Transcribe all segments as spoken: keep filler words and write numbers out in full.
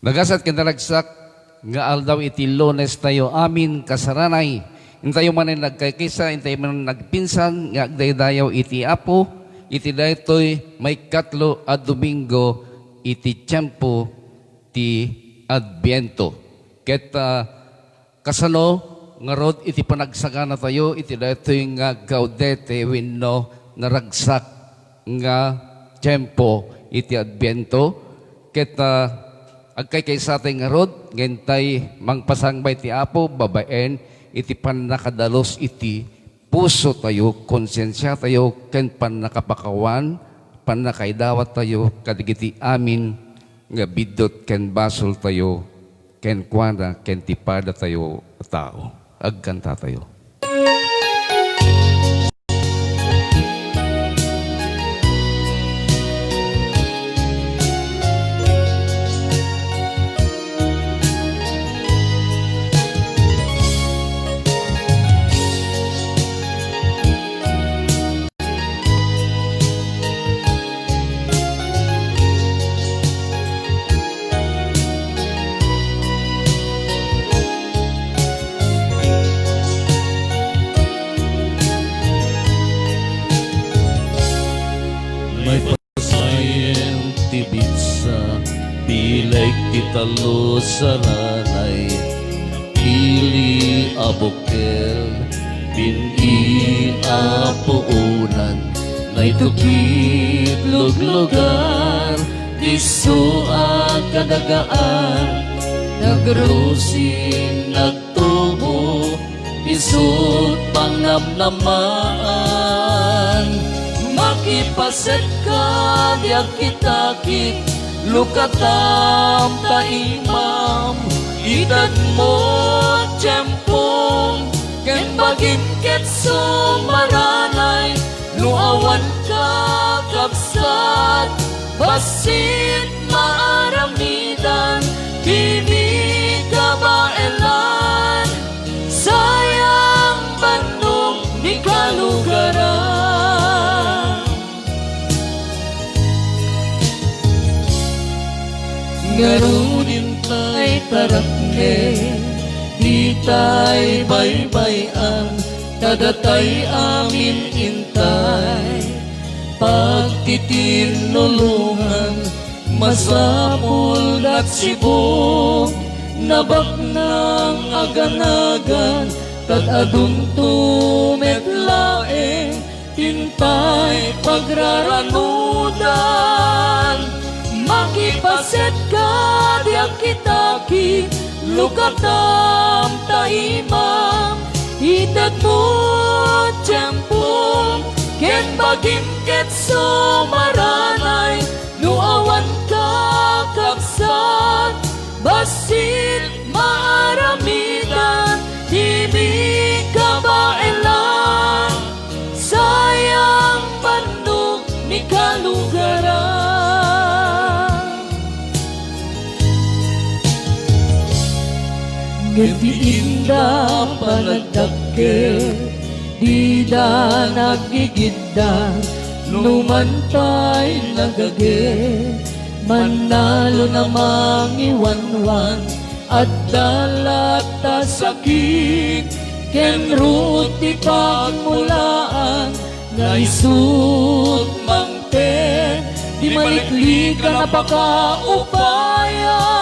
Nagasat ken naragsak nga aldaw iti Lunes tayo amin kasaranay. Intayo manen nagkaykaysa, intayo manen nagpinsan nga agdaydayaw iti Apo, iti daytoy maikatlo a Domingo iti tiempo ti Adviento. Ket, ah, kasano ngarud iti panagsagana tayo iti daytoy nga Gaudete wenno naragsak nga tiempo iti Adviento? Ket, ah, agkaykaysa tay ngarud nga intay mangpasangbay ti Apo babaen iti pannakadalus iti puso tayo, konsensia tayo, ken pannakapakawan, pannakaidawat tayo kadagiti amin nga biddut ken basol tayo kenkuana ken ti pada tayo a tao. Agkanta tayo. Maipasayen ti bitsa, bileg ti talus a ranay, ili a bukel, bin-i a puonan, naitukit luglugar, disso a kadagaan, nagrusin, nagtubo, isut' pangnamnamaan. Makipaset ka, di agkitakit, lukatam ta imam. Itedmo tiempom ken bagim ket sumaranay, no awan ka kabsat, bassit maaramidan, dimi kabaelan, sayang bannok ni kalugaran. Ngarud intay taraknen, ditay baybay-an, ta datay amin intay pagtitinnulongan, masapul ket sibuk, nabaknang aganagan, tad-adunto met laeng intay pagraranudan. Makipaset ka, di agkitakit, lukatam ta imam. Itedmo tiempom ken bagim ket sumaranay, no awan ka kabsat, bassit maaramidan, dimi kabaelan, sayang bannok ni kalugaran. Ngem ti inda panagdakkel, dida nagigidda, no man pay nagage, mannalon a mangiwanwan, adda latta sakit, ken ruot ti pagmulaan, nga isut' mangted, di maliklikan a pakaupayan.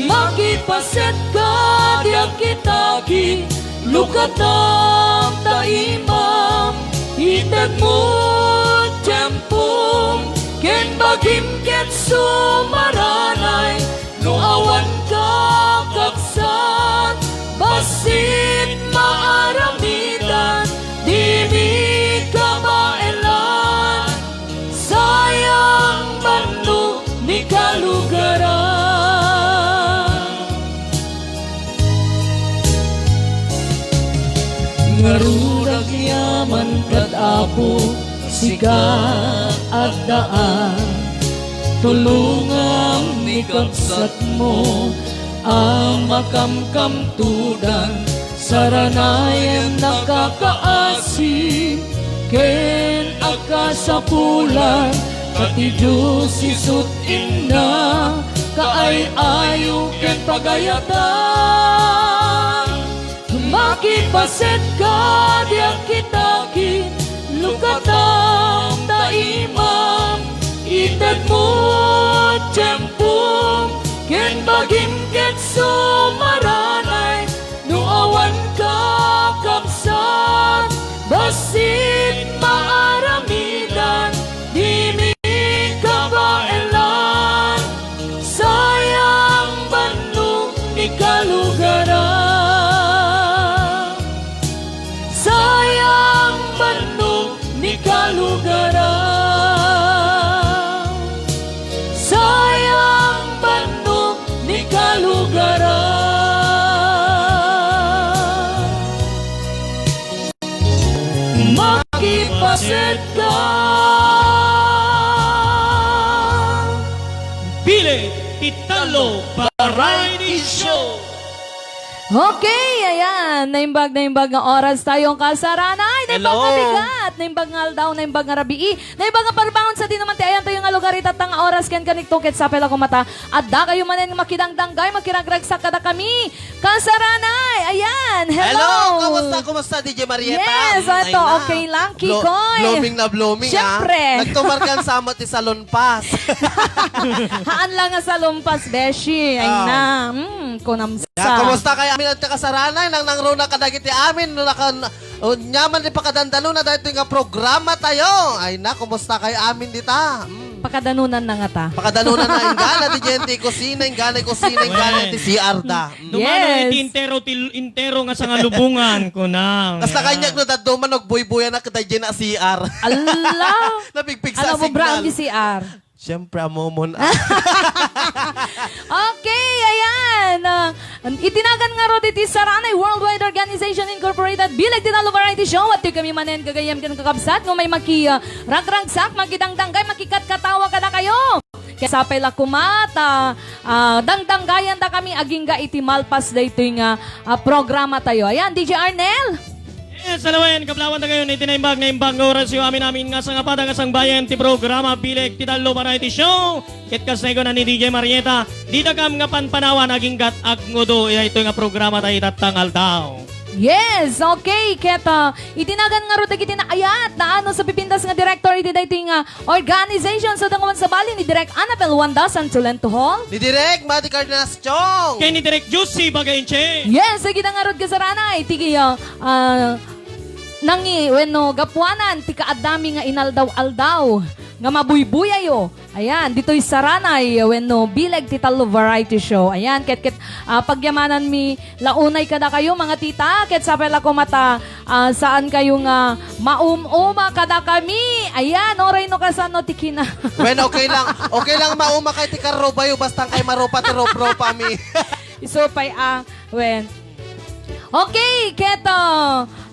Makipaset ka, di agkitakit, lukatam ta imam, itedmo tiempom, ken bagim ket sumaranay, no awan ka kabsat, bassit maaramidan, dimi kabaelan, sayang bannok ni kalugaran. Ngarud agyaman kad Apo, sika addaan, tulongam ni kabsatmo a makamkamtudan, saranayan a kakaasi ken a kasapulan, ta ti Dios isut' inna kaay-ayo ken pagayatan. Makipaset ka, diak kita kinlukatam ta imam. Itedmo tiempom ken bagim ket sumaranay. No awan ka, kabsat, bassit maaramidan, dimi kabaelan. Sayang bannog ni kalugaran. Sayang bannog ni kalugaran. Sayang bannog ni kalugaran. Makipaset ka. Bileg ti Tallo Variety Show. Okay, ayan. Naimbag, naimbag nga oras tayo, kasaranay. Naimbag nga Hello. bigat, naimbag nga aldaw, naimbag nga rabii, naimbag nga parbangon sa dinuman ti ayan tayo nga lugar ita nga oras ken kanikto ket sapay la koma ta adda kayo manen nga makidangdanggay, makiragragsak kadakami. Kasaranay, ayan. Hello. Hello, kumusta, kumusta, D J Marietta? Yes, Mm, ato, ay na. okay lang, Blo-, Kikoy. blooming na blooming, ah. Siyempre. Nagtumar ka sa mo ti salon pass. Haan lang nga salon pass, beshi. Ay Ah. na. Mm, kunam Ya, sa. kumusta kay amin at kasaranay? Nang nangruna kadagiti amin, no, nakan-, o, nyaman di pakadandanuna dahil nga programa tayo. Ay na, kumusta kay amin dita? Mm. Pakadanunan na nga ta. Pakadanunan na, inggana, di dyan ti kusina, inggana, kusina, inggana, Wen. ti C R da. Mm. Dumano Yes. iti entero, ti, entero nga sangalubungan, kunam. Kasta Ya. kanyag no, daddo man, nagbuybuyan na kita dyan na C R. Ala! Napigpigsa Ano, signal. bubra ang C R? Siyempre, amomon. Okay, ayan. Ah, itinagan nga rod iti Saranay Worldwide Organization Incorporated, Bileg ti Tallo Variety Show. At kami manen gagayam ken kakabsat, no may maki, ah, ragragsak, makidangdanggay, makikatkatawa kada kayo. Kaya sapay la koma ta, ah, dangdanggayan da kami agingga iti malpas daytoy nga, ah, programa tayo. Ayan, D J Arnel. Yes, alawen, kaplawan ta kayo, iti naimbag, naimbag nga oras yo, amin, amin nga sangapada nga sangbayan ti programa, Bileg ti Tallo Variety Show. Ket kas naigo na ni D J Marieta, dita kam nga panpanawan, aginggat, agnudo, ita ito nga programa tayo itattang aldaw. Yes, okay, ket, ah, itinagan nga rod dagiti naayat, naano sa pipintas nga director iti daytoy nga organization, sa danguan sabali ni Direk Annabel Wanda Santo Lento Hall. Ni Direk Madi Cardenas Chong. Ken ni Direk Juicy Bagainche. Yes, agita nga rod kasaranay, ti, ah, ah, nangi, wenno, gapuanan, ti kaaddami nga inaldaw-aldaw, nga mabuybuyayo. Ayan, ditoy Saranay, wenno, Bileg ti Tallo Variety Show. Ayan, ket, ket, ah, pagyamanan mi, Launay kada kayo, mga tita, ket sapay la koma ta, ah, saan kayo nga maum-uma kada kami. Ayan, oray no kasano ti kina- Wen, okay lang. Okay lang mauma kay ti karrubayo, basta kay marupa ti rup-rupa mi. Isu pay, ah, wen. Okay, keto.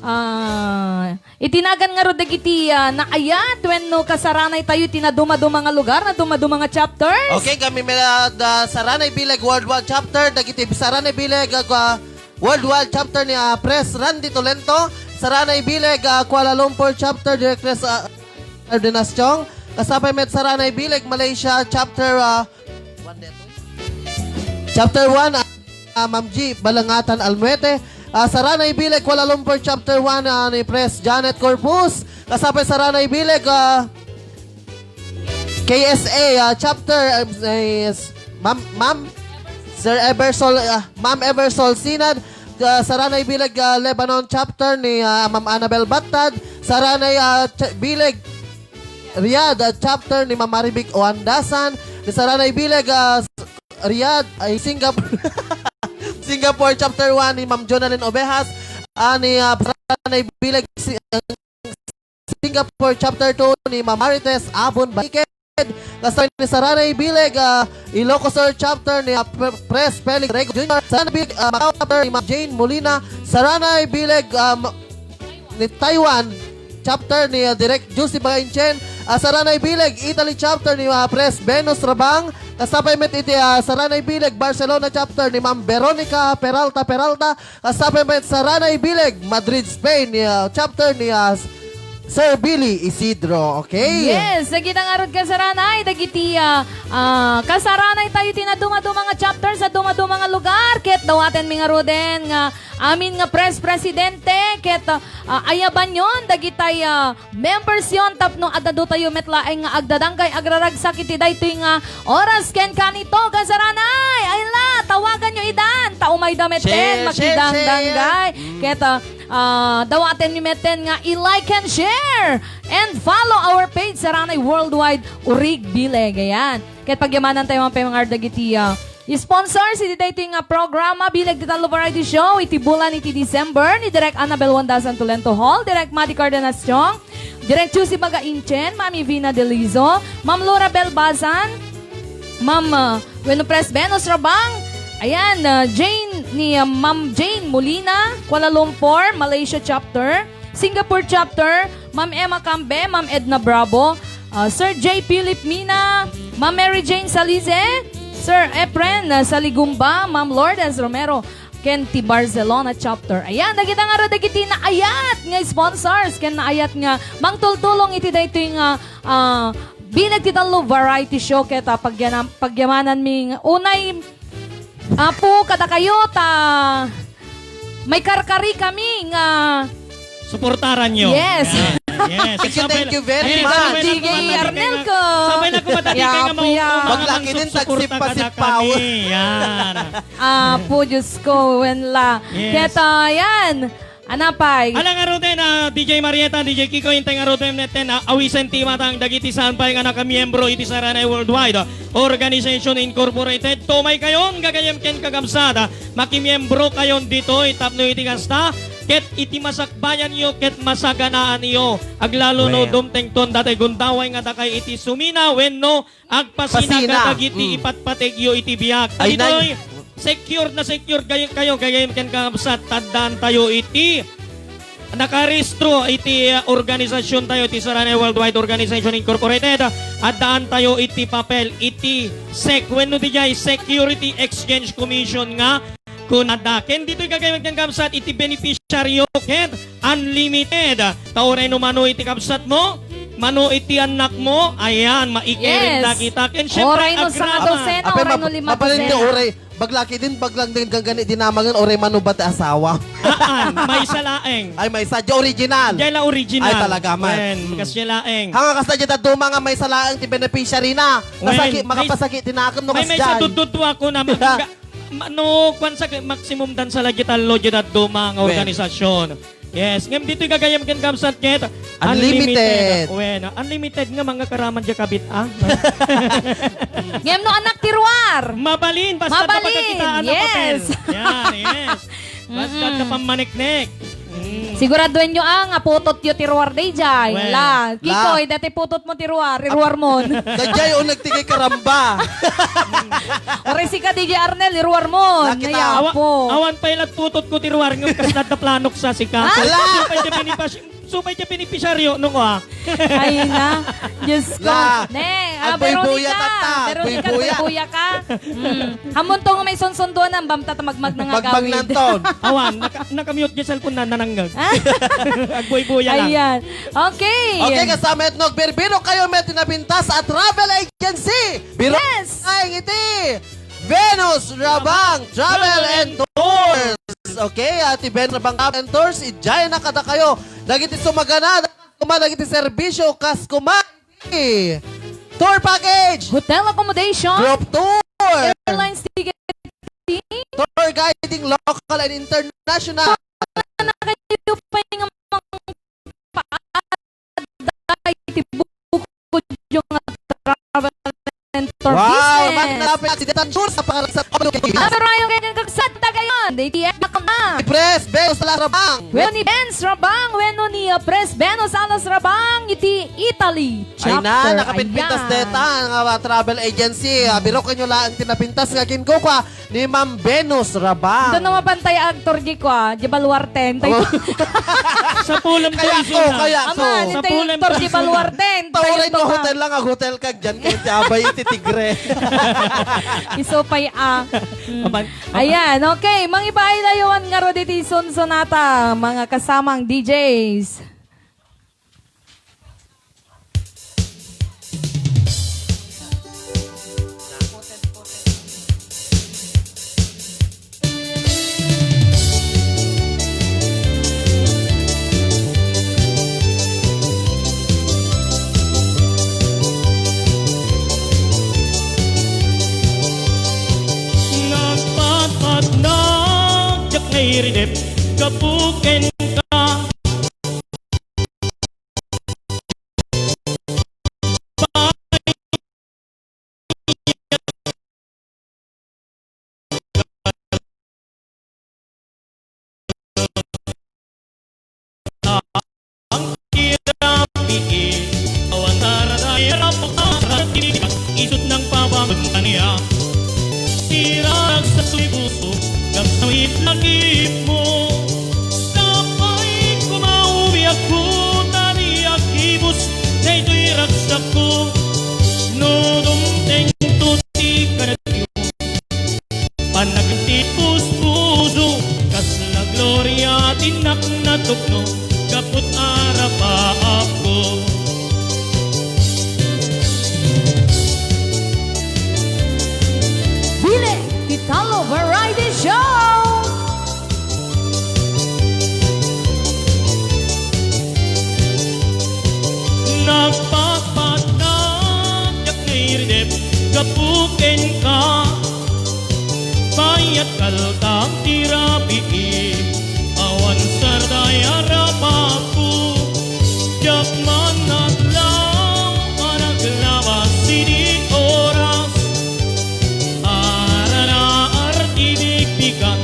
Ah, Itinagan nga rod dagiti, ah, naayat wenno kasaranay tayo iti nadumaduma nga lugar, nadumaduma nga chapters. Okay, kami met, ah, da Saranay Bileg Worldwide Chapter, dagiti Saranay Bileg, ah, Worldwide Chapter ni, ah, Pres Randy Tolento, Saranay Bileg, ah, Kuala Lumpur Chapter, Direk Pres, ah, Cardenas Chong, kasapay met Saranay Bileg Malaysia Chapter, ah, Chapter one, ah, Ma'am G Balangatan Almuete. Ah, Saranay Bileg, Kuala Lumpur, Chapter one, ah, ni Pres Janet Corpus. Kasapay Saranay Bileg, ah, K S A, ah, Chapter, ah, is Ma'am, Ma'am, Sir Eversol, ah, Ma'am Eversol Sinad. Ah, Saranay Bileg, ah, Lebanon Chapter ni, ah, Ma'am Annabel Battad. Saranay, ah, Ch-, Bileg, Riyadh, ah, chapter ni Ma'am Marivic Oandasan, ni Saranay Bileg, ah, s-, Riyadh, ay, Singapore. Singapore, chapter one ni Ma'am Jonalyn Ovejas, ah, ni, ah, Saranay Bileg, Si-, ah, Singapore, chapter two ni Ma'am Marites Abon Balikid, kasama ni Saranay Bileg, ah, Ilocos Sur, chapter ni, ah, Pre-, Pres Felix Rego Junior, Saranay Bileg, ah, Macau, chapter ni Ma'am Jane Molina, Saranay Bileg, ah, Ma-, ni Taiwan, chapter ni, ah, Direk Juicy Bagainchen, ah, Saranay Bileg, Italy chapter ni, ah, Pres Venus Rabang, kasapay met iti, ah, Saranay Bileg, Barcelona chapter ni Ma'am Veronica Peralta Peralta, kasapay met Saranay Bileg, Madrid, Spain, ni, ah, chapter ni, ah, Sir Billy Isidro, okay? Yes, dagita ngarud kasaranay, dagiti, ah, ah, kasaranay tayo ti nadumaduma nga chapter sa dumaduma nga lugar, ket dawatenmi ngaruden nga amin nga pres-presidente, ket, ah, ayabanyon dagitay, ah, members yon tapno adda tayo met laeng nga agdadanggay agraragsak iti daytoy nga oras ken kanito, kasaranay. Ay la, tawagan nyo idan, ta umayda metten, share, share, makidangdanggay. Share. Mm. Ket, ah, ah, dawatenmi metten nga i-like and share and follow our page, Saranay Worldwide, Urig Bileg. Ayan. Ket pagyamanan tayo man pay mga dagiti, ah, sponsors iti daytoy nga programa, Bileg ti Tallo Variety Show, iti bulan iti December, ni Direk Annabel Wanda Santolento Hall, Direk Madi Cardenas Chong, Direk Chusi Baga Inchen, Mami Vina Delizo, Ma'am Laura Belbazan, Ma'am, ah, wenno Pres Venus Rabang, ayan, ah, Jane, ni, ah, Ma'am Jane Molina, Kuala Lumpur, Malaysia Chapter, Singapore Chapter, Ma'am Emma Cambe, Ma'am Edna Bravo, ah, Sir J. Philip Mina, Ma'am Mary Jane Salize, Sir Efren, ah, Saligumba, Ma'am Lourdes Romero, ken ti Barcelona Chapter. Ayan, dagita ngarud dagiti naayat nga sponsors ken naayat nga mangtultulong iti daytoy nga, ah, Bileg ti Tallo Variety Show ket, ah, pagyana-, pagyamananmi nga unay, Apo, kadakayo ta maikarkari kami nga suportaran nyo. Yes. Yan. Yes. Thank you, thank you very much. Sabay na kumatati kay nga, sabay na kumatati kay nga, Yapo, ya. Maupay nga Baglaki din, suporta tagsipasipaw. Kadakami. Yan. Apo, Diyos ko, wen la. Yes. Ket, ah, yan. Anapay. Ala ngaruden, ah, D J Marieta, D J Kiko, intay ngaruden, neten, ah, awisen ti imatang dagiti saan pay nga nakamiembro iti Saranay Worldwide, ah, Organization Incorporated. Tumaykayon, gagayyem ken kakabsat, ah, makimiembro kayon ditoy tapno iti kasta, ket iti masakbayanyo, ket masaganaanyo, aglalo no Wen. Dumtengton datay gundaway nga dakay iti sumina wenno agpasina Pasina. Kadagiti Mm. ipatpategyo iti biag. Ay, nay. Ditoy, secured na secured kayo, kayo, kayo, ken kakabsat, addaan tayo iti nakarehistro iti, uh, organisasyon tayo, iti Saranay Worldwide Organization Incorporated. Addaan tayo iti papel, iti sec, wenno dijay Security Exchange Commission nga kunada. Ken ditoy gagayyem ken kakabsat iti beneficiaryo ket unlimited. Ta uray no mano iti kabsatmo, mano iti annakmo, ayan, maikaring Yes. dagita. Ken syempre, Oray no sanga agraman. Dosena, Apay, oray no mab-, lima mabalin dosena. Uray, baglaki din, baglang din, ganggan, dinamangan, oray mano ba ti asawa? Aan, maysa laeng. Ay, maysa, di original. Diay la original. Ay, talaga man. Wen, Mm. kas diay laeng. Hanga kasta diay dadduma nga maysa laeng ti beneficiary na. Wen, Nasaki, may, makapasaki, tinakem no may, kas may diay. Sa dududua ko na, mangga-, Ma-, no, kuan sa maximum dan sa lagi tallo, di dadduma nga Wen. Organisasyon. Yes, ngem ditoy gagayyem ken kabsat ket Unlimited. Unlimited. Wen, unlimited nga mga karaman di kabit, ah. Ngem no annak ti ruar. Mabalin, basta Mabalin, napagkakitaan na yes. Papel. Yan, yes. Basta Mm-mm. napammaneknek. Mm. Siguraduenyo, ah, nga putotyo ti ruar daydiay. Wen. La, Kikoy, La. Dati putot mo ti ruar, iruar mon. Kadiay, o nagtigay karamba. Oray sika, D J Arnel, iruar mon. Nakita. Awa-, Nayapo. Awan pay lat putot ko ti ruar, ngem kasla da planok sa sika. Ah? Ala! Supay ti binipas-, supay ti binipisyaryo, no, ah. Ay na. Diyos ko. La. Ne, ah, Agboy-boya Veronica. Tata. Veronica, Agboy-boya. Agboy-boya ka. Mm. Hamunto nga may sunsunduan, bamta ta magmag na nga Magmag gawid. Nanton. Awan, naka-, naka-mute di cellphone na, nanangag. Ah? Agboy-boya lang. Ayan. Okay. Okay, kasama itno, agbirbiro kayo met ti napintas a travel agency. Biro Yes. Ay, ngiti. Venus Rabang Travel and Tours. Okay, ati Venus Rabang Travel and Tours, ijay na kada kayo. Dagiti sumagana, kuma dagiti serbisyo, kas kuma. Tour package. Hotel accommodation. Group tour. Airlines ticket. Tour guiding local and international. Na kayo pa yung mga paad iti bukod yung travel and tour Wow, business. Magna-, accidental tour sa pangarap sa Pablo Kevin. Ang sarayo kay kang kagsat tagayon. Iti F B account na. Pres Venus Alas Rabang. Wenno ni Benz Rabang, wenno ni, uh, Pres Venus Alas Rabang, iti Italy Ay na, chapter. Nakapinpintas Ayan. Deta nga, uh, travel agency. Uh, biro kanyo lang tinapintas nga ginkukwa ni Ma'am Venus Rabang. Ito na mapantay aktor di ko, ah, di baluarte. Tay- Oh. Sa pulam Kaya turismo ko, na. Kaya ko. Ama, Sa ito yung pulam aktor di turismo na. Baluarte. Tawarin Tayo mo to ka. Hotel lang, ang hotel ka dyan, kaya ti abay iti Tigre. Isupay, ah. Mm. Aban, aban. Ayan, okay. Mangibaay layoan nga ro diti sunsonata, mga kasamang D Js. nairidep gapu kenka. Ang tirabii, awan arada, irapok, arada, isut nang pabangon kaniak. Siraragsak ti puso, gapsawit lagipmo. Sapay kumaw biagko, ta diak ibus daytoy ragsakko. No dumtengto ti kanatyo, panagin ti puspuso, kasla gloria ti innak natukno, gapu ta arapaapko. Bile ti Talo Variety Show! Nagpapatnag diak nairidep gapu kenka. Bayat kaltak ti rabii, awan sarday a rapapko. Diak man adlaw a naglabas idi oras. Arana arti bigbigan,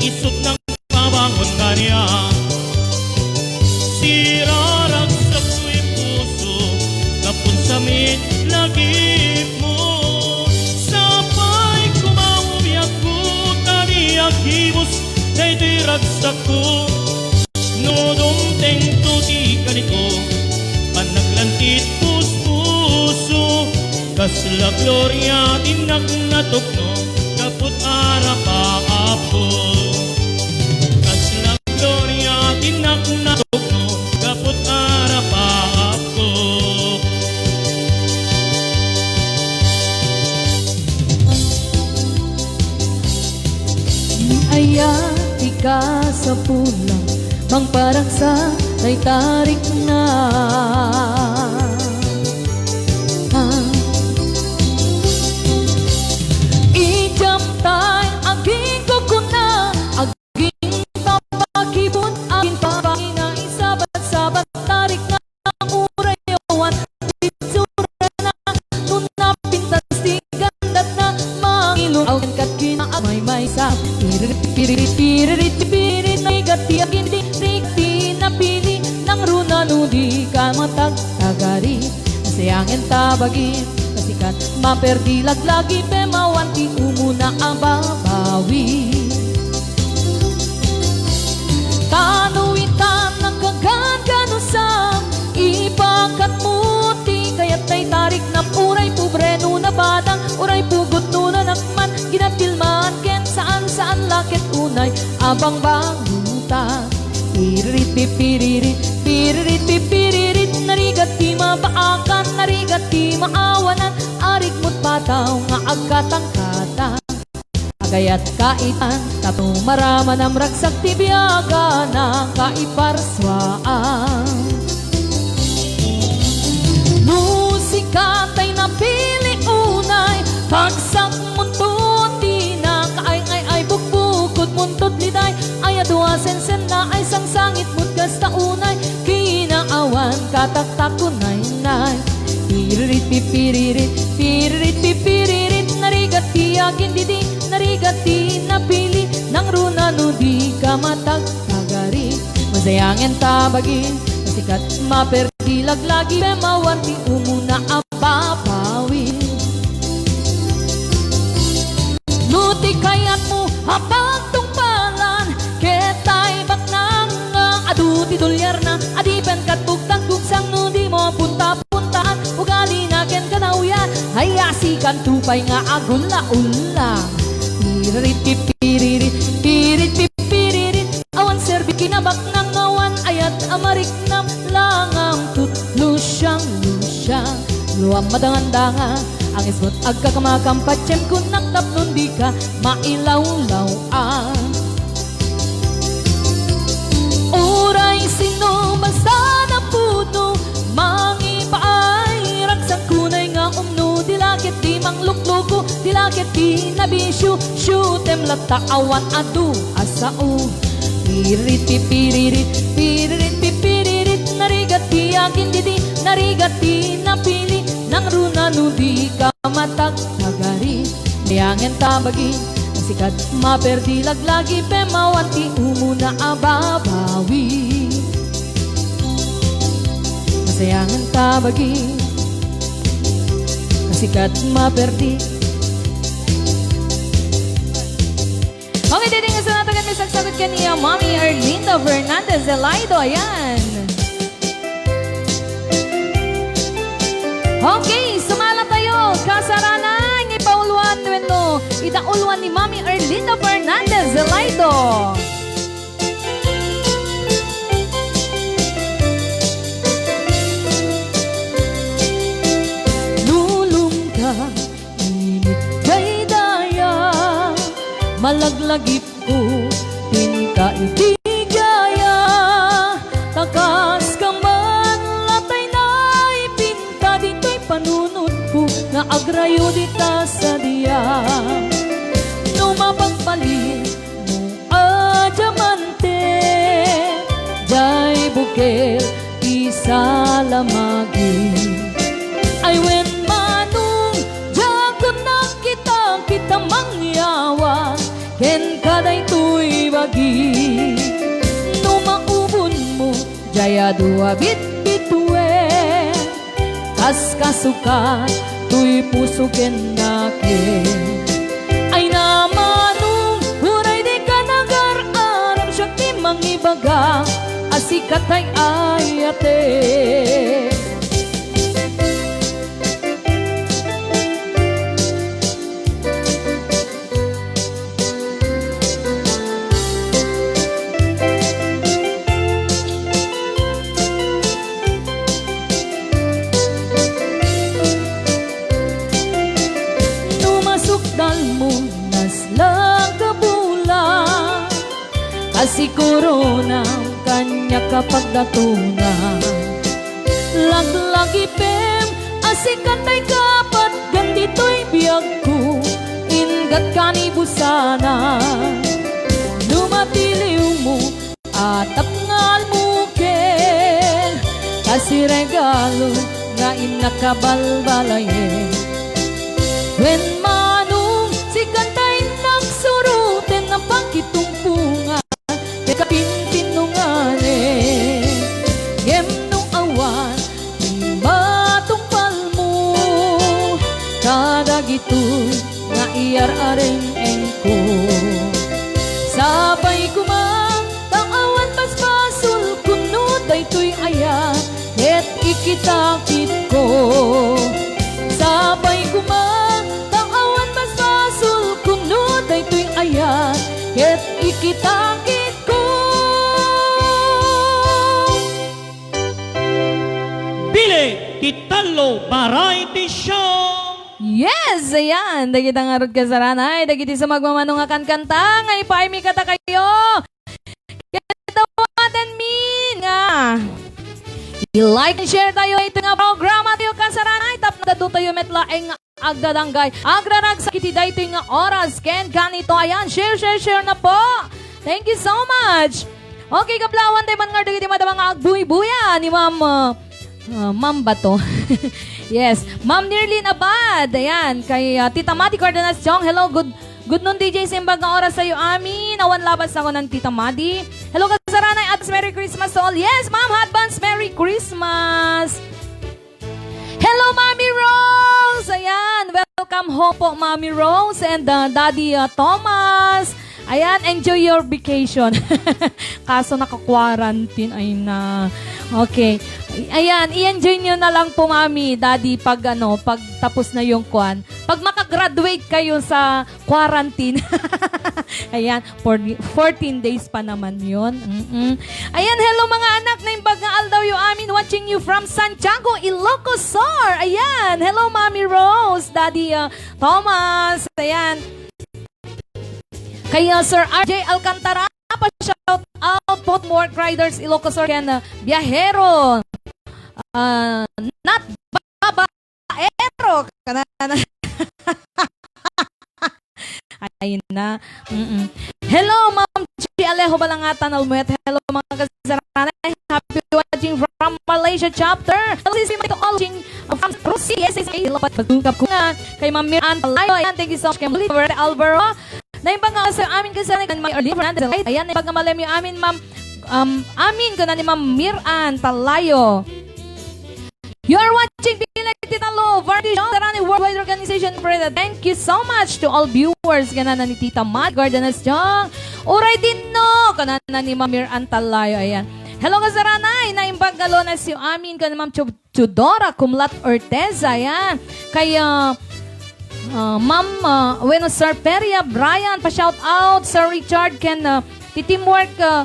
isut nang pabangon kaniak. Siraragsak toy puso, gapu ta samit lagipmo. Sapay kumaw biagko, ta diak ibus daytoy ragsakko. No dumtengto ti kanito, panaglantit puspuso, kasla gloria ti innak natukno, gapu ta arapaapko. Kasla gloria ti innak natukno, gapu ta arapaapko. Ni aya ti kasapulan, mangparagsak tay tarikna. Idiam tay agingkukuna, agingpapakibun, agingpapakina, isabat-sabat tarikna. Uray awan pitsurana, no napintas ti gandatna, mangilong awan ket kinaagmaymaysa. Piririt, piririt, piririt, piririt, narigat ti agindi, rigat ti napili, nangruna no dika matagtagari. Masayangen ta bagin, kasikat, maperdi laglagi, pemawan ti umuna a babawi. Kanuitan nagkaganganusam, ipakatmo ti kayat tay tariknam, uray pobre no nabadang, uray pugot no nanakman, ginapilman ken saan-saan la ket unay a bangbanutan. Piririt, pipiririt, piririt, pipiririt, narigat ti mabaakan, narigat ti maawanan, arigmut pataw nga agkatangkatan. Agayat kaitan, tapno maramanam ragsak ti biagan a kaiparsuaan. No sika tay napili unay, tagsakmonto ti nakaay-ay-ay, bukbukotmonto ti liday, ay adu a sensenna ay sangsangitmo ti kasta unay, kinaawan kataktak unay nay. Piririt, pipiririt, piririt, pipiririt, narigat ti agindidi, narigat ti napili, nangruna no dika matagtagari. Masayangen ta bagin, kasikat, maperdi laglagi, pemawan ti umuna a babawi. No ti kayatmo a pagtungpalan, ket tay baknang nga adu ti dolyarna, adipen ket bugtang-bugsang no dimo punta-puntaan, ugalina ken kanawian, ay asikanto pay nga agulla-ulla. Piririt, pipiririt, pirit, pipiririt, awan serbi kinabaknang, awan ayat a mariknam, langamtut lusiang-lusiang, luam madangandanga, angismut agkakamakam, patiem kunnak tapno dika mailawlaw-an. Uray sino basta napudno, mangipaay, ragsak kunay nga umno, di la ket di manglukluko, di la ket di nabisio, siutem latta awan adu a sao. Pirit, pipiririt, piririt, pipiririt, narigat ti akin didi, narigat ti napili, nangruna no di ka matagtagari. Masayangen ta bagi, sikat maperdi laglagi, pemawan ti umuna a babawi. Masayangen ta bagi, sikat maperdi. Okay, didi nga sanatagan may sagsagod kaniya, Mami Erlinda Fernandez Zelaido. Ayan. Okay, sumala tayo. Kasarana, nga ipauluan wenno idauluan ni Mami Erlinda Fernandez Zelaido. Lulong ka, init kay daya, malaglagip ko, pinka idigaya. Takas ka man, latay na ipinta ditoy panunot ko, nga agrayo dita sadiak. No mapagpalit mo a diamante, jay bukel isalamagi. Ay wen manong, diak nakita, kita mangyawa, kenka daytoy bagi. No maubon mo, jay adu a bitbituen, kas kasukat toy puso ken nakem. Ay na manong, uray dika nagar-aram, siak ti mangibaga a sikat ay ayatek. No masukdal mo, nasla ka bulan, kasiguro na kaniak a pagdatona. Laglagipem a sikat ay kapatgan ditoy biagko, inggat kanibusanan. No matiliw mo, atap nga almuken, kasi regalo nga innak a balbalayen. Wen manong, sikat ay nagsuroten a pakitumpungan, ti kapinpinunganen. Ngem no awan ti matungpal mo kadagitoy nga iyar-areng-engko, sapay koma ta awan basbasolko no daytoy aya ket ikitakitko. Sapay koma ta awan basbasolko no daytoy aya ket ikitakitko. Bili ti Tallo Variety Show! Yes! Ayan! Dagita ngarud, kasarana, ay dagiti sumagmamano nga kankanta nga ipaaymi kadakayo. Ket awaten mi nga i-like and share tayo ito nga programa tayo, kasarana, ay tapno adu tayo met laeng nga agdadanggay, agraragsak iti daytoy nga oras ken kanito. Ayan, share, share, share na po. Thank you so much. Okay, kablaawan, tayo man ngarud dagiti madama nga agbuybuya ni Ma'am, uh, uh, Ma'am Bato. Yes, Ma'am Nirlin Abad. Ayan, kay, uh, Tita Mati Cardenas Chong. Hello, good, good noon, D J. Simbag nga oras tayo amin. Awan labas ako ng Tita Mati. Hello, kasarana, advance Merry Christmas to all. Yes, Ma'am, advance Merry Christmas. Hello, Mami Rose! Ayan, welcome home po, Mami Rose and, uh, Daddy, uh, Thomas. Ayan, enjoy your vacation. Kaso naka-quarantine, ay na. Okay. Ayan, i-enjoy nyo na lang po, Mami, Daddy, pag ano, pag tapos na yung kwan. Pag makagraduate kayo sa quarantine. Ayan, for fourteen days pa naman yun. Mm-mm. Ayan, hello mga anak, naimbag nga aldawyo amin, watching you from Santiago, Ilocos Sur. Ayan, hello Mami Rose, Daddy, uh, Thomas. Ayan. Kay, uh, Sir R J Alcantara, pa-shout out po, Mork Riders, Ilocos Sur, ken, uh, Biahero. Uh, not Baba Ero, kanana. Ayun na. Mm-mm. Hello, Ma'am Chi Alejo. Balangatan, Almuet. Hello, mga kasarana. Happy watching from Malaysia chapter. Hello, sis, to all watching, uh, from Rusi. Yes, yes, yes. Hello, Pat-, Patungkap ko nga. Kay Ma'am Miran Talayo. Ayan, thank you so much. Kay Oliver Alvaro. Naimbag nga sa amin kasarana, kay Ma'am Arlene Fernandez. Ayan, naimbag nga malem yu amin, Ma'am. Um, amin, kuna ni Ma'am Miran Talayo. You are watching Bilag ti Tallo Variety Show, Sarani Worldwide Organization Incorporated. Thank you so much to all viewers. Kunana ni Tita Mat Guardenas Jong. Uray dinno, kunana ni Ma'am Miran Talayo. Ayan. Hello, kasarana. Naimbag nga Lunes yu amin, kuna ni Ma'am Chu-, Chudora Kumlat Orteza. Ayan. Kay, ah, ah, Ma'am, ah, bueno, Sir Peria Brian, pa-shout out, Sir Richard, ken, ah, ti Teamwork, ah,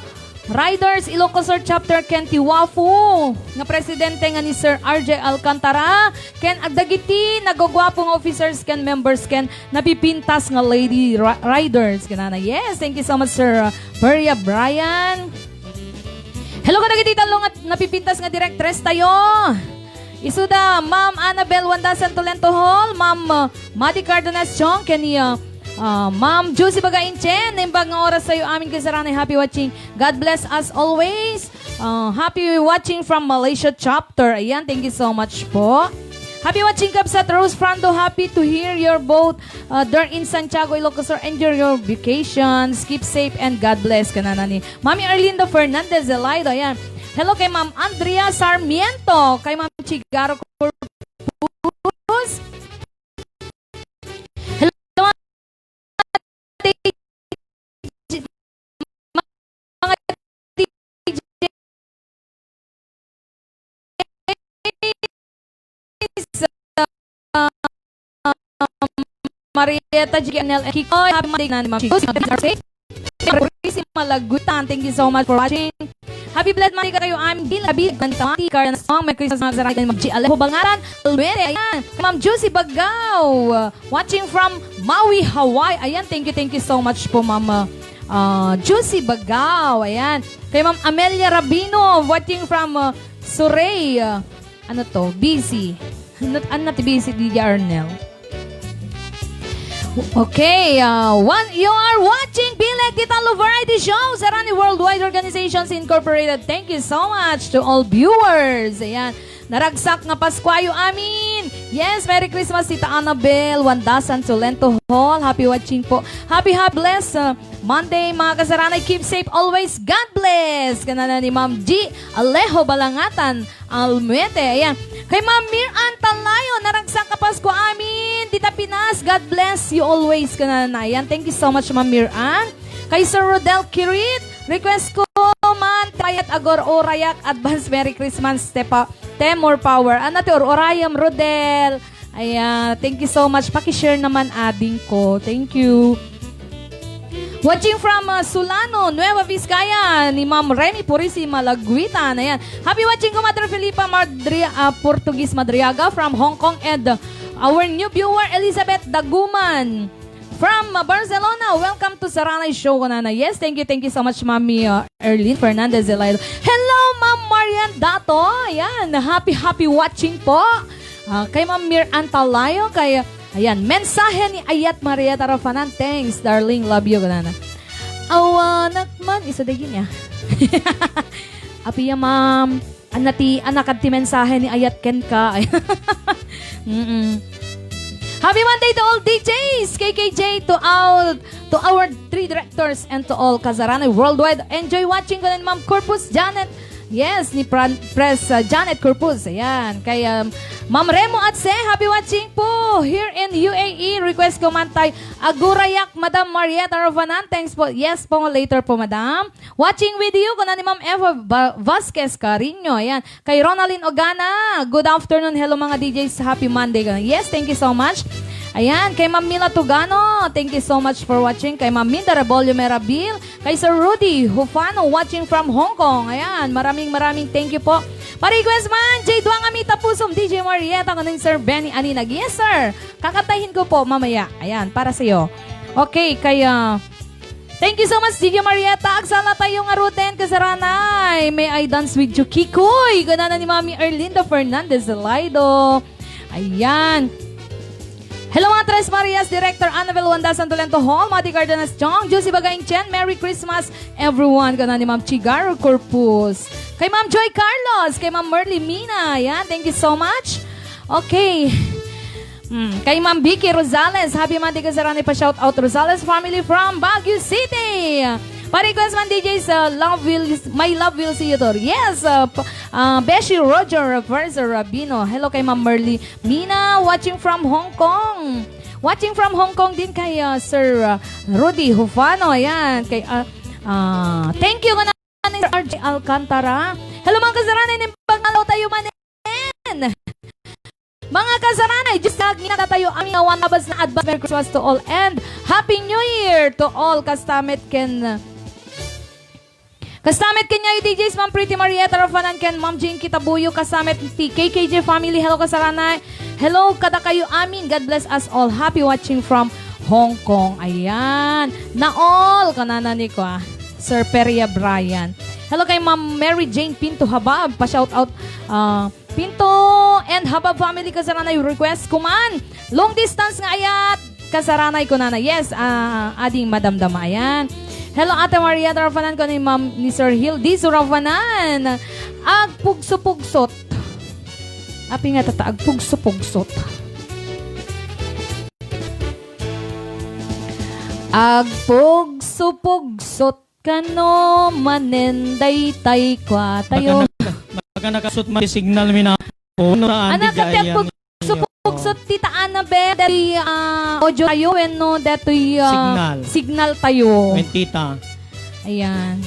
Riders Ilocos Sur Chapter ken ti WAFU nga presidente nga ni Sir R J Alcantara, ken agdagiti naguguapo nga officers ken members ken napipintas nga lady ri-, riders. Kunana, yes, thank you so much, Sir, uh, Peria Brian. Hello kadagiti tallo nga napipintas nga direktres tayo. Isuda, Ma'am Annabel Wandasan Tolento Hall, Ma'am, uh, Madi Cardenas Chong, ken ni, uh, uh, Ma'am Josie Bagain Chen. Naimbag nga oras tayo amin, kasarana, happy watching. God bless us always. Uh, happy watching from Malaysia chapter. Ayan, thank you so much po. Happy watching, Kabsat Rose Frando. Happy to hear your both, uh, there in Santiago, Ilocos Sur. Enjoy your vacations. Keep safe and God bless. Kunana ni Mami Arlinda Fernandez Zelaido. Ayan. Hello kay Ma'am Andrea Sarmiento, kay Ma'am Chigaro Corpus. Hello, mga D J, mga D J, Marieta, G N L, and Kiko. Happy Monday, Nanay Ma'am Chico. Happy Thursday. Chrissy Malaguitan, thank you so much for watching. Happy blessed Monday kayo, I'm Gil Abig, Gantamati, Cardenas Song, Merry Christmas, mga kasarana, Ma'am G Alejo Bangaran, Luere, ayan, Ma'am Juicy Bagaw, watching from Maui, Hawaii. Ayan, thank you, thank you so much po, Ma'am, uh, uh, Juicy Bagaw. Ayan, kay Ma'am Amelia Rabino, watching from, uh, Surrey, uh, ano to? B C. Ano, ano ti B C, D J Arnel? Okay, uh, one, you are watching Bileg ti Tallo Variety Show, Sarani Worldwide Organizations Incorporated. Thank you so much to all viewers. Ayan. Naragsak nga Pasko ayo amin. Yes, Merry Christmas, Tita Annabel Wandasan, Tolento Hall. Happy watching po. Happy, happy blessed, uh, Monday, mga kasarana. Keep safe always. God bless. Kunana ni Ma'am G Alejo Balangatan. Almuete, ayan. Kay Ma'am Mir Ann Talayo, naragsak nga Pasko amin dita Pinas. God bless you always, kunana. Ayan, thank you so much, Ma'am Mir Ann. Kay Sir Rodel Kirit, request ko man, payat agur-urayak, advance Merry Christmas, te pa-, te more power. Ano ti ur-urayam, Rodel? Ayan, thank you so much. Paki-share naman, ading ko. Thank you. Watching from, uh, Sulano, Nueva Vizcaya, ni Ma'am Remy Purisima Laguitan. Ayan. Happy watching, Comadre Felipa Madria-, uh, Portuguese Madriaga from Hong Kong, and, uh, our new viewer, Elizabeth Daguman from, uh, Barcelona. Welcome to Saranay Show, kunana. Yes, thank you, thank you so much, Mami, uh, Erlyn Fernandez Zelaido. Hello, Ma'am Marian Dato. Ayan, happy, happy watching po. Ah, kay Ma'am Mir Antalayo, kay, ayan, mensahe ni Ayat Marieta Rafanan. Thanks, darling. Love you, kunana. Awanak man, isu dagiti niya. Apia, ma'am. Anna ti, anakad ti mensahe ni Ayat kenka. Mm-mm. Happy Monday to all D Js, K K J, to all, to our three directors, and to all Kazaranay worldwide. Enjoy watching ko ni Ma'am Corpus Janet. Yes, ni Pran-, Pres, uh, Janet Corpus. Ayan. Kay, um, Ma'am Remo Atse, happy watching po here in U A E. Request ko man tay, Agurayak, Madam Marieta Rovanan. Thanks po. Yes po, later po, Madam. Watching with you, kuna ni Ma'am Eva Va-, Vasquez Carino. Ayan. Kay Ronaldin Ogana, good afternoon. Hello, mga D Js. Happy Monday. Yes, thank you so much. Ayan, kay Ma'am Mila Tugano, thank you so much for watching. Kay Ma'am Minda Rebollo Merabil, kay Sir Rudy Hufano, watching from Hong Kong. Ayan, maraming, maraming thank you po. Pa-request man, J Duang Amita Pusom, D J Marieta, kuno ni Sir Benny Aninag. Yes, sir. Kakantahin ko po mamaya. Ayan, para sa'yo. Okay, kaya, thank you so much, D J Marieta. Agsala tayo ngaruden, kasaranay. May I dance with you, Kikoy? Kunana ni Mami Erlinda Fernandez Laido. Ayan. Hello, mga Tres Marias, Director Annabel Wanda Santolento Hall, Mati Cardenas Chong, Josie Bagain Chen, Merry Christmas, everyone. Kana ni Ma'am Chigaro Corpus. Kay Ma'am Joy Carlos, kay Ma'am Merly Mina. Yan, thank you so much. Okay. Hmm, kay Ma'am Vicky Rosales, happy Monday, kasarani pa shout out Rosales family from Baguio City. Pa-request man, D J, sa Love Will, My Love Will See You Tour. Yes, uh, p- uh, Beshi Roger Reversa Rabino. Hello kay Ma'am Merly Mina, watching from Hong Kong. Watching from Hong Kong din kay, uh, Sir, uh, Rudy Hufano. Ayan, kay, uh, uh, thank you, R J Alcantara. Hello, mga kasarani, nin pagngalaw tayo manen. Mga kasarani, just nagngina tayo, aming awan labas na advance Merry Christmas to all and Happy New Year to all. Kastamit ken, kastamit ken nga D Js, Ma'am Pretty Marietta Rafanan ken Ma'am Jinky Tabuyo, kastamit ti K K J family. Hello, kasarani. Hello, kadakayo amin. God bless us all. Happy watching from Hong Kong. Ayan. Naol, kanana ni kwa, Sir Peria Brian. Hello kay Ma'am Mary Jane Pinto Habab. Pa-shout out, ah, Pinto and Habab family, kasarani, request ko man. Long distance nga ayat, kasarani, kunana. Yes, ah, ading madamdama. Ayan. Hello, Ate Maria Rafanan, ko ni Ma'am ni Sir Hildy Surafanan. Agpugsupugsot. Api nga tata, agpugsupugsot. Agpugsupugsot kano manen daytay kwa tayo. Baga naka-, baga nakasut man ti signal mi na. Oh, no, Ano Andy ka ti Jaya, agpugsupugsot, Tita Annabel? Datoy, ah, audio tayo, wenno datoy, ah, Signal. Signal tayo. Wen, tita. Ayan.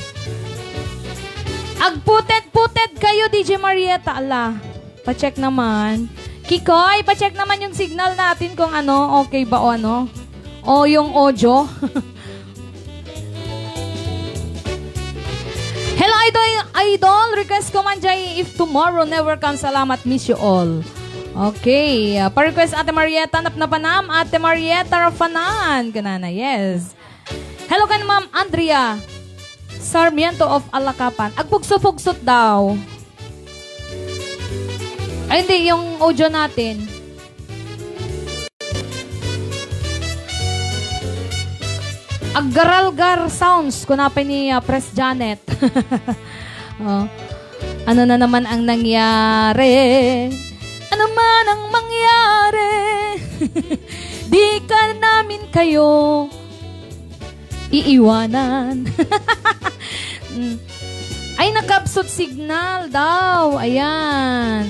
Agputed-puted kayo, D J Marietta. Ala, pa-check naman. Kikoy, pa-check naman yung signal natin kung ano, okay ba o ano. O yung audio. Hello, idol. Idol, request ko man jay If Tomorrow Never Comes. Salamat, miss you all. Okay, ah, pa-request Ate Marietta, napnapanam, Ate Marietta Rafanan. Ganana, yes. Hello kan Ma'am Andrea Sarmiento of Alacapan. Agpugso-pugsot daw. Ay, hindi, yung audio natin. Aggaralgar sounds, kuna pa ni, ah, Pres Janet. Oh. Ano na naman ang nangyari? Ano man ang mangyari? Di ka namin kayo iiwanan. Mm. Ay, nakabsot signal daw. Ayan.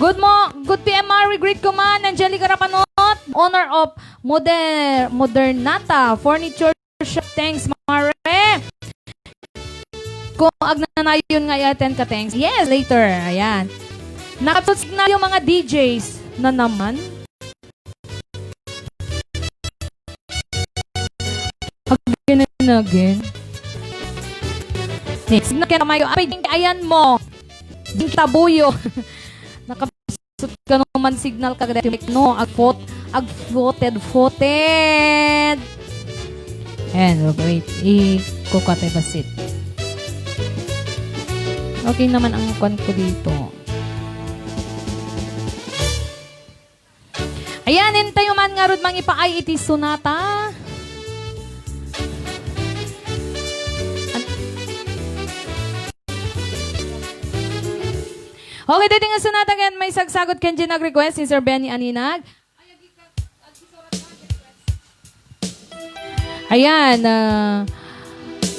Good mo, good P M, Mari. Greet ko man, Angelica Rapanot, owner of Moder-, Modernata Furniture Shop. Thanks, Mare. Kung agnanayon nga i-attend ka, thanks. Yes, later. Ayan. Nakabsot signal yung mga D Js na naman. Again and again. Next, na kaya mayo. Apay, ding ayan mo. Ding tabuyo. Nakabsot ka naman signal ka dati. No, agpot, agfoted, foted. Ayan, wait. I-kukat ay basit. Okay naman ang kwan ko dito. Ayan, intayo man ngarud mangipaay iti sonata. An-, okay, daytoy nga sonata ken maisagsagut ken diay nag-request ni Sir Benny Aninag. Ayan, ah,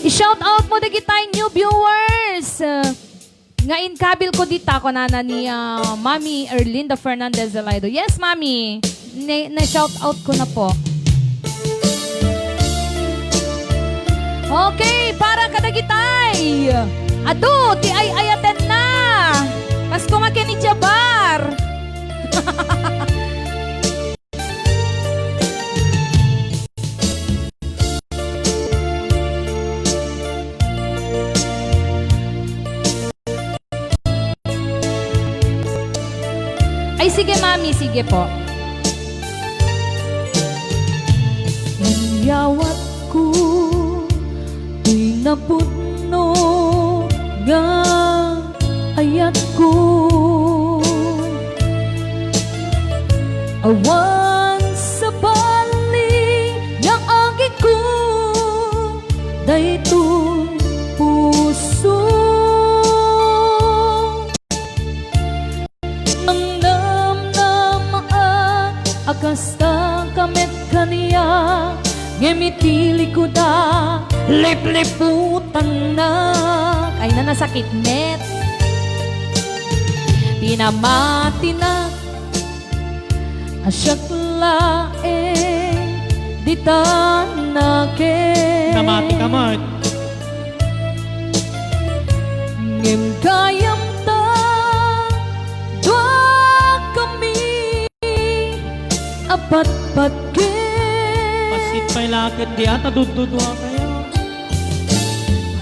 i-shout out mo dagiti new viewers. Ah, nga inkabil ko dita, kunana ni, ah, Mami Erlinda Fernandez Zalaido. Yes, Mami. Ne-, na-shout out ko na po. Okay, para kadagitay. Adu, ti ay-ayatenna. Pasko nga ken ni Jabar. Ay, sige, Mami. Sige po. Inyawat ko toy napudno nga ayat ko. Awan sa A kasta ka met kaniak, ngem iti likuda, lipliputannak. Ay na, nasakit met. Pinamatinak a siak laeng dita nakem. Namati ka met. Ngem gayam ta dua kami a patpatgek. Bassit pay la ket di ata dududua kayo.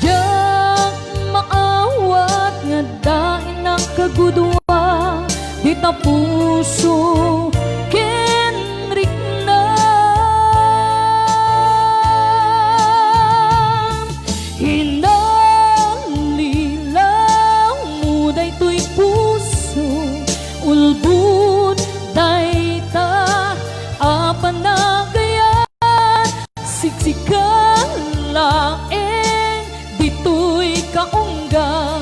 Diak maawat nga adda innak kagudua, dita puso ken riknam. Hinalilawmo daytoy puso, ulbod dayta a panagayat. Siksika laeng ditoy kaungga,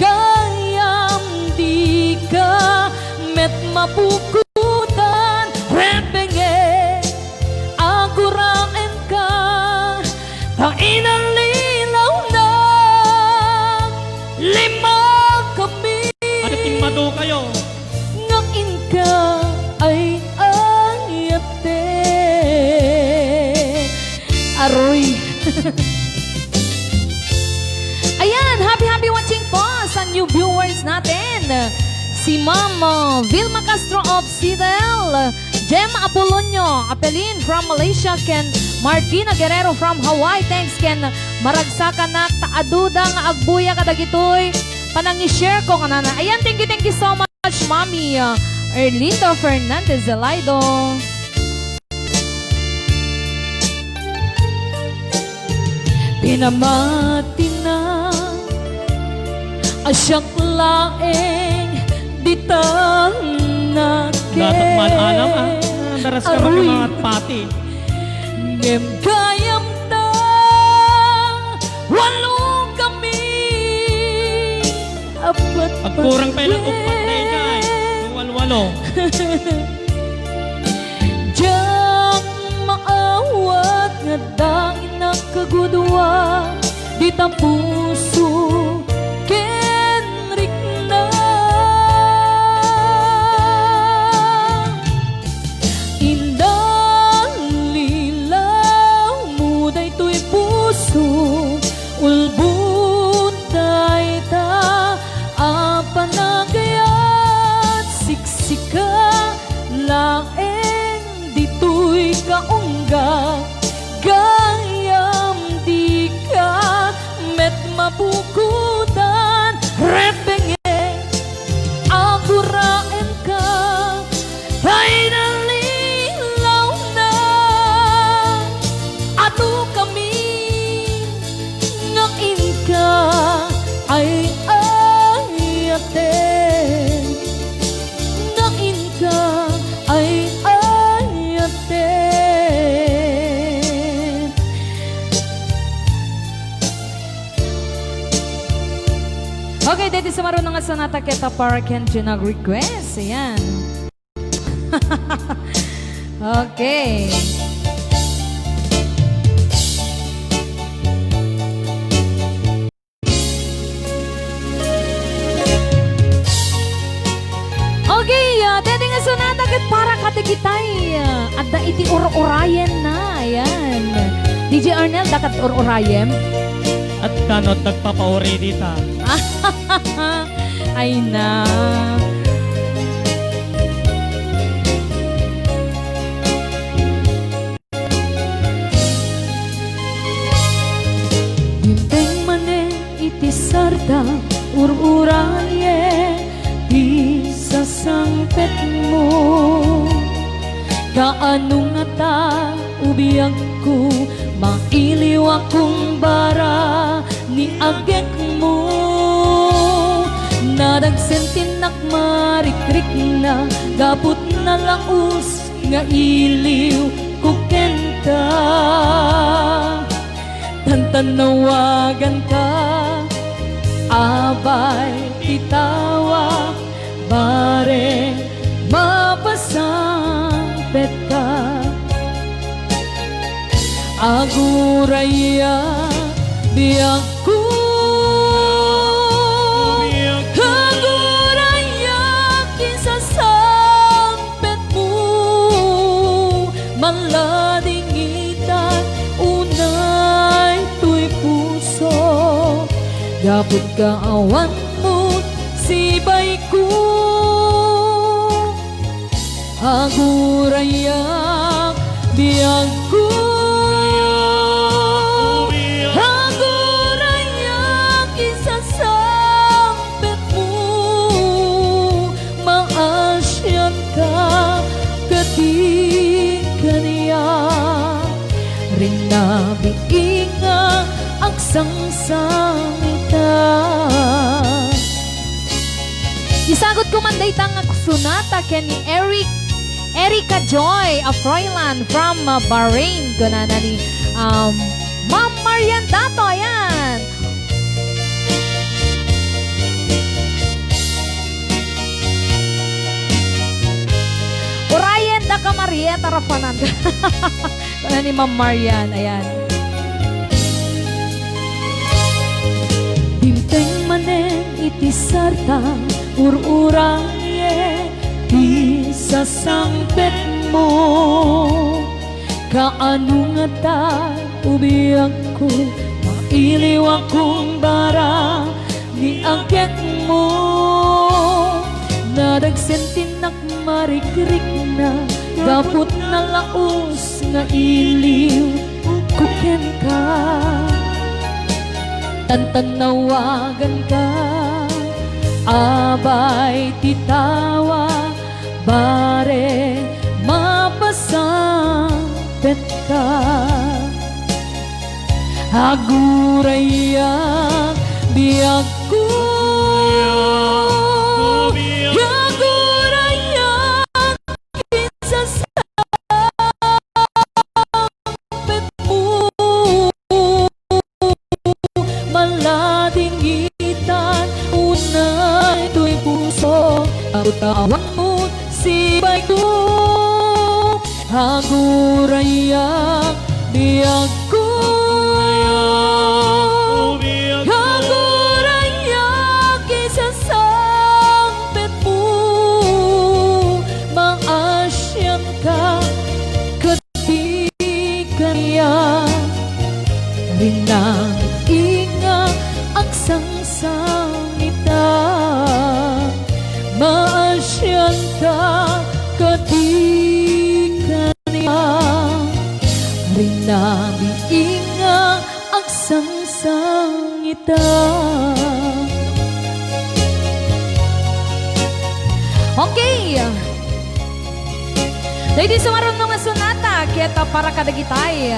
gayam dika met mapukotan. Repenge, aguraenka, ta inalilawnak, lima kami. Ano, timmado kayo? Nga inka ay ayate. Aroy. Ayan, happy, happy watching po sa new viewers natin. Si Ma'am, uh, Vilma Castro of Sidel, Jem Apolonio Apelin from Malaysia, ken Martina Guerrero from Hawaii. Thanks ken maragsakanak, ta aduda nga agbuya kadagitoy panangi-share ko kanana. Ayan, thank you, thank you so much. Mami, uh, Erlinda Fernandez Zalaido. Pinamatina a siak laeng dita nakem. Dapat man anam, ah. Daras ka. Aruy. Mga pati. Ngem gayam ta, walo kami. Apat. Agkurang pay lang upat na ikay. Walwalo. Diak maawat nga adda innak kagudua, dita puso ken riknam. Inalilawmo daytoy puso, ulbod dayta a panagayat. Siksika laeng ditoy kaungga, gayam dika met mapukotan. Repenge, aguraenka, ay nalilawna. Adu kami nga inka ay ayate, nga inka ay ayate. Okay, deti sumaruno nga sonata ket para ken Gina request. Ayan. Okay. Okay, ah, deti nga sonata ket para kadagitay, ah, adda iti ur-urayenna. Ayan. D J Arnel, adda ket ur-urayem? Adda no nagpapauri dita. Ay na. Dimteng manen iti sarda, ur-urayen ti sasangpetmo. Kaano ngata, o biagko, mailiw a kumbara ni agekmo. Nadagsen ti innak marikrikna gapu ta nalaus nga iliwko kenta. Tantanawaganka, abay ti tawag, bareng mapasang Agurayak, biagko. Agurayak, insasangpetmo. Manlading itan unay toy puso. Gapu ta awan mo sibayko. Agurayak, biagko. Agurayak, insasangpetmo. Maasianka ket di kaniak. Rinnabiin nga agsangsangitan. Isagutko man dayta nga sonata ken ni Eric, Erica Joy of Froilan from, uh, Bahrain. Kunana ni, um, Ma'am Marian Dato, ayan. Urayen da ka Marieta Rafanan. Ano ni Ma'am Marian? Ayan. Dimteng manen iti sarta, ur-urayen ti sasangpetmo. Kaano ngata, o biagko, mailiwakon bara ni agekmo. Nadagsen ti nakmarikrikna, gapu ta nalaus nga iliwko kenka. Tantannawaganka, abay ti tawag, bareng mapasangpetka. Agurayak, biagko. Agurayak, insasangpetmo. Manlading itan unay toy puso. Gapu ta awan mo sibayko. Agurayak, biagko. Agurayak, insasangpetmo. Maasianka ket di kaniak. Rinnabiin nga agsangsangitan. Maasianka ket di kaniak. Rinnabiin nga agsangsangitan. Okay. Daydi sumaruno nga sonata ket para kadagitay.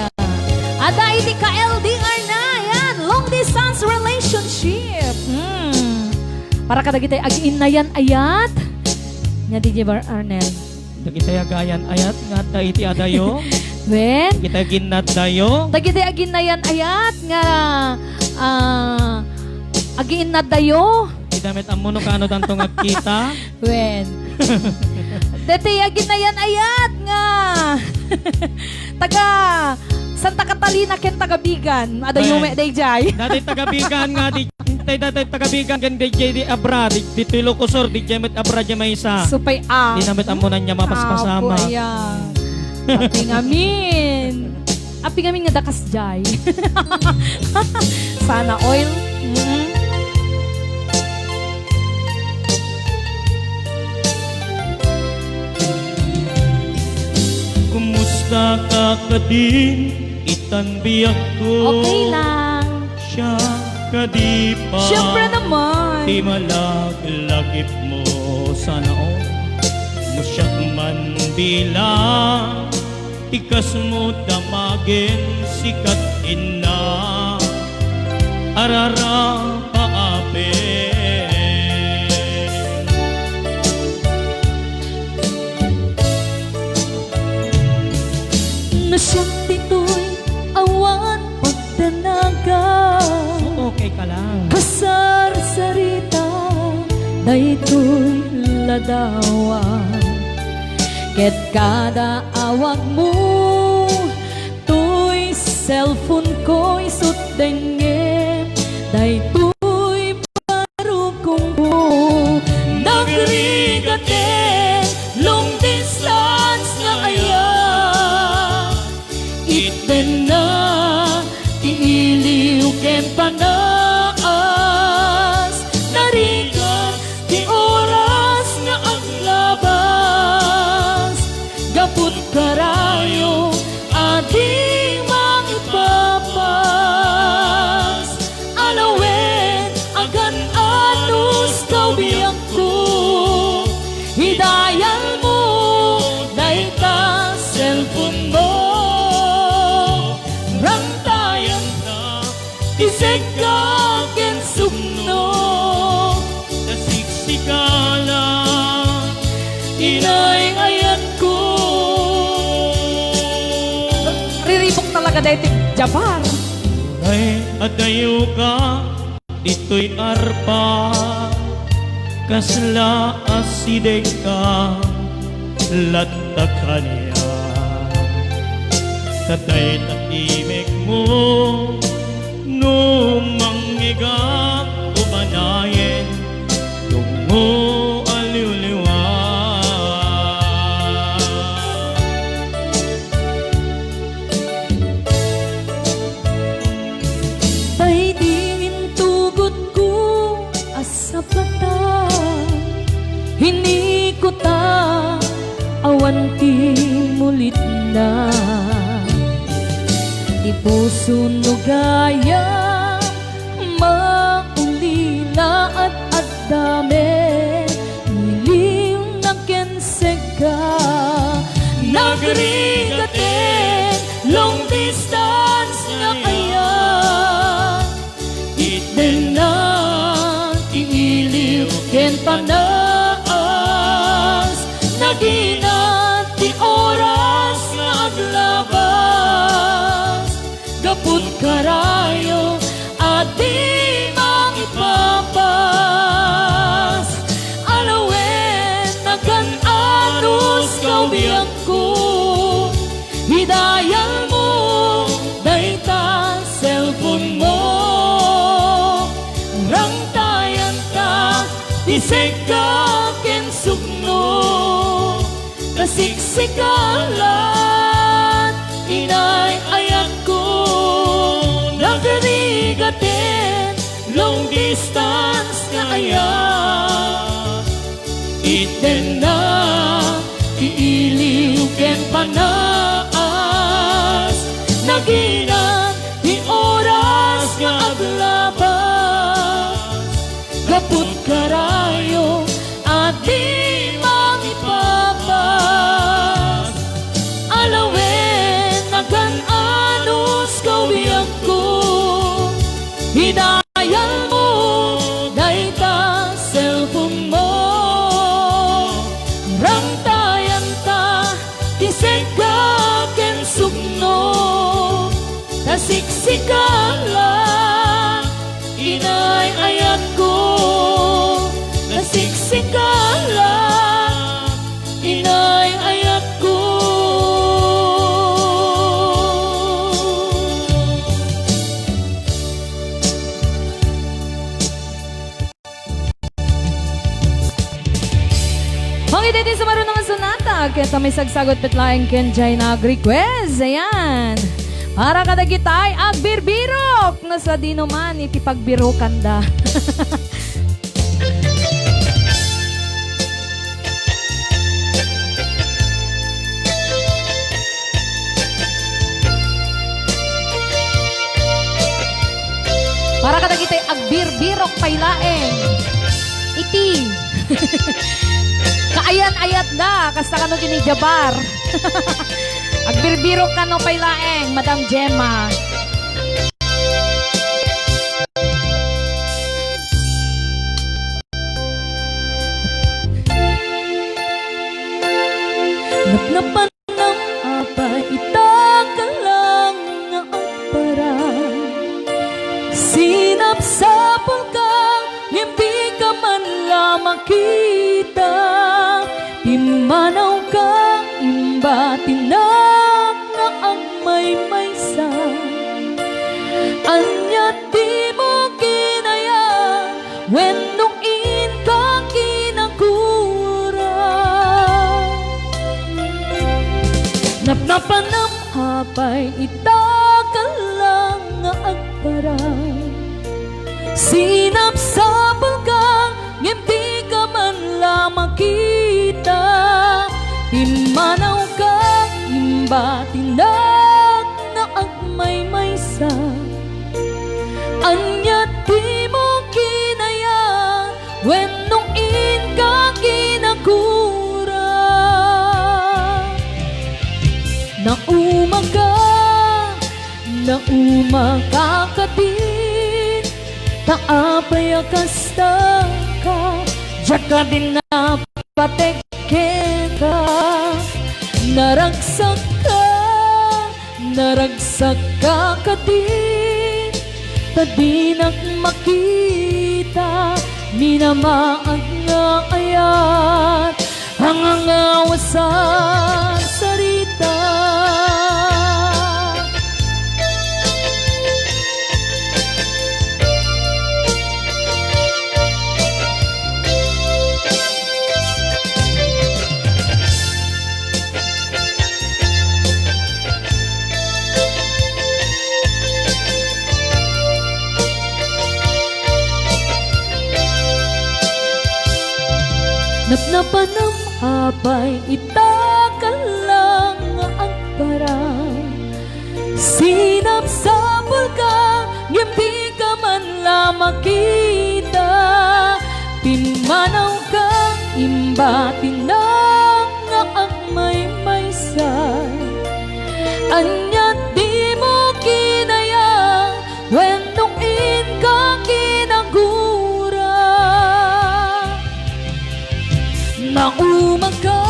Adda iti ka-L D R na, ayan, long distance relationship. Hmm. Para kadagitay agiinnayan-ayat. Nya, D J Bar Arnel. Dagitay agayan-ayat nga adda iti adayo. Wen? Dagitay aginnaddayo. Dagitay aginnayan-ayat nga, ah, agiinnaddayo. Dita met ammo no kaano tanto nga agkita. Wen. Deti aginnayan-ayat nga taga Santa Catalina ken taga Vigan. Adayo met dayjay. Dati taga Vigan nga di, tay, dati taga Vigan ken dayjay di abra, di, ditoy Ilocos Sur, dayjay met abra di maysa. Supay a. Di na met ammo nan nga mapaspasama. Apo, ayan. Apingamin. Apingamin nga dakas jay. Sana all. Mm. Kumusta ka kadin, itan biagko? Okay lang. Siak kadi pa. Siyempre naman. Ti malaglagipmo, sana all. No siak man bilang ti kasmo, damagen sikat inna, ararapaapen. No siak ditoy awan pagdanagan. Okay ka lang. Kasarsarita daytoy ladawan. Ket kada awagmo, toy cellphone ko isut' dengngem, daytoy barukongko. Nagrigat ken long distance nga ayat. Itdenna ti iliw ken panaas, narigat ti oras nga aglabas. Gaput karayo a di mangipapas. Alawen, agan-anos kabiangko, idayalmo dayta cellphone mo. Rangtayanta ti sekka ken sukno. Kasiksika la, inay ayatko. Riribuk talaga daytoy Jabbar. Ay, adayo ka, ditoy arpa, kasla asidegka, latta kaniak. Tatay ta imekmo, no mangngegak o banayen, dummo a liwliwa. Daydi intugotko a sapata, hinikuta awan ti mulitna. Ti puso no gayam maulila, ad-adda met iliwna ken sekka. Nagrigat ken long distance nga ayat. Itdenna ti iliw ken panaas, naginat ti oras nga aglabas. Gaput karayo a di mangipapas, alawen, agan-anos kabiangko. Idayalmo dayta cellphone mo. Rangtayanta ti sekka ken sukno. Kasiksika la, inay ayatko. Nagrigat ken long distance nga ayat. Itdenna ti iliw ken panaas, naginat ti oras nga aglabas. Gaput karayo a di mangipapas, alawen, agan-anos kabiangko. Idayalmo dayta cellphone mo. Rangtayanta ti sekka ken sukno. Kasiksika la, inay ayatko. Kasiksika la, inay ayatko. Mangitay ti sumaruno nga sonata, ket may sagsagut met laeng ken jay nag-request. Ayan. Para kadagitay agbirbirok, no sadino man iti pagbirokanda. Para kadagiti agbirbirok pay laeng. Iti kaayan-ayatda, kasta kano ken ni Jabbar. Agbirbirok kano pay laeng, Madam Gemma. Napnapanam apay ita ka lang nga agparang? Sinapsapulka ngem dika man la makita. Pimmanawka, imbatinak nga agmaymaysa. Ania ti mo kinayat wenno inka kinagura? Napnapanam apay ita ka lang nga agparang? Sinapsapulka ngem dika man la makita. Pimmanawka, imbatinak nga agmaymaysa. Ania ti mo kinayat wenno inka kinagura? Naumaka, naumaka kadin, ta apay a kasta ka, diak kadin napatekkeka. Naragsak ka, naragsak ka kadin, ta dinak makita, minamaag nga ayat, hangangaw a sarsarita. Napnapanam apay ita ka lang nga agparang? Sinapsapulka, ngem dika man la makita. Pimmanawka, imbatinak nga agmaymaysa. Ania ti mo kinayat wenno inka kinagura? Naumaka,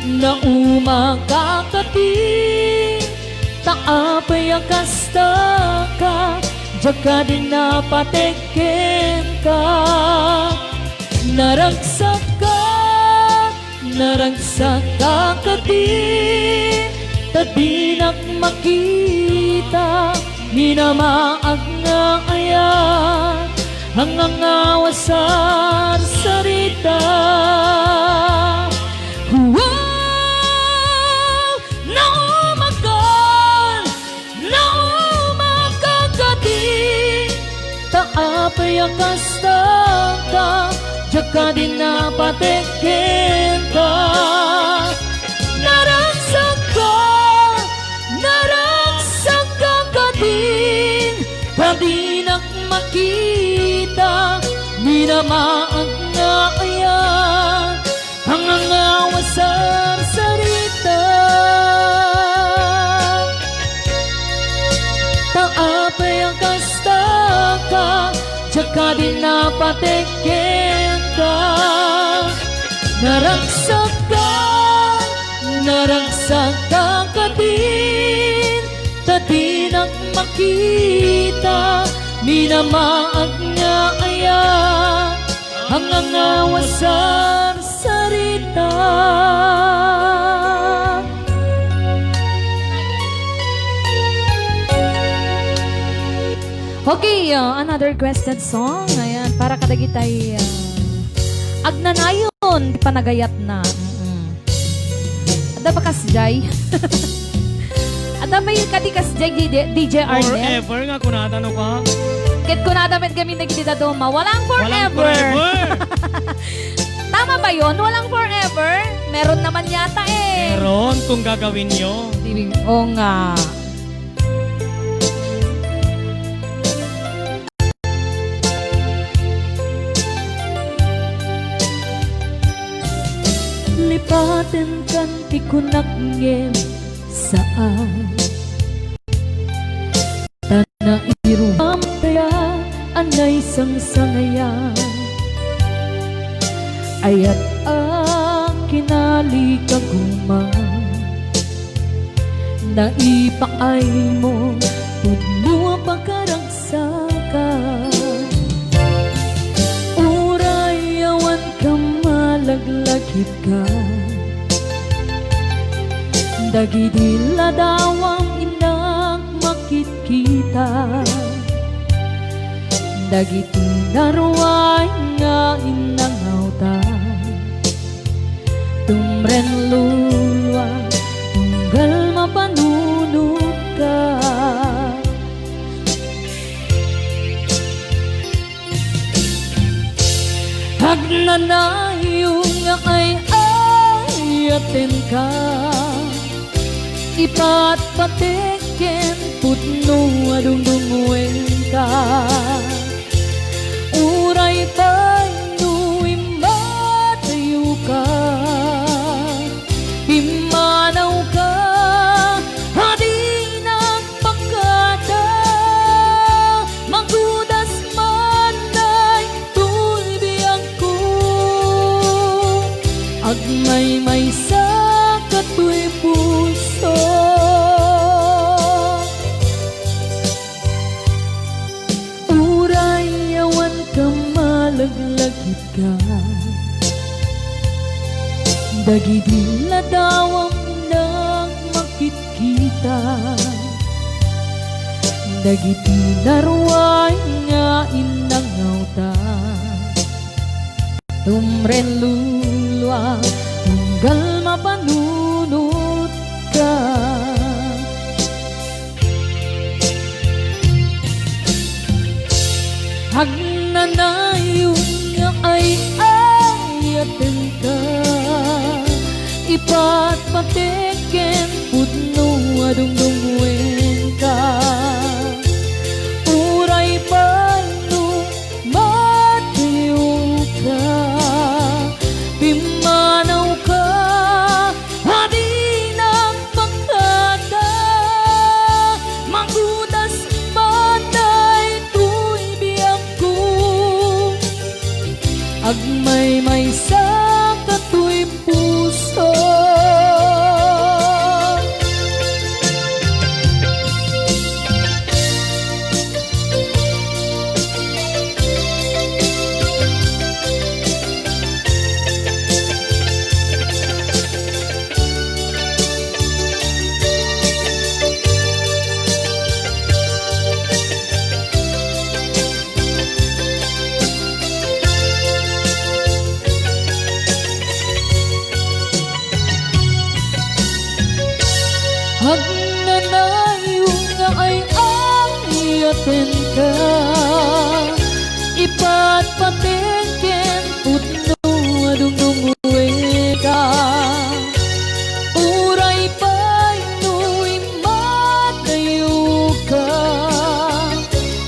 naumaka kadin, ta apay a kasta ka, diak kadin napatekkeka. Naragsak ka, naragsak ka kadin, ta dinak makita, minamaag nga ayat, hangangaw a sarsarita. Wow! Naumaka, naumaka kadin, ta apay a kasta ka, diak kadin napatekkeka. Naragsak ka, naragsak ka kadin, ta dinak makita, minamaag nga ayat, hangangaw a sarsarita. Ta apay a kasta ka, diak kadin napatekkeka. Naragsak ka, naragsak ka kadin, ta dinak makita, minamaag nga ayat, hangangaw a sarsarita. Okay, uh, another requested song. Ayan, para kadagitay, uh, agnanayon ti panagayatna. Mm-mm. Adda ba kasdiay? Adda ba yung kadi kasdiay, D J, D J Arnel? Forever nga kunada, no, pa? Ket kunada met gamin dagiti dadduma, walang forever. Walang forever. Tama ba yun? Walang forever? Meron naman yata eh. Meron kung gagawin nyo. Di-, oo nga. Lipaten kan ti kunak ngem saan. Ta nairuam kaya a naisangsangayan. Ayat a kinalikaguman. Naipaaymo pudno a pakaragsakan. Uray awan ka malaglagikan. Dagidi ladawam innak makitkit ta, dagiti naruay nga innangawta, tumren lulua, tunggal mapanunotka. Agnanayon nga ay-ayatenka, ipatpatek ken pudno a dungdungngoenka. Uray pay no immadayoka, pimmanawka, a dinak pakada, magudas man daytoy biagko, agmaymaysa katoy puso. Uray awan ka malaglagipka, dagidi ladawam nagmakitkita, dagiti naruay nga innangawta, tumren lulua, tunggal mapanunotka. Agnanayon nga ay-ayatenka, ipatpatek ken pudno a dungdungngoenka. Uray pay no madayoka, pimmanawka, a dinak pakada, magudas man daytoy biagko, agmaymaysa katoy puso. Agnanayon nga ay-ayatenka, ipatpatek ken pudno a dungdungngoenka. Uray pay no immadayoka,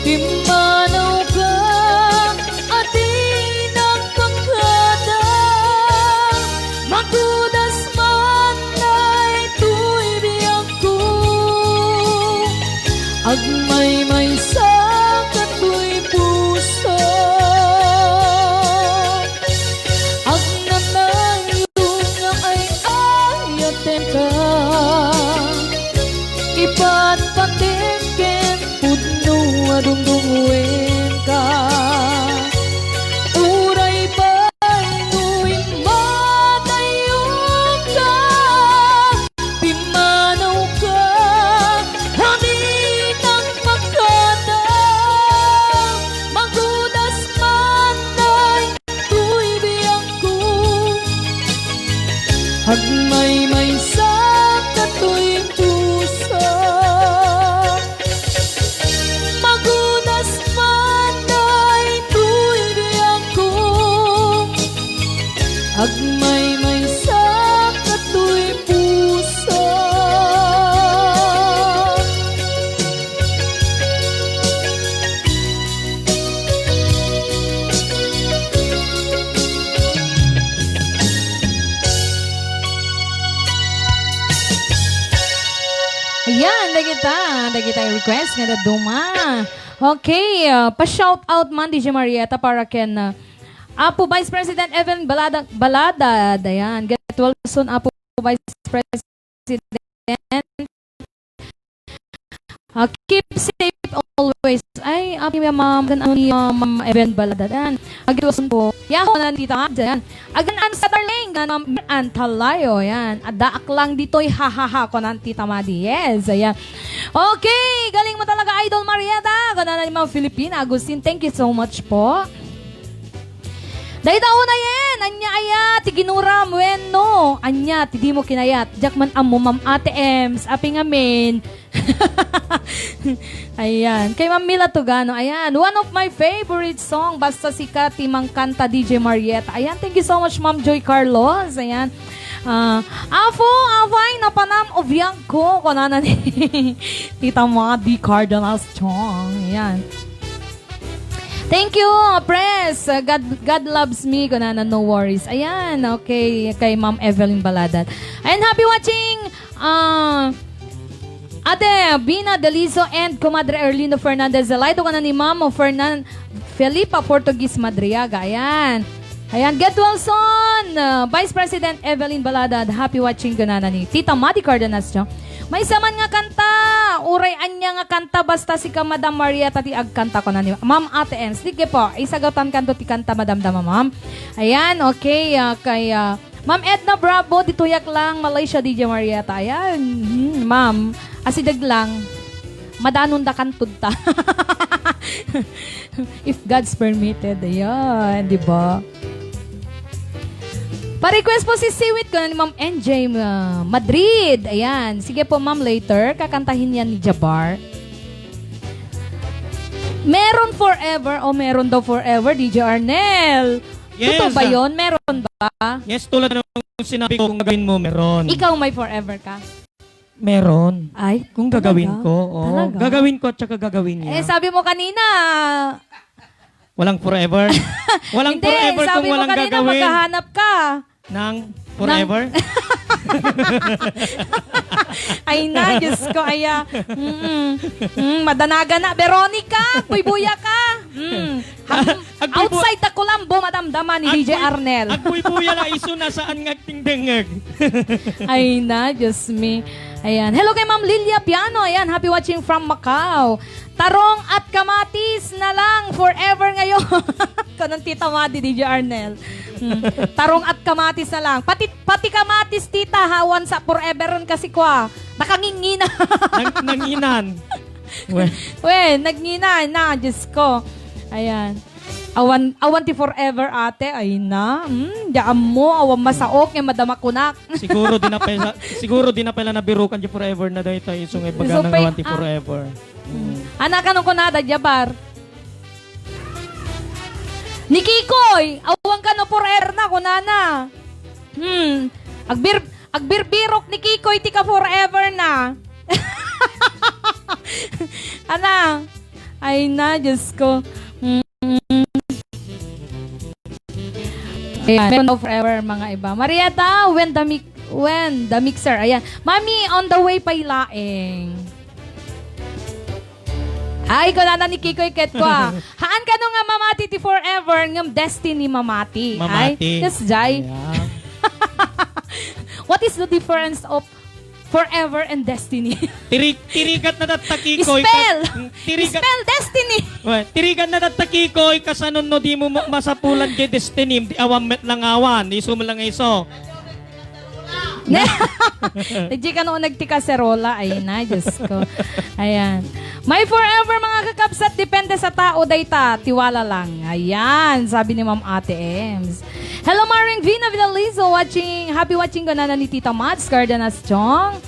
pimmanawka, a dinak pakada, magudas man daytoy biagko, agmaymaysa katoy puso. Agnanayon nga ay-ayatenka, ipatpatek ken pudno a dungdungngoenka. Uray pay no immadayoka, pimmanawka, a dinak pakada, magudas man daytoy biagko, agmaymaysa katoy puso. Magudas man daytoy biagko, agmaymaysa katoy puso. Ayan, dagita, dagita yung request nga daduma. Okay, uh, pa-shout out man, D J Marietta, para ken, uh, Apo Vice President Evan Balada, Balada, ayan, get well soon, Apo Vice President. Ah, keep safe always. Ay, happy, ma'am. Kan ano ni, ah, Ma'am Evan Baladaran. Agi, wasun po. Yahoo, kunan Tita Madi, ayan. Again, I'm sa darling, kunan Ma'am Mer Antalayo, ayan. Addaak lang ditoy, ha, ha, ha, kunan Tita Madi. Yes, ayan. Okay, galing mo talaga, Idol Marietta. Kunan ni Ma'am Filipina Agustin, thank you so much po. Dayta unayen, ania aya ti ginuram wenno ania ti dimo kinayat? Diak man ammo, Ma'am Ate Ems, apay ngamin. Ayan. Kay Ma'am Mila Tugano. Ayan. One of my favorite song. Basta sika ti mangkanta, D J Marietta. Ayan. Thank you so much, Ma'am Joy Carlos. Ayan. Ah, Apo, apay, napanam o biag ko. Kunana ni Tita Madi Cardenas Chong. Ayan. Thank you, Pres. Uh, God, God loves me. Kunana, no worries. Ayan, okay. Kay Ma'am Evelyn Baladat. Ayan, happy watching, uh, Ate Bina Delizo and Comadre Erlino Fernandez Zalaido, kunan ni Ma'am Fernan-, Felipa Portuguese Madriaga. Ayan. Ayan, get well soon, uh, Vice President Evelyn Baladad, happy watching, kunana ni Tita Madi Cardenas, no? Maysa man nga kanta, uray ania nga kanta, basta sika, Madam Marietta, ti agkanta, kunan ni Ma'am Ate Ems. Sige po, isagawtankanto ti kanta, Madam Dama, Ma'am. Ayan, okay, ah, kay, ah, Ma'am Edna Bravo, ditoyak lang, Malaysia, D J Marietta. Ayan, hmm, Ma'am, asideg lang. Madanondakanto ta. If God's permitted, ayan, di ba? Pa-request po si Siwit, kunan ni Ma'am N J, uh, Madrid. Ayan. Sige po, ma'am, later. Kakantahin yan ni Jabar. Meron forever o meron daw forever, D J Arnel? Yes. Totoo ba yun? Meron ba? Yes, tulad ng sinabi ko, kung gagawin mo, meron. Ikaw may forever ka? Meron. Ay, kung gagawin talaga? Ko, oo. Talaga? Gagawin ko at saka gagawin niya. Eh, sabi mo kanina. Walang forever? Walang forever kung walang gagawin. Hindi, sabi mo kanina, maghahanap ka. Ng forever? Ng Ay na, Diyos ko, aya. Mm-mm. Mm, madanagan na. Veronica, buybuya ka. Mm. Hang-, Agbuybu- outside the Colombo, madamdama ni Agbuy-, D J Arnel. Agbuybuya la isu na saan nga agtingdengngeg. Ay na, Diyos me. Ayan. Hello kay Ma'am Lilia Piano. Ayan, happy watching from Macau. Tarong at kamatis na lang forever ngayon. Kunang Tita Madi, D J Arnel. Hmm. Tarong at kamatis na lang. Pati, pati kamatis, tita, hawan sa forever ron kasi kwa. Nakangingina. Nang-, nanginan. We. We, nagngina na, Diyos ko. Ayan. Awan, awan ti forever, ate. Ay na. Hmm, di ammo, awan masaok, nga madama kunak. Siguro di na pala, siguro di na pala nabirukan ti forever na dayta, isu nga ibaga nang awan ti forever. Hmm. Anak, ano kunada, Jabar? Ni Kikoy, awan ka no forever na, kunana. Hmm. Agbir-, agbirbirok ni Kikoy, ti ka forever na. Ana. Ay na, Diyos ko. Mm. Ayan, meron daw forever, mga iba. Marietta, when the mi-, when the mixer. Ayan. Mami, on the way pay laeng. Ay, kunana ni Kikoy ket kwa. Haan kano nga mamati ti forever, ngem destiny mamati. Mamati. Ay, yes, Jai. Ayan. What is the difference of forever and destiny? Tiri-, tirigat na tatta, Kikoy, ka-, spell! Mm, tirigat. Spell destiny! Well, tirigat na tatta, Kikoy, kasano no di mo ma-, masapulan kay destiny, di awan met langawan, isu mo lang isu. Ne? Di kano nagtikaserola, ay na, Diyos ko. Ayan. My forever, mga kakabsat, depende sa tao, dayta, tiwala lang. Ayan, sabi ni Ma'am Ate Ems. Hello, Maring Vina Vilalizo, watching, happy watching, kunana ni Tita Mads Cardenas Chong.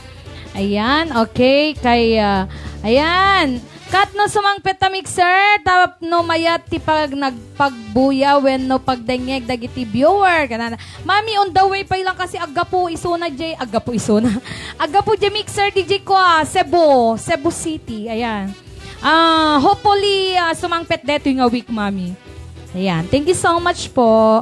Ayan, okay, kay, ah, ayan. Kat no sumangpet ta mixer, tapno mayat ti pag-, nagpagbuya wenno pagdengngeg dagiti viewer. Kanana, Mami, on the way pay lang kasi aggapu isuna, Jay. Aggapu isuna. Aggapu, Jay, mixer, D J ko, ah, Cebu, Cebu City. Ayan. Ah, hopefully, ah, sumangpet detoy nga week, Mami. Ayan. Thank you so much po.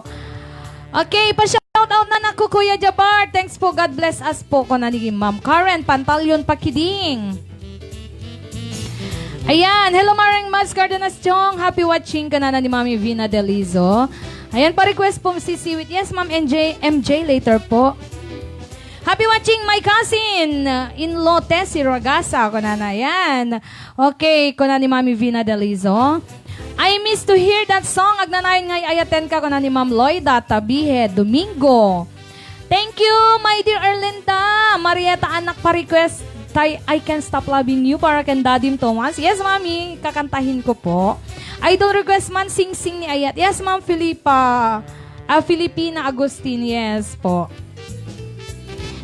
Okay, pa-shoutout na nako, Kuya Jabar. Thanks po. God bless us po, kuna ni Ma'am Karen Pantalion Pakiding. Ayan. Hello, Maring Mads Cardenas Chong. Happy watching, kanana ni Mami Vina Delizo. Ayan, pa-request po si Siwit. Yes, Ma'am N J, M J, later po. Happy watching, my cousin, uh, in Lote, si Ragasa, kunana. Ayan. Okay, kuna ni Mami Vina Delizo. I miss to hear that song. Agnanayon nga ay-ayatenka, kuna ni Ma'am Loida Tabihe Domingo. Thank you, my dear Erlinda. Marieta, anak, pa-request tay I Can't Stop Loving You para ken Dadim Thomas. Yes, Mami. Kakantahin ko po. Idol request man, Singsing ni Ayat. Yes, Ma'am Filipa. Ah, Filipina Agustin. Yes po.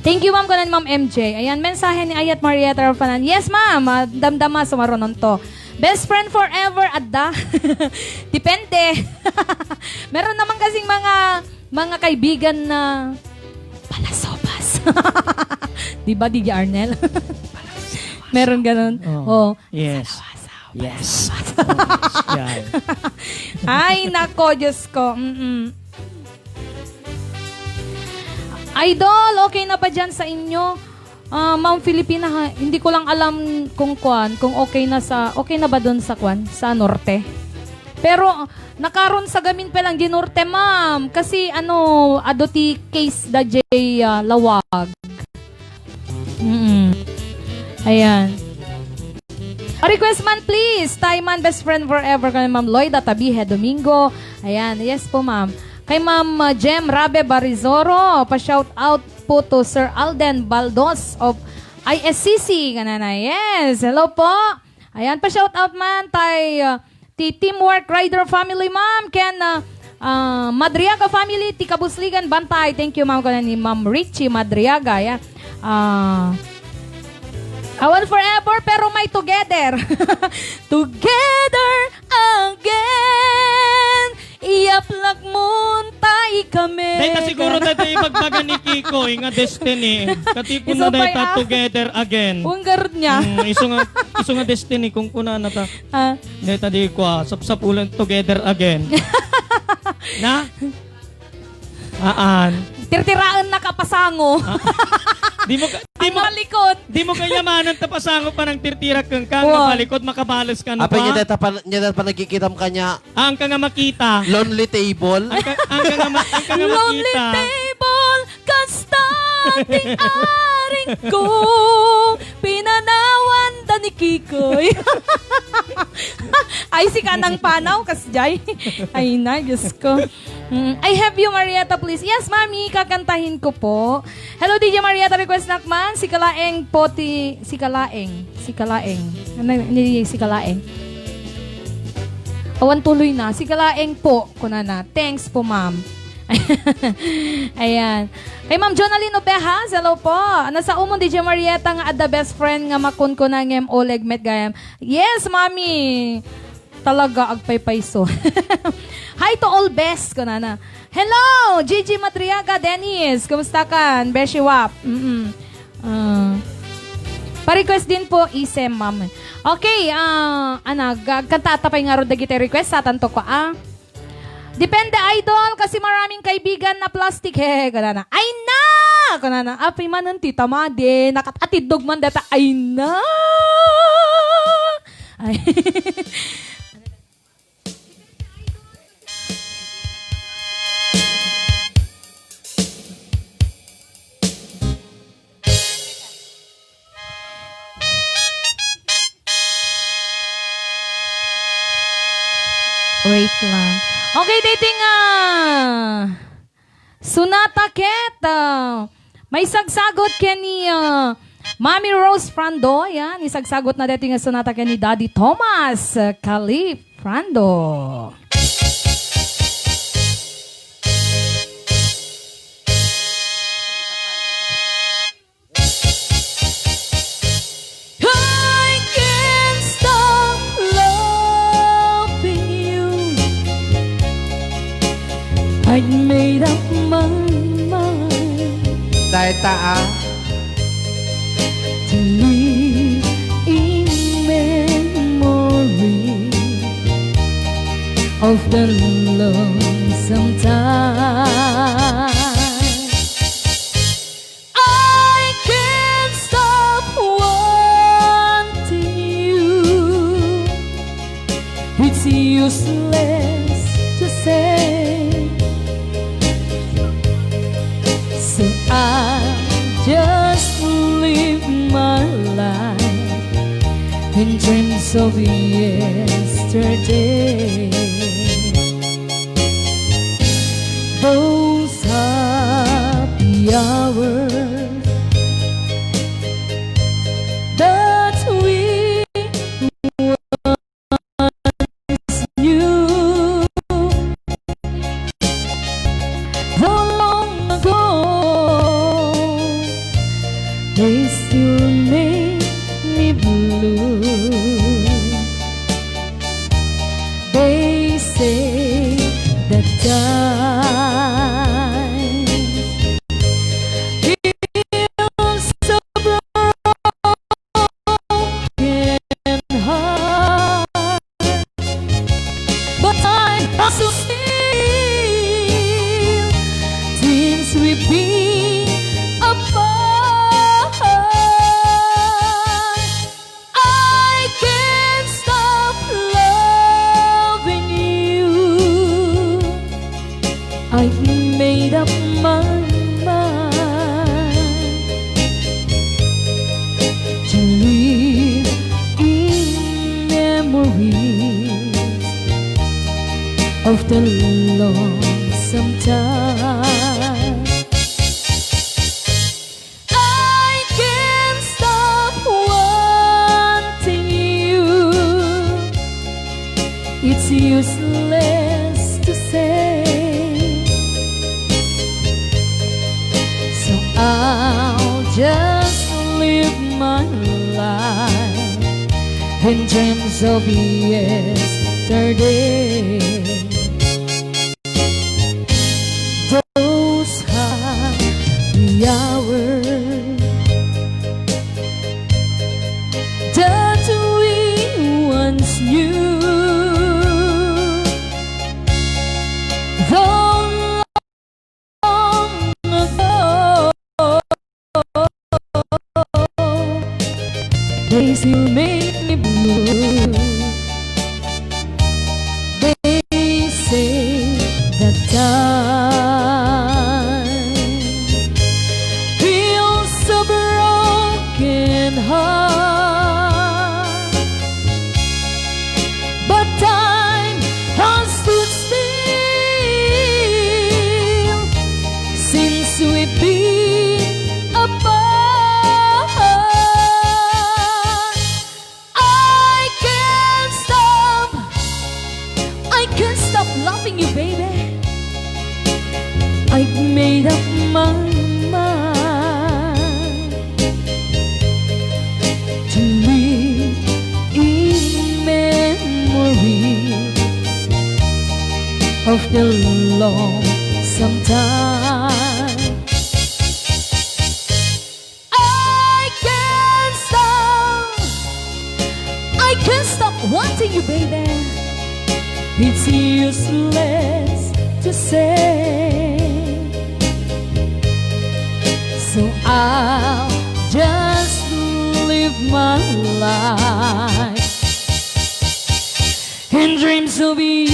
Thank you, ma'am. Kunan, Ma'am M J. Ayan, mensahe ni Ayat Marieta Rafanan. Yes, ma'am. Ah, damdama, sumarunon to. Best friend forever, adda. Depende. Meron naman kasing mga, mga kaibigan na palasobas. Di ba, D J Arnel? Meron ganun. Oo. Oh. Yes. Yes. Yan. Ay, nako, Diyos ko. Mm-mm. Idol, okay na ba dyan sa inyo? Ah, Ma'am Filipina, ha, hindi ko lang alam kung kwan, kung okay na sa, okay na ba dun sa kwan, sa norte. Pero, nakaron sa gamin pa lang di norte, ma'am. Kasi, ano, adu ti case da jay, ah, lawag. Mm. Ayan. A request man, please. Tay man, best friend forever kay Ma'am Loida Tabihe Domingo. Ayan. Yes po, ma'am. Kay Ma'am, uh, Jem Rabe Barizoro, pa-shout out po to Sir Alden Baldos of I S C C. Kanana. Yes. Hello po. Ayan, pa-shout out man tay, uh, ti Teamwork Rider family, ma'am, ken, ah, ah, Madriaga family, ti Kabusligan Bantay. Thank you, ma'am, kuna ni Ma'am Richie Madriaga. Ayan. Ah, awan forever, pero may together. Together again. Iyaplak mo tay kami. Dayta siguro, dayta ibagbaga ni Kikoy nga destiny. Katipon na dayta, ah, together again. Unggar niya. Mm, isu nga, isu nga destiny, kung kunana ta. Ah. Dayta di kua, sapsapulan together again. Na? Aan. Tirtiraen na ka pasango. Ah. Di mo ka, di mo, malikot. Di mo kayamanan ta pasango pa nang tirtira kenka, nga malikot, makabales ka no. Apay, pa? Nya dayta pa, nya dayta pa nagkikitam kanya. Ang ka nga makita. Lonely table. Ang ka, ang ka nga ma-, ang ka nga makita. Lonely table, kasta ti aring ko, pinanawan da ni Kikoy. Ay, si kanang panaw, kasjay. Ay na, Diyos ko. Mm, I Have You, Marietta, please. Yes, Mami, kakantahin ko po. Hello, D J Marietta, request nak man. Sika laeng po ti, sika laeng. Sika laeng. Ano, ni, sika laeng. Awan tuloy na. Sika laeng po, kunana. Thanks po, ma'am. Ayan. Kay Ma'am Jonalyn Ovejas, hello po. Ano sa umon, D J Marietta, nga adda best friend nga makunkuna ngem Oleg met gayam? Yes, Mami. Talaga, agpaypayso. Hi to all best, kunana. Hello, Gigi Madriaga, Dennis. Kumusta kan? Beshi Wap. Mm-mm. Ah. Pa-request din po, Isem, ma'am. Okay, ah, ana, ag-, agkanta ta pay ngarud dagiti request, satan to ko, ah. Depende, idol, kasi maraming kaibigan na plastic. He, kunana. Ay na! Kunana. Apay manen ti tamadi. Nakat-atiddog man data. Ay na! Ay. Wait lang. Okay, dating, ah, Sonata ket, ah, maisagsagot ken ni, ah, Mami Rose Frando. Yan, isagsagot na daytoy nga sonata ken ni Daddy Thomas, ah, Califrando. I can't stop loving you. I'd made up my mind Dayta, ah. To live in memory of the lonesome time. I can't stop wanting you. It's useless to say. So I just live my life in dreams of years yesterday. Those happy hours that we once knew, though long ago, they still make me blue. They say that time heals a broken heart, but time has to heal since we've been apart. I can't stop loving you. I've made up my mind to live in memories of the lonesome time. I can't stop wanting you. It's useless to say. So I'll just live my life in dreams of yesterday. Those happy hours that we once knew, though long ago, they still make me blue. They say that time heals a broken heart, but time has stood still since we've been apart. I can't stop, I can't stop loving you, baby. I've made up my mind to live in memory of the lonesome time. I can't stop, I can't stop wanting you, baby. It's useless to say. So I'll just live my life in dreams of yesterday.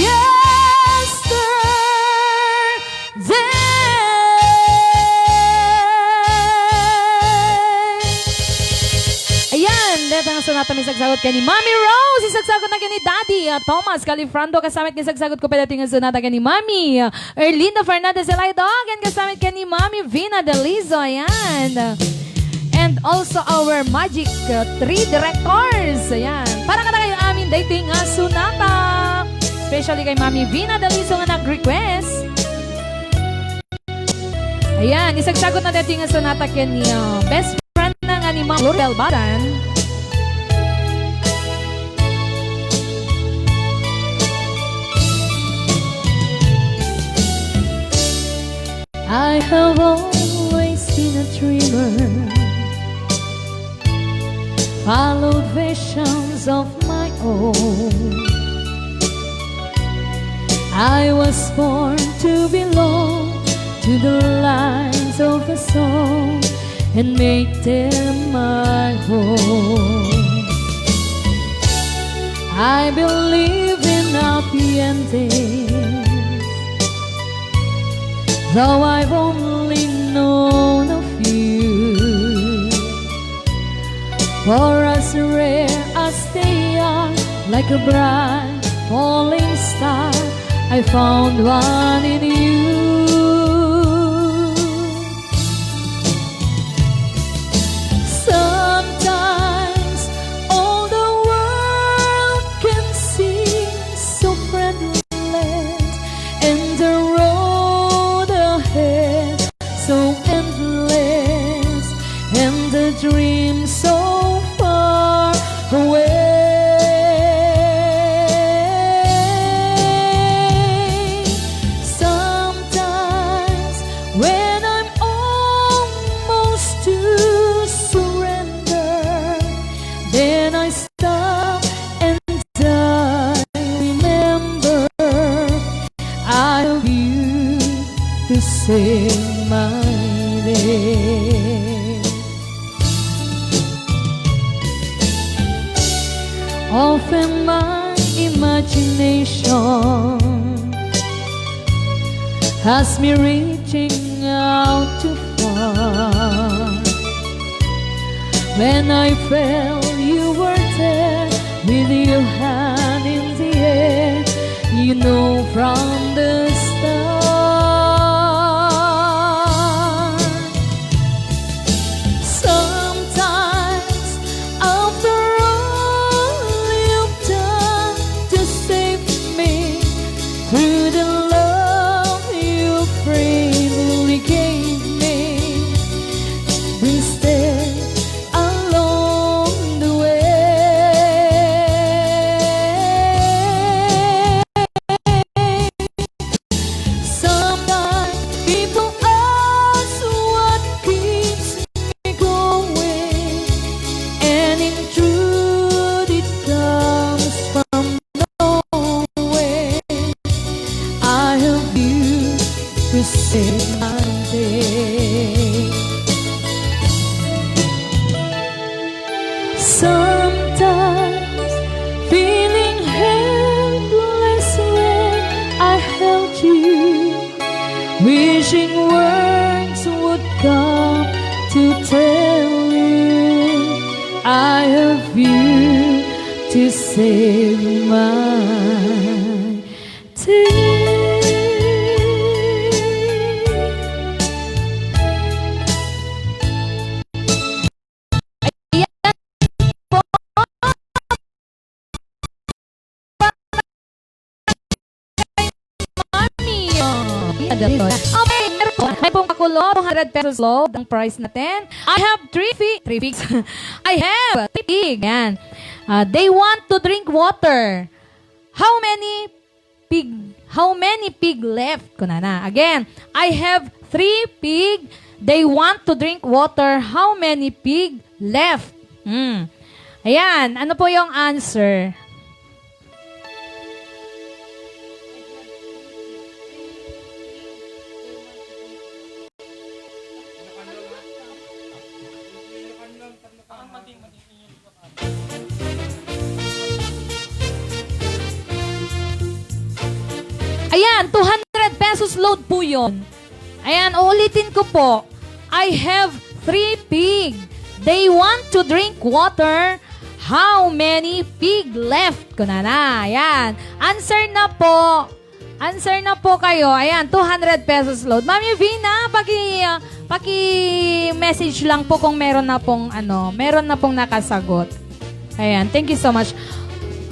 Ayan, deta nga sonata misagsagot ken ni Mami Rose, isagsagot na ken ni Daddy, ah, Thomas Califrando, kasama ket isagsagot ko pay daytoy nga sonata ken ni Mami, ah, Erlinda Fernandez Elaido, ken kasama ket ni Mami Vina Delizo, ayan. And also our Magic, uh, three directors. Ayan. Para kadakayo amin, daytoy nga sonata. Especially kay Mami Vina Daliso nga nag-request. Ayan, isagsagot na daytoy nga sonata ken ni, uh, best friend na nga ni Ma'am Lourdes Batan. I have always been a dreamer, followed visions of my own. I was born to belong to the lines of a song and make them my home. I believe in happy endings, though I've only known a few. For as rare as they are, like a bright falling star, I found one in you. Sometimes all the world can seem so friendless, and the road ahead so endless, and the dream so far away. Sometimes when I'm almost to surrender, then I stop and I remember I have you to save my day. Often my imagination has me reaching out too far. When I fell, you were there with your hand in the air. You know from the start. Sometimes, after all you've done to save me, through the love you freely gave me, we stay along the way. Sometimes people ask what keeps me going, and in truth it comes from nowhere. I have you to save my day. Sometimes, feeling helpless when I held you, wishing words would come to tell you I have you to save my day. Ayan po. Mami. Oh, okay, meron po. May pong pakulo, two hundred pesos load ang price natin. I have three fi-, three figs. I have three pig. Yan. Ah, they want to drink water. How many pig, how many pig left? Kunana. Again, I have three pig. They want to drink water. How many pig left? Hmm. Ayan. Ano po yung answer? Ayan, two hundred pesos load po yun. Ayan, uulitin ko po. I have three pig. They want to drink water. How many pig left? Kunana. Ayan. Answer na po. Answer na po kayo. Ayan, two hundred pesos load. Mami Vina, paki, ah, paki-message lang po kung meron na pong, ano, meron na pong nakasagot. Ayan, thank you so much.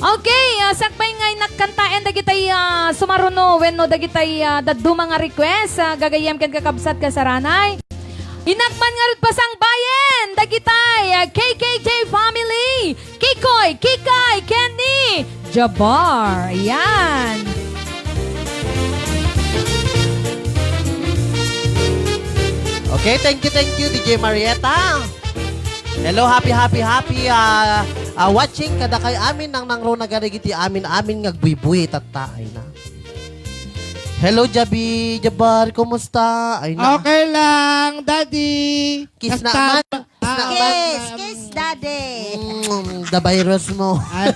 Okay, ah, sakbay nga inakkantaen dagitay, ah, sumaruno wenno dagitay, ah, dadduma nga request, ah, gagayyem ken kakabsat, kasaranay. Inakman ngarud pasangbayen dagitay, ah, K K J family. Kikoy, Kikay, Kenny, Jabbar. Ayan. Okay, thank you, thank you, D J Marietta. Hello, happy, happy, happy, ah, ah, watching kadakay amin nang nangruna dagiti amin-amin nga agbuybuy tatta, ay na. Hello, Jabi, Jabbar, kumusta? Ay na. Okay lang, Daddy. Kiss na man. Kiss na man. Kiss, kiss, Daddy. Mm, the virus mo. Ay,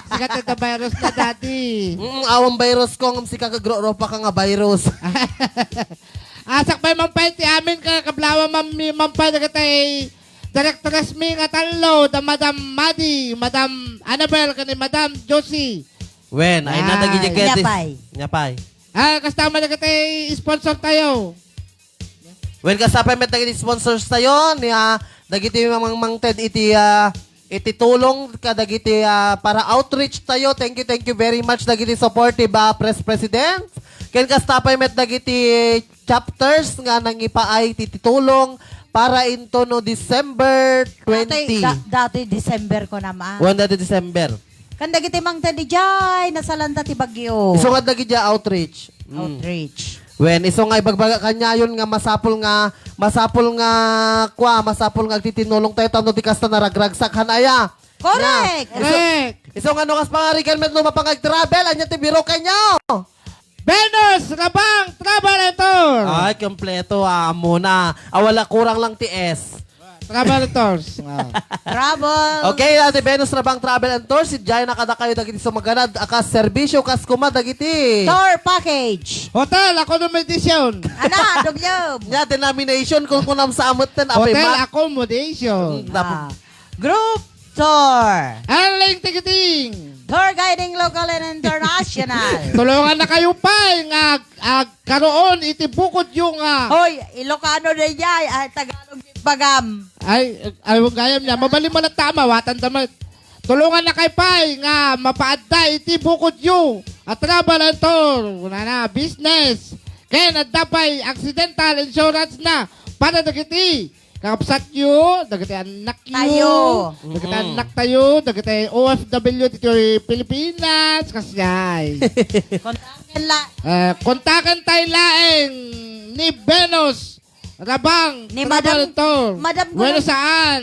sika ti the virus na, Daddy. Mm, awan virus ko, ngem sika kagroropa ka nga virus. Ah, sakbay man pay ti amin, ka-, kablawa man mi-, man pay dagitay directores mi nga tallo, da Madam Madi, Madam Annabel, ken ni Madam Josie. Wen, ay na, dagiti Ay. Nya pay. Nya pay. Ah, kasta man dagiti sponsor tayo. Wen, kasta pay met dagiti sponsors tayo, ni, ah, dagiti mamangted iti, ah, iti tulong kadagiti, ah, para outreach tayo. Thank you, thank you very much dagiti supportive, ah, press president. Ken kasta pay met dagiti chapters nga nangipaay ti, ti tulong para into no December twenty. Dati, da-, dati December ko naman. Wen, dati December. Kan dagiti mangted idiay, nasalanta ti bagyo. Isu nga dagiti outreach. Mm. Outreach. Wen, isu nga ibagbaga kaniayon nga masapul nga, masapul nga, kwa, masapul nga agtitinulong tayo tapno di kasta naragragsak han aya. Correct. Nya, isu, Correct. Isu nga no kas pangarigan met no mapangag-travel, anya ti biro kanyo? Venus Rabang Travel and Tour. Ay, kompleto, ah, muna. Ah, wala, kurang lang ti S. Travel and Tours. Ah. Travel. Okay, Ate Venus Rabang Travel and Tours, idiay na kadakayo dagiti sumaganad a kas serbisyo, kas kuma dagiti. Tour package. Hotel accommodation. Ana, dugyom. Nya, denomination, kun kunam sa amot ten, apay Hotel mat. Accommodation. Mm, tapos Ah. Group tour. Airline ticketing. Tour guiding local and international. Tulungan na kayo pay nga ag-, agkaroon iti bukod yung, ah, Hoy, Ilocano na yan. Ay, Tagalog yung bagam. Ay, ay, huwag gayam niya. Mabalin mo lang tama, watan tama. Tulungan na kayo pay nga mapaadda iti bukod yung, ah, travel and tour. Una na, business. Kaya nadda pay accidental insurance na para dagiti kakabsatyo, dagiti annakyo, Tayo. Dagiti Mm. annak tayo, dagiti O F W ditoy Pilipinas, kasjay. Kontaken la- Eh, kontaken tayo laeng ni Venus Rabang Ni Madam, Trabaltor. Madam Bueno, Gulay. Saan?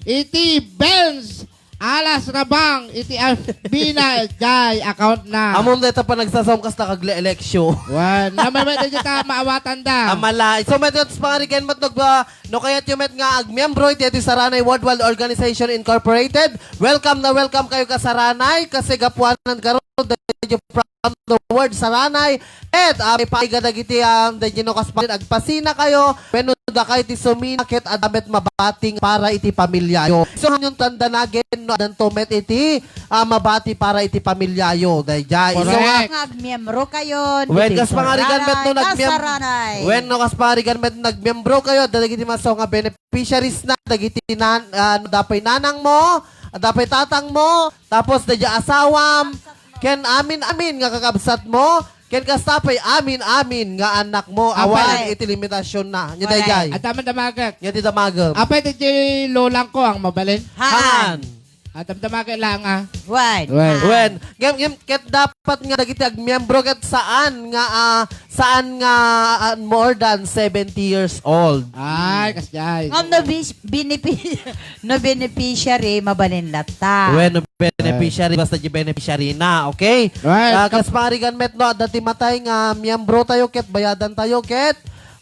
Iti Benz Alas Rabang, iti F B na jay account na. Amom dayta pa nagsasawm kas nakagle-eleksyon. Wan, namay met dayta maawatan da. Amala. So, met, met, pangarigan met, nag-, ah, no kayatyo met nga agmiyembro iti, iti Saranay Worldwide Organization Incorporated. Welcome na welcome kayo ka Saranay, kasi gapuanan garo, dayta from the word Saranay. Ket, ah, maipaay kadagiti, ah, daydi no kas pangin agpasina kayo, wenno dakay ti sumina, ket adda met mabati para iti pamilyayo. So, hanyon tandanagen no addanto met iti, ah, mabati para iti pamilyayo. Daydiay. Isu nga Correct. Nga agmiyembro kayo, Wen, diti kas pangarigan met no Saranay, nagmiyem-, kas Saranay. Wen, no kas pangarigan met nagmiyembro kayo, adda dagiti maso nga beneficiaries na, dagiti nan-, ah, dapay nanang mo, dapay tatang mo, tapos daydi asawam, ken amin-amin nga kakabsat mo, ken kasta pay amin-amin nga anak mo, Apay. Awan iti limitasyon na. Nya Correct. Daydiay. At tama damagak. Nya ti damagak. Apay ti lolang ko ang mabalin? Haan. Haan. At tama damagak lang, ah. Wen. Wen. Haan. Wen. Ngem, ngem, ket dapat nga dagiti agmiyembro ket saan nga, ah, saan nga, ah, more than seventy years old. Ay, kasjay. Ngam no bis-, binipi-, no beneficiary, mabalin latta. Wen, no beneficiary, basta di beneficiary na, okay? Right. Ah, kas pangarigan met, no, adda ti matay nga miyembro tayo ket bayadan tayo ket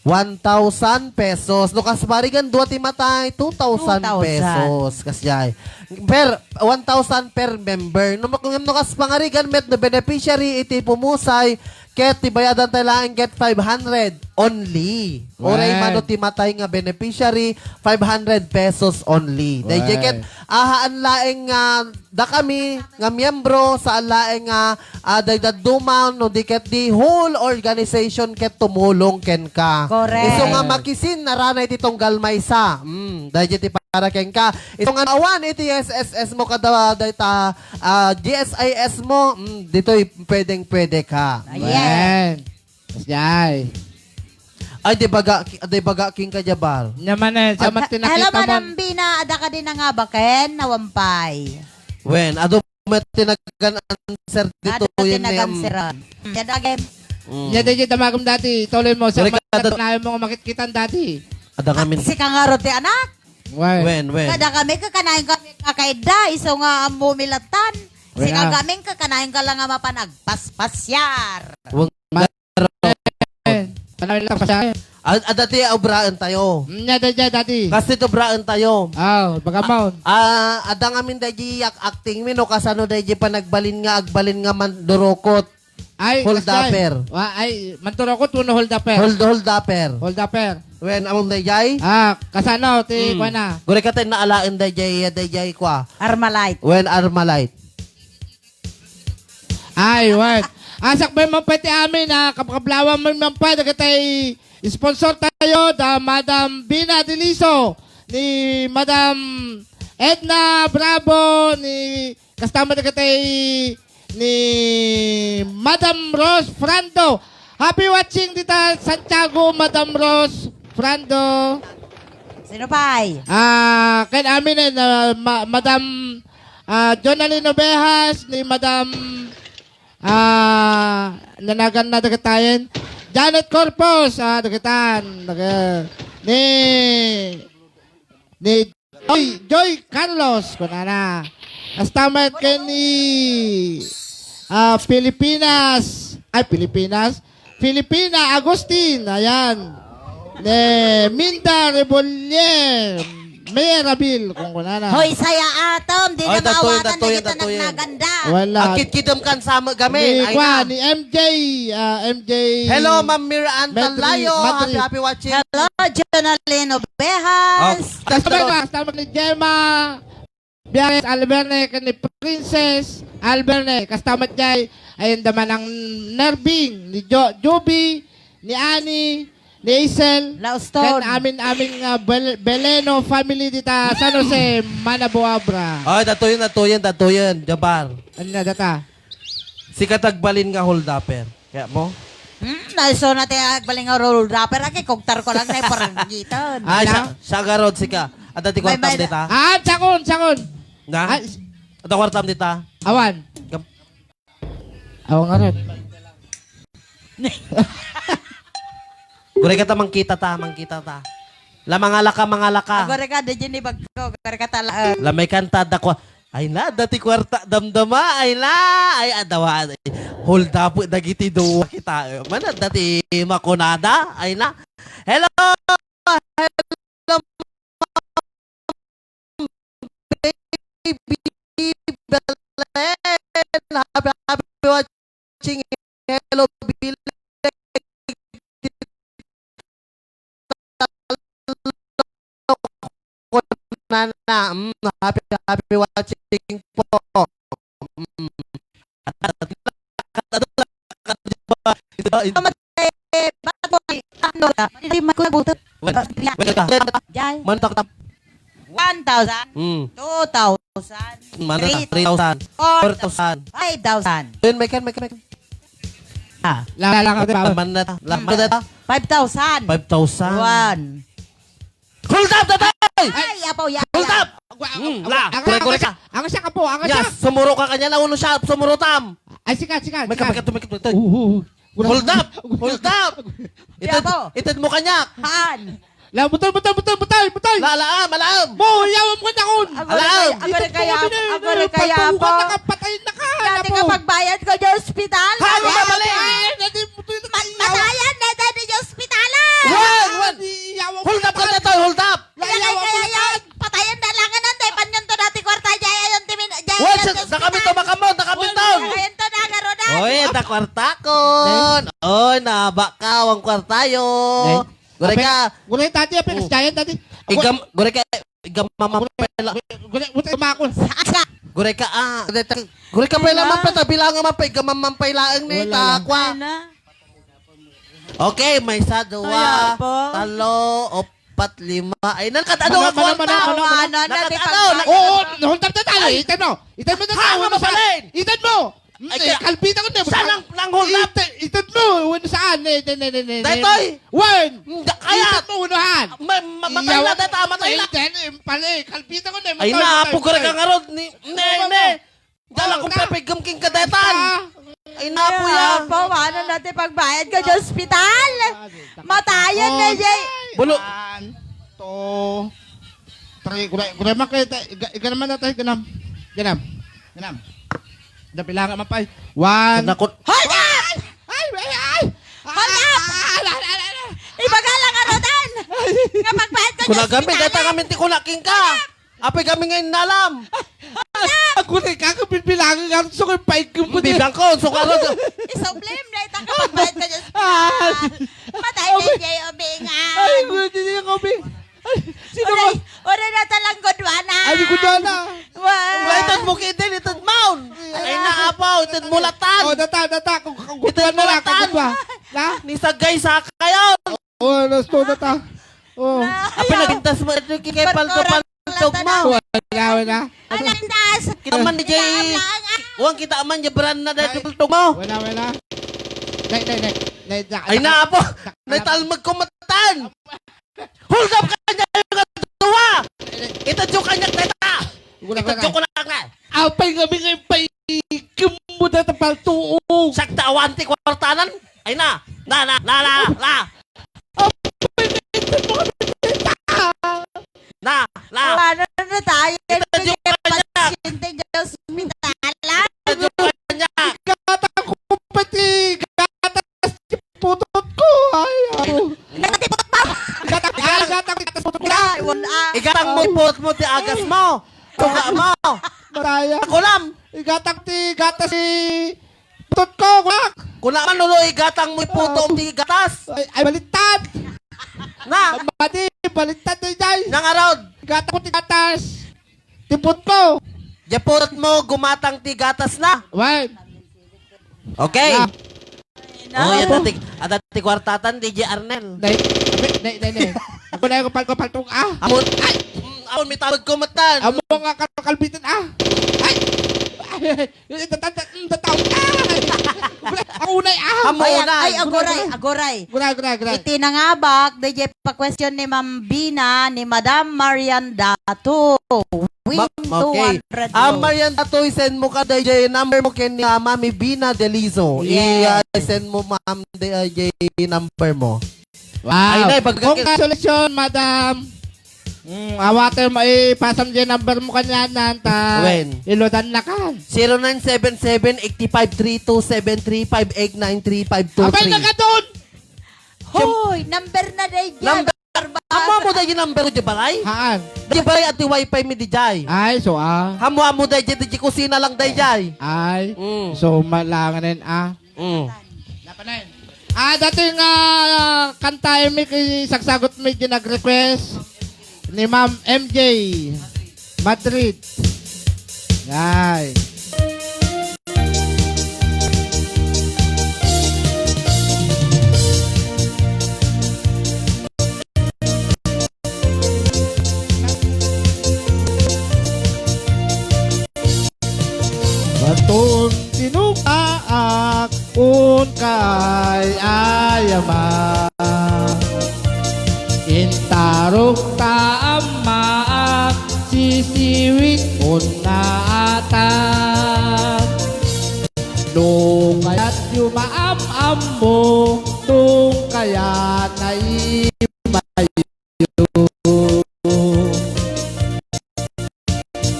one thousand pesos. No, kas pangarigan, dua ti matay, two thousand pesos. Two thousand. Kasjay. Per, one thousand per member. No, mak-, no, kas pangarigan met, no beneficiary iti pumusay, ket ti bayadan tayo laeng ket five hundred only. Uray Right. mano ti matay nga beneficiary, five hundred pesos only. Daydi Right. ket ahaan laeng nga dakami nga miyembro, saan laeng nga, ah, daydadduma, no di ket di whole organization ket tumulong kenka. Correct. Isu nga makisin, narana iti tunggal maysa. Mm, daydi ti para kenka. Isu nga awan iti S S S mo kada dayta, ah, G S I S mo, mm, ditoy pwedeng-pwede ka. Ayan. Amen. Kasjay. Ay, di baga, di baga king ka, Jabar. Nya man, eh, sa At, mat-, hello, tinakita mo. Madam Bina, adda kadi nangabaken, nawampay. Wen, adu met ti nag-answer dito, Adu met ti yun, nag-answeran. Hmm. Yan again. Mm. Nya, di, di, damagam dati, tuloy mo, sa Delikado. Mat-, mo nga makitkitan dati. Adda kami. Ah, si Kangaro ti anak? Wen. Wen, wen. Kada kami, kakanayon kami kakaida, isu nga ammo milatan. Si Wen, ah. Kagamin, kakanayon ka lang nga mapan agpaspasyar. Wen. Panawen lang pa siya. Ad-, adda ti obraen tayo. Mm, nya, daydiay, dati. Kas ti obraen tayo. Aw, baga mo. Ah, adda ngamin daydi ak-, acting mi, no, kasano daydi panagbalin nga, agbalin nga mandurukot. Ay, Holdaper. Kasjay. Wa-, ay, mandurukot wenno holdaper? Hold-, holdaper. Holdaper. Wen, among daydiay? Ah, kasano ti Mm. kuana? Guri ka tayo naalaen daydiay, daydiay kwa. Armalite. Wen, Armalite. Ay, wen. Asak pay man pay ti amin, ah, kabkablawan man man pay dagiti sponsor tayo, da Madam Bina Deliso, ni Madam Edna Bravo, ni kasta met dagiti ni Madam Rose Frando. Happy watching dita Santiago, Madam Rose Frando. Sino pay? Ah, ken amin, eh, na, ma-, Madam, ah, Jonalyn Ovejas, ni Madam, ah, nanagan na dagitayen. Janet Corpus, ah, dagitan, daga-, ni, ni Joy, Joy Carlos, kunana. Kasta met ken ni, ah, Pilipinas, ay, Pilipinas, Filipina Agustin, ayan. Ne, Minda Rebollier, Merabil, kung kunana. Hoy, saya atom, di Ay, na tatuyen, maawatan tatuyen, dagiti tatuyen. Nagnaganda. Wala. Agkitkidem kan sa amin, Ni, ay kwa, na. Ni M J, ah, M J Hello, Ma'am Mira Ann Madri-, Talayo. Madri. Happy, happy watching. Hello, Jonalyn Ovejas. Oh, Kasta ba, kasta ba ni Gemma Biares Alberne, ken ni Princess Alberne. Kasta met jay, ayan da man ang Nerving, ni Jo-, Joby, ni Annie, ni Hazel, Lauston. Ken amin-amin nga Bel-, Beleno family dita San Jose, Manaboabra. Ay, tatuyen, tatuyen, tatuyen, Jabar. Ania data? Sika ti agbalin nga holdupper. Kaya mo? Hmm, naiso na ti agbalin nga holdupper. Aki, kugtar ko lang na yung paranggitan. Ay, Ano? siya, siya garod, sika. Adda ti May kwartam bayad. Dita? Ah, sakon, sakon. Na? Ay, s- Adda kwartam dita? Awan. Gam- Awan nga rin. Gureka ta, mangkita ta, mangkita ta. La, mangalaka, mangalaka. Agureka, di dyan ni bagko. Agureka ta, la, eh. La, may kanta, adda kwa-, Ay na, adda ti kwarta, damdama, ay na, ay, adawa, ay, hold up, dagiti duwa kita, eh. Man, adda ti makunada, ay na. Hello! Hello, baby Belen! Happy, happy watching. Hello, Belen. Nana, mm, happy, happy watching po. Mm. Ano, ano, ano, ano, ano, ano, ano, ano, ano, ano, Jai. Mantak tam. One thousand, Hmm. two thousand, Mana ta? Three thousand, four thousand, five thousand. Yun, may kan, may kan, may kan. Ah. Lalang ka, di ba? Laman na ta. Laman na ta. Five thousand. Five thousand. One. Hold up, tatay! Ay, apaw, ya, Hold ya. Up! Hmm, la, Ang, kure, ang, kure ang, ka. Ang siya ka po, ang Yes, siya. Sumuro ka kanya na uno siya, sumuro tam. Ay, sikat, sikat, May sikat. Kapagkat, may kapagkat. Oo, oo, oo. Hold up! Hold up! Ited, Yabo. Ited mo kanya! Haan. La, butol, butol, butol, butol, butol! La, laam, alaam! Mo, yawam ko na kun! Agore Alaam! kaya, agore Ited mo kaya, kami na yun, agore kaya pagbukas po. Na ka, patay na ka, Dati apo. Ka pagbayad ko di ospital. Haan, Dati mabali. Ay, dati mo to yung Ma-, iyaw. Matayan na dati di ospital. Wan, wan. Di iyaw ang Hold up ka patay. Na to, hold up! Kaya, kaya, kaya, patayan na lang nga nanda, ipanyon to dati kwarta, jay, ayon ti min-, jay, Wait, ayon sa, ti nakami to, ospital. Makamon, nakami to. Ayon to na, garuda. Oy, ta kwarta kon. Oy, nabak ka, wang kwarta yo. Gure ka. Gure tati, apin, Oh. Jayan tati. Igam, gure ka, igam mama pela. Gure, gure, gure, makon. Gure ka, ah. Gure ka pela man pa, tabilang man pa, igam man pa ilaeng ni, Wala lang. Takwa. Ay na. Okay, may isa, dua, Ayan po. Talo, opat, lima. Ay, nakatado Mano, ang mano, kwarta. Mano, mano, mano. Nakatado, Mano, nakatado. Oo, nahultap na tayo. Itan mo. Itan mo na Ha, tayo. Mama Sa-, Balen! Itan mo. Mm, Ay, eh, kaya kalpita ko na. Siya nang, nang hold up. Itan, itan mo. Wano saan? Eh, ne, ne, ne, ne, ne. Daytoy. Wan. Hindi, kaya. Itan mo, unahan. Ma-, ma-, matay Iyaw-, na, dayta, matay na. Itan, eh, pala, eh, kalpita ko na. Ay, matay, na, matay, apo ka matay. Ka nga rod. Ni, ne, Ano ba ne. mo? Dala Oh, kong na. Pepegam king kadetan. Ah. Ay, napo Ay, yan. Apo, ano natin pagbayad ko sa ospital? Matayan na, Jay. Bulo. One, two, three. Gura, gura, makita. Iga, iga naman natin. Ganam. Ganam. Ganam. Dapilangan man pa. One. Nakot. Hold up! Ay, ay, ay! Hold up! Ah, ala, ala, ala, ala. Ibaga lang, Arodan. Nga pagbayad ko sa Kuna gamit, ospital, data eh. Kami ti kuna, king ka. Hold up! Apay kami nga inalam. Ako na ikakapilbilangan nga gusto ko yung paigkim ko din. Bibang ko, so ka ron. Isublim na itang kapagbayad ko dyan. Ah. Patay na Okay. Jay Obingan. Ay, hindi niya kami. Ay, sino Uray, ba? Uray na talang gudwana. Ay, di gudwana. Wa. Waitan mo kay din, itan maun. Ay, na. apo, ited mulatan. Oh, data, data. Kung, kung Ited gudua na lang, kung mulatan. gudua. Na? Ni Sagay Sakayon. Oh, alas to, data. Oh. Apay, nagbintas mo ito, kay palto-paltog mo. Wala, wala. Alas das. Kita man, D J. Wala, wala. Wang kita man, jabran na dahil Ay. paltog mo. Wala, wala. Nay, nay, nay. Nay, nay, Ay, na, apo. Nay, talmag ko matan. Hold up kanya yung dua! Itadyok kanya, teta! Wala ka Itadyok ko lang na! Apay nga bingay pay kimmo da ta paltuog. Sakta awan ti kwartanan. Ay na! Na, na, na, na, na! Apay nga ito mo kami teta! Na, na! Wala na tayo. Itadyok kanya! Pasyente dyan sa ospital, ah. Itadyok kanya! Gata ko pati gata Putot ko! Ay, apo. Gatang ti putot mo! Gatang, ah, gatang ti gatas putot ko! Ay, wala. Igatang mo, putot mo, ti agas mo! Tuga mo! Maraya. Kulam! Igatang ti gatas ti putot ko, kunak! Kulaman ulo, igatang mo, putot ti gatas! Ay, ay, baliktad! Na! Madi, baliktad na, Jay! Nangarod! Igatang ko ti gatas! Tipot ko. Diay purot mo, gumatang ti gatas na. Wen. Okay. Na. Oh, yan Apo. Dati, dati kwartatan, D J Arnel. Nay, nay, nay, nay, nay. Ako na yung kapal-kapal tong, ah. Amon, ay, mm, amon, may tawag ko matan. Amo nga kalkalbitan, ah. Ay! Ay, ay, ay. Yung itatanda, mm, tataw. Ah! Ang unay, ah! Amo Ayan, unay. Ay, agoray, agoray. Agoray, agoray, agoray. Iti nangabak, D J pa-question ni Ma'am Bina, ni Madam Marian Dato. Win Ma-, okay. two hundred Ah, euros. Marian Dato, i-send mo ka, D J, number mo ken ni, ah, Mami Bina Delizo. Yes. I, ah, send mo, Ma'am, D J, number mo. Wow. Ay, nay, pagka- Congratulations, madam. Mm, awaten mo, ipasam diay number mo kaniana, ta Wen? Iludan na kan. Zero nine seven seven, eight five three two seven three five eight nine three five two three. Abay, nagadun! Hoy, number na day dyan. Number. Barba. Amo mo daydi number ko di balay? Haan. Di balay at di wifi mi di jay. Ay, so, ah. Amo, amo daydi, di kusina lang day jay. Ay. Mm. So, malanganen, ah. Mm. Napanay. Ah, dati nga, ah, kanta mi kay sagsagot mi di nag-request ni Ma'am M J Madrid. Ay. Baton tinuktaak, un kay ayama. Intarok ta ammaak, sisiwit un naatan. No kayat yo maam-ammo, tungkayat na imayo.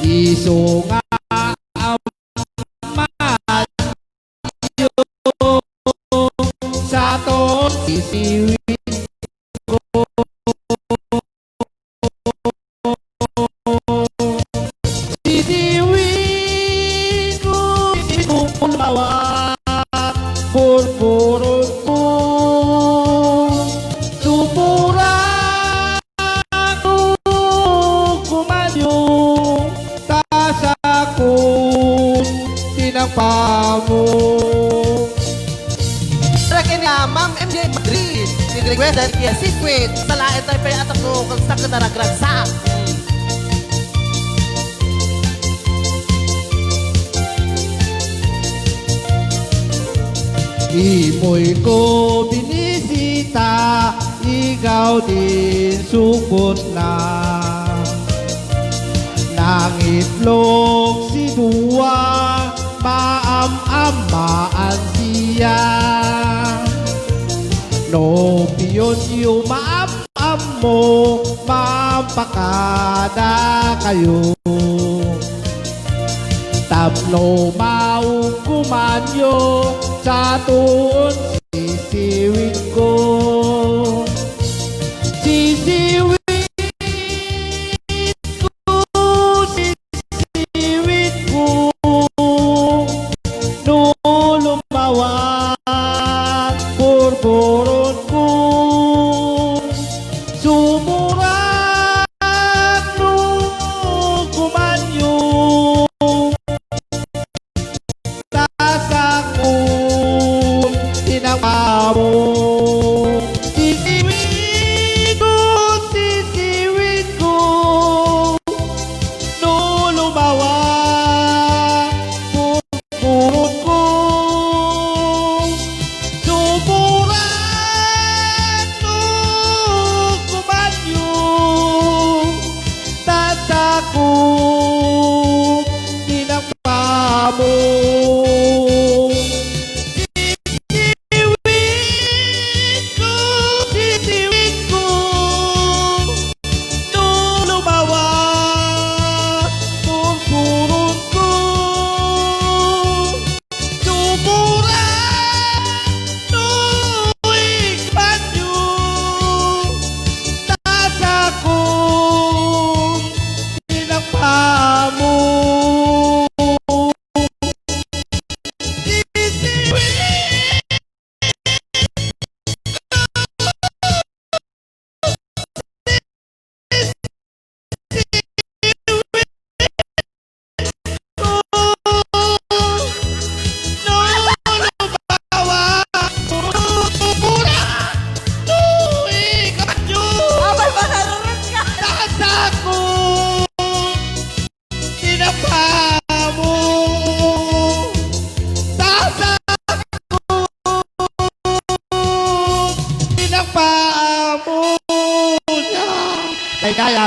Isu nga ammayo, sa ton sisiwit ko. Sisiwit ko, sisiwit ko, lumawat, purpuron ko, sumurak, kumanyo, tasakon, tinapamo. Para kay ni, ah, Ma'am M J Madrid, nag-request daydi iti secret. Sa laeng tayo pay atak no, kag sa kadaragragsak. Ipuy ko binisita, igaw din sukot na. Nangitlog si Dua, maam-ammaan siya. No piyon yo maam-ammo, mampakada kayo. Tapno maugkuman yo, sa tuon sisiwit ko. Sisiwit ko, sisiwit ko, no lumawag, purpuron ko, sumurak no kumanyo.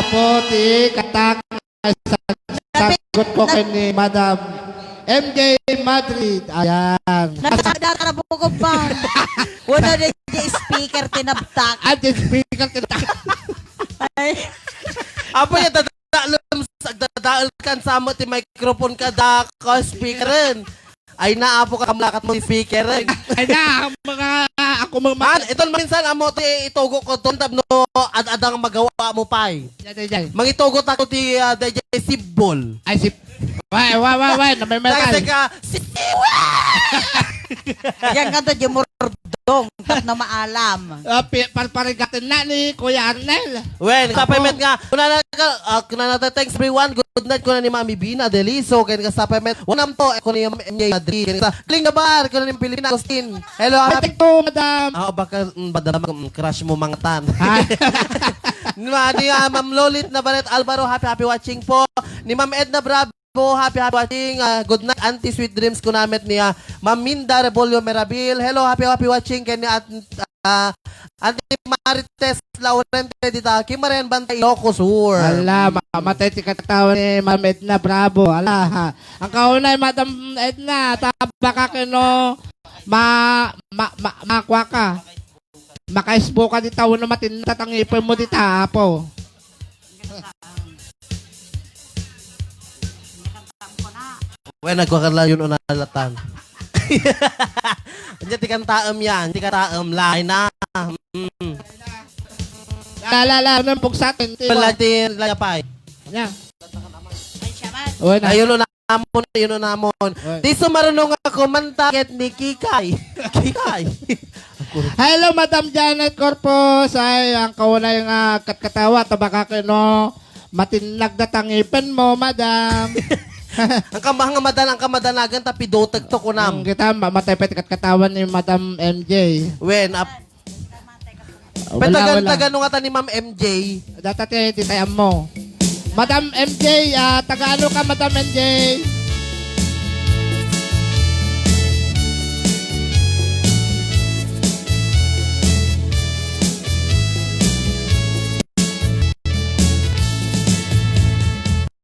po ti katak. Sagot ko kay ni Madam M J Madrid. Ayan. Nasa data na po ko pa. Wala na di speaker tinabtak. Ah, di speaker tinabtak. Ay. Apo niya, dadalem, agdadael kan samo ti microphone ka, da ko speakeren. Ay na, apo ka, kamlakat mo ti speakeren. Ay na, ang mga, ako mga Man, iton minsan, amo ti itugo ko ton tapno ad-adang magawa mo pay. Yan, yan, yan. Mangitugot ako ti, ah, D J Sibol. Ay, si, why, why, why, why, namay-may Kasi ka. Ka, si Siwa! Yan ka to, di murdong, tapno maalam. Ah, pi-, parparigaten na ni Kuya Arnel. Wen, Apo. Sapay met nga, kunana ka, ah, kunana ta, "Thanks everyone, good night," kuna ni Mami Bina Deliso, ken ka sapay met, "Wanam to," eh, kuna ni M J Madrid, ken ka, "Galing na bar," kuna ni Pilipina Agustin. Hello, Ay, happy thank you, madam. Ah, baka, mm, madam, mm, crush mo mangtan. Ay. Ni, ni, ah, Ma'am Lolit Navarrete Alvaro, happy, happy watching po. Ni Ma'am Edna Bravo, happy, happy watching. Ah, good night, Auntie, sweet dreams, kuna met ni, ah, Ma'am Minda Rebollo Merabil. Hello, happy, happy watching. Ken ni At-, ah, Auntie Marites Laurente dita, Kimaren Banta, Ilocos Sur. Ala, ma-, matay ti katawa ni Ma'am Edna Bravo. Ala, ha. Ang kaunay, Madam Edna, tabaka keno, ma-, ma-, ma-, makua ka. Makaisbo ka dita, wenno matinna ta ngipin mo dita, apo. Wen, nagkuakar la yun, unalatan. Anya ti kantaem yan, ti kantaem, laay na. Mm. La, la, la, nang pugsaten, ti Wala mo. Ti layapay. Nya. Ay, siya man. Uy, na. Ayun, namon, yun namon. Oy. Ti sumarunong ako, mantaget ni Kikay. Kikay. Hello, Madam Janet Corpus. Ay, ang kaunay nga katkatawa, tabaka keno, matinnag da ta ngipin mo, Madam. Ang kamahang madan, ang kamadanagan, ta pidotag to, kunam. Ang kita, ma-, matay pa ti katkatawan ni Madam M J. Wen, ap-, Wala, Petagan, wala. Tagano nga ta ni Ma'am M J. Data ti, ti tayam mo. Madam M J, ah, taga ano ka, Madam M J?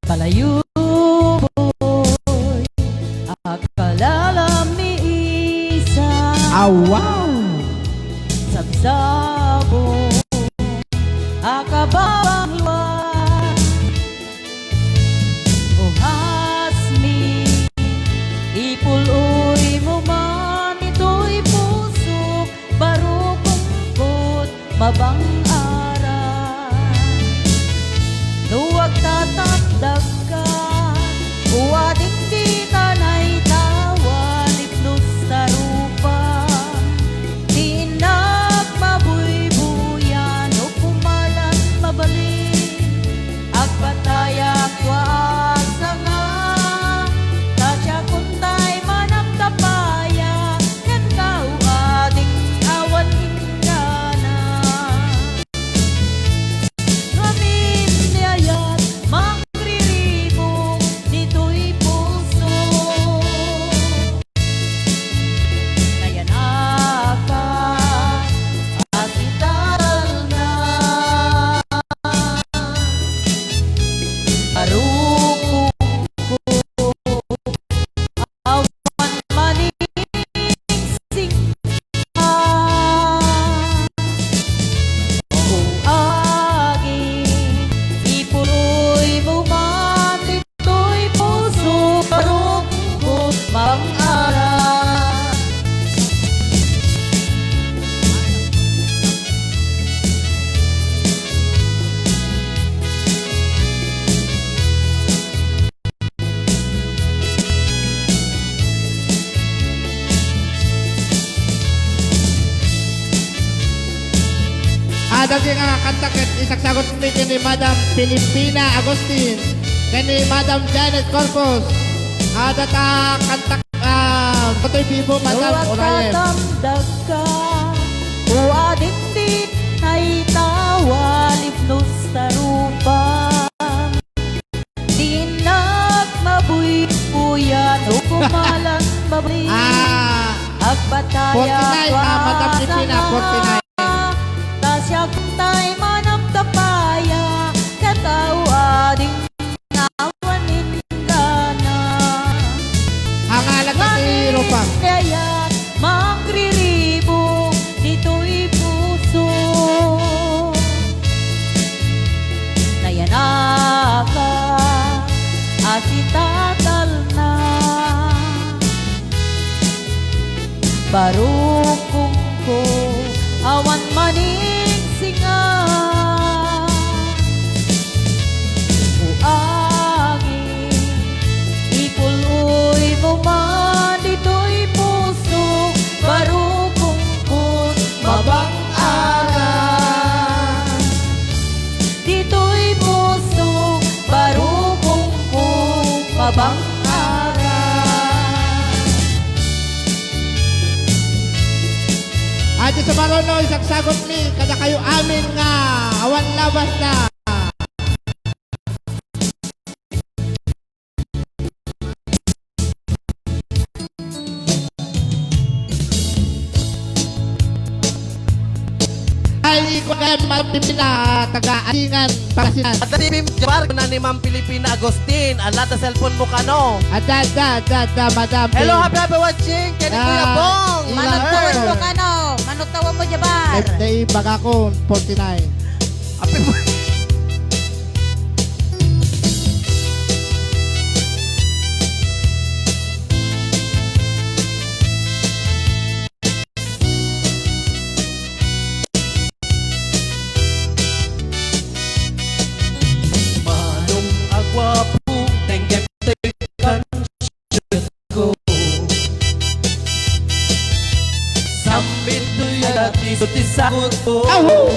Palayo, boy, a kalalamiisan. Ah, wow! Sabsabong a kababangluan. O hasmi, ipul-oy mo man itoy pusok, baro kungkot, mabang-aran. No agtatandagka, o ading dita naitawan, ipnos ta rupa, ti innak mabuybuyan, no kumalan mabalin, agpatayak tua a sanga, ta siak untay managtapaya, kenka o ading awan inggana. Ngamin ti ayat mangriribuk ditoy puso. Nayanaka a sitalna. Arukongko awan maningsing. O agi, ipuloy mo man ditoy puso, parokko mang-aram. Ah, dati nga kanta ket isagsagot mi ken ni Madam Filipina Agustin, ken ni Madam Janet Corpus. Ah, data kanta, ah, Batoy Bibo, Madam Orayen. Nagtatandagka, o adingding a itawa, libnos ta rupa. Dinak mabuybuyan o kumalan babli. Ah, agpatayak forty-nine, ah, Madam Pipina, forty-nine. Ta siak untay managtapaya, ken tao a di nga awan inggana. Ang alat ni Rupa. Ngamin kayat mangriribuk ditoy puso. Nayanaka a sitatalna. Barukongko, awan maning singa. O angin, ipul-oymo man ditoy puso, barukongko, mabang-aran. Ditoy puso, barukongko, mabang-aran. Adi sumaruno, isagsagot mi kadakayo amin nga awan labasna. Ay, ikaw kaya, Ma'am Pipina, taga Asingan, Pangasinan. Adda ni Ma'am Jabar, na ni Ma'am Pilipina Agustin. Ala, ta cellphone mo kano? Adda, adda, adda, adda, madam. Hello, happy, happy watching. Kaya ni Kuya Bong. Manutawon mo kano? Manutawon mo, Jabar. Birthday, baga ko, forty-nine. Happy birthday. Manong a guapo, denggem ti kansiatko. Sambil tuyat isu ti sakutko. Awu!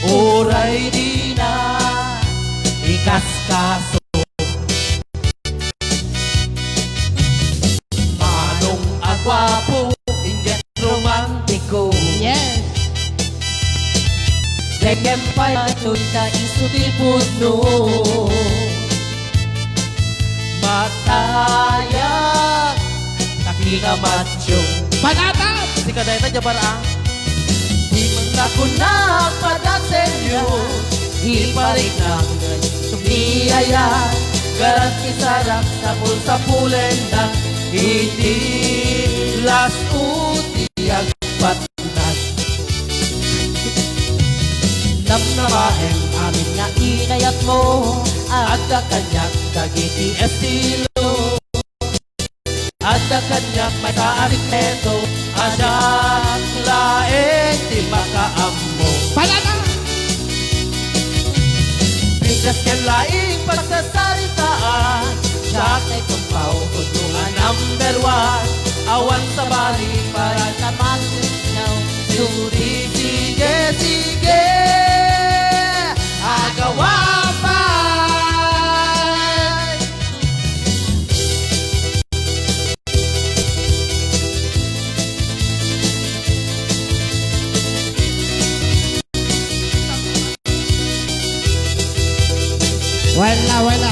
Uray dina ikaskaso. Manong a guapo, inggana romantiko. Yes. Denggem pay a tuyat isu ti pudno. Matayag, nakikamacho. Panatag! Sika dayta, Jabar, a? Di man kakunak, padasenyo, ipariknak, sumiyaya, garat isarak, sapul-sapulendak, iti las-o ti agpatnag. Namnamaem amin nga inayatmo, adda kaniak dagiti estilo. Adda kaniak maysa a sekreto, a siak laeng ti makaammo. Palana! Pintas ken laing pagsasaritaan, siak ti tumpaw, pudno a number one. Awan sabali, para naman now. Sige, sige, agawa pay. Wala, wala.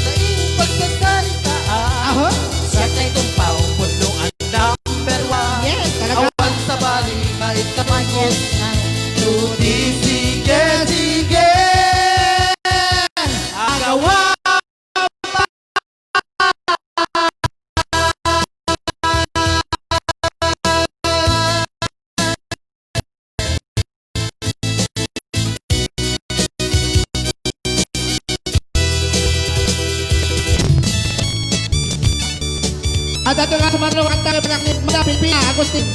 Laing pagsasaritaan. Aha. Siak ti tumpaw, pudno a number one. Yes, talaga. Awan sabali, maitamangos. Yes, nga. Tuti, sige, sige. Agawa. At ato nga sumarlo, kanta nga pinaknit, Madam Pipina Agustin.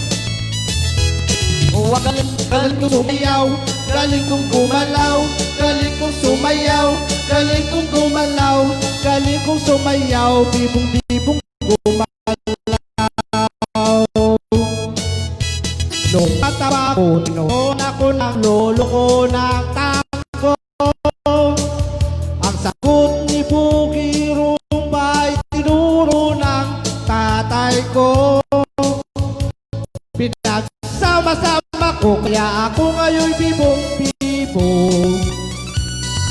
Wa, galing, galing kong sumayaw, galing kong gumalaw, galing kong sumayaw, galing kong gumalaw, galing kong sumayaw, bibong-bibong gumalaw. Nung bata pa ako, tinuruan ako ng lolo ko ng tango. Ang sagot ni Bugi Rumbay, sama-sama ko, kaya ako ngayon bibong-bibong.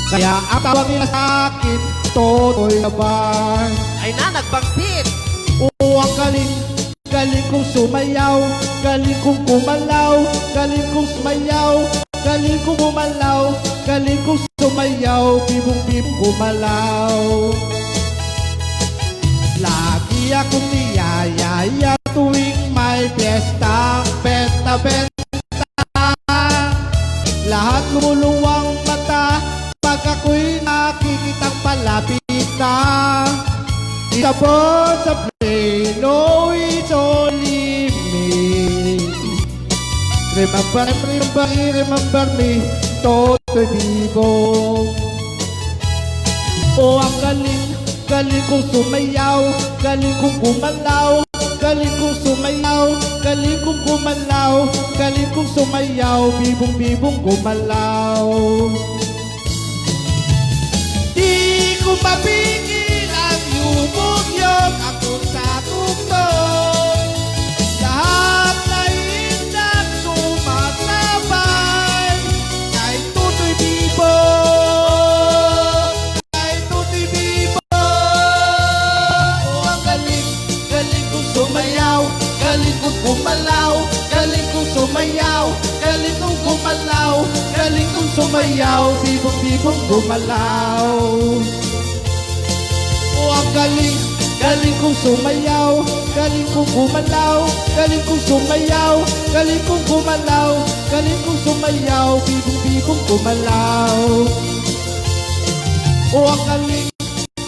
Kaya ang tawag nila sa akin, Totoy Laban. Ay na, nagbangsit! Oo, ang galing, galing kong sumayaw, galing kong gumalaw, galing kong sumayaw, galing kong gumalaw, galing kong sumayaw, bibong-bibong gumalaw. Lagi akong niyayaya tuwing may piyestang benta-benta. Lahat lumuluwang mata pag ako'y nakikitang palapit na. It's a birds of play, no, it's only me. Remember, remember, remember me, Totoy Bibong. Oh, ang galing, galing kong sumayaw, galing kong gumalaw, galing kong sumayaw, galing kong gumalaw, galing kong sumayaw, bibong-bibong gumalaw. Di ko mapigil ang yumog-yog ako sa tuktok. Lahat na indak sumasabay kay Totoy Bibong. Ay, Totoy Bibong! Oh, ang galing, galing kong sumayaw, galing kong gumalaw, galing kong sumayaw, galing kong gumalaw, galing kong sumayaw, bibong-bibong gumalaw. Oh, ang galing, galing kong sumayaw, galing kong gumalaw, galing kong sumayaw, galing kong gumalaw, galing kong sumayaw, bibong-bibong gumalaw. O, ang galing,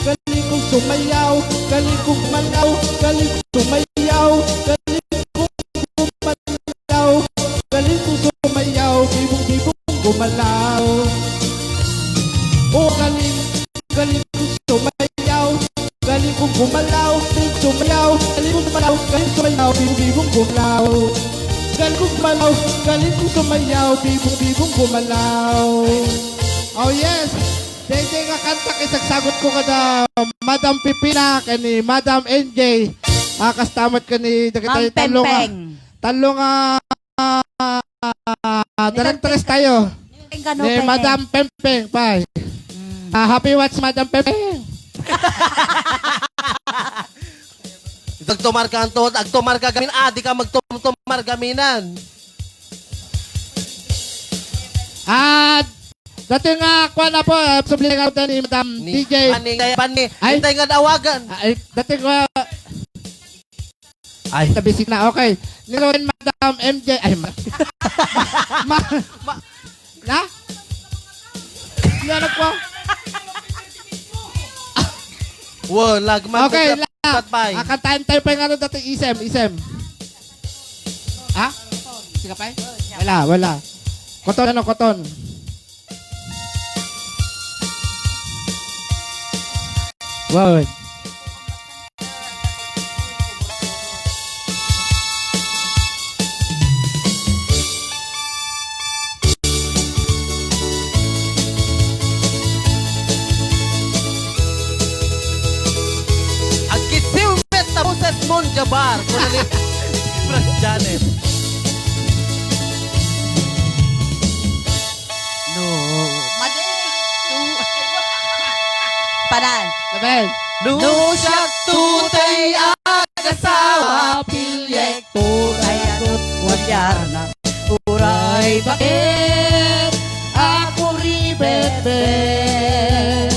galing kong sumayaw, galing kong gumalaw, galing kong sumayaw, galing kong gumalaw, galing kong sumayaw, bibong-bibong gumalaw. O, galing, galing kong sumayaw, galing kong gumalaw, galing sumayaw, galing kong gumalaw, galing sumayaw, bibong-bibong gumalaw. Galing kong gumalaw, galing kong sumayaw, bibong-bibong gumalaw. Oh, yes. Daytoy nga kanta, isagsagot ko kada Madam Pipina, kani Madam N J. Ah, kasta met kani dagiti Ma'am tallo nga, Pempeng. Tallo nga, ah, directors tayo. Ni Madam Pempeng, pay. Mm. Ah, happy watch, Madam Pempeng. Agtumar ka, Anton. Agtumar ka gamin. Ah, di ka magtumtumar gaminan. Ah, dati nga, kuwan na po, ah, subli nga ni Madam Ni D J. Pani, Pani, Ay. Hintay nga dawagan. Ah, ay, dati nga, Ay. Tabi sina, okay. Ni Rowan, Madam M J, ay, ma-, ma-, ma-, na? Ano po? Wow, lag-, mag-, Okay, mag-, la. Patpay. Ah, kantahan tayo pa yung ano dati, isem, isem. Ha? Sige pa? Wala, wala. Koton, ano, koton? Wow. Agkisiw met ta Moses Monjabar, kuna ni Brad Janet. No. Madi. Tu-, Panan. Laban. No siak toy agassawa, piliek toy a gudgudiarna. Uray baket a kuribetbet.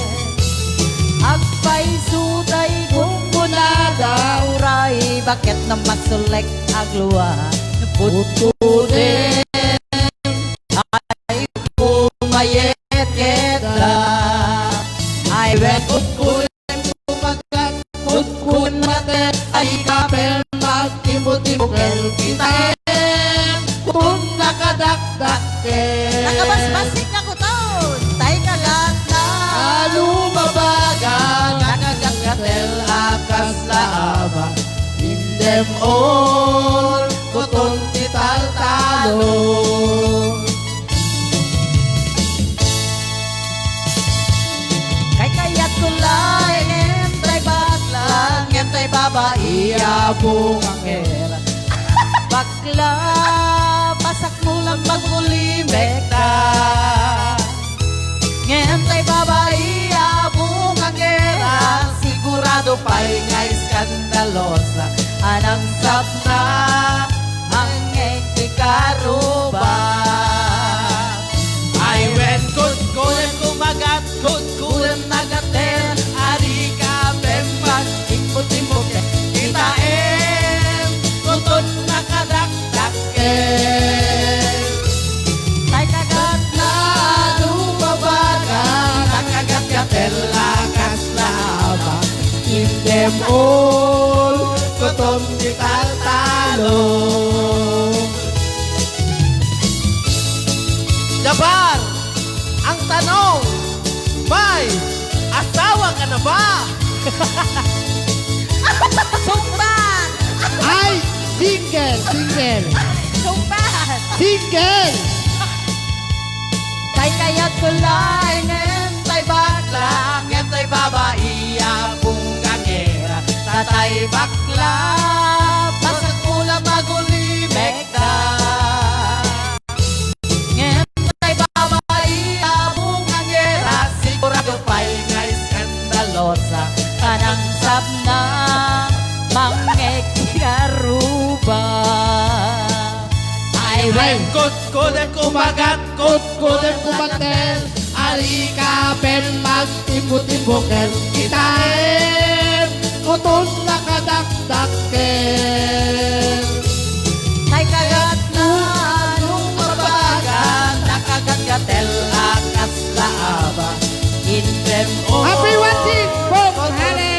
Agpayso tay gunggonada, uray baket a masulek a glua. Kudkuden ay kumayetket la. Ay wen kudkuden kumagat, kudkuden maket, ay kapel magtimbo-timbo kel kitaem, kudkon nakadakdakkel. Nakabasbasik nga kuton, tay kagat na. A lumabaga, nakagakkatel a kasla a ba. In them all, kuton ti taltalon. Kaykayatko laeng tay bakla, ngem tay babai a bungaker. Bakla, magulimekda. Ngem tay babai a bungangera, sigurado pay nga iskandalosa, a nangsapna, angngeg ti karuba. Ay wen, kudkudem kumagat, kudkudem nagatel, ari ka pempat, imbut-imbuken, kitaem, kutod nakadakdak. Tay kagat na lumabaga, nakagatgatel a kasla aba. Indem ol, kutom ti taltalo. Jabar, ang tanong, may asawa ka na ba? Sungbat! Ay, single, single. Sungbat! Single! Tay kayat ko laeng, ngem tay bakla, ngem tay babai a bungangera, ta tay bakla, bassit ko la magulimekda. Ngem tay babai a bungangera, sigurado pay nga iskandalosa, a nangsapna, mangngeg ti karuba. Ay wen, kudkudem kumagat, kudkudem kumatel, ari ka pempat, imbut-imbuken, kitaem, kutod nakadakdak. Tay kagat na lumabaga, nakagatgatel a kasla aba. Indem ol, Happy watching, Bong Hale.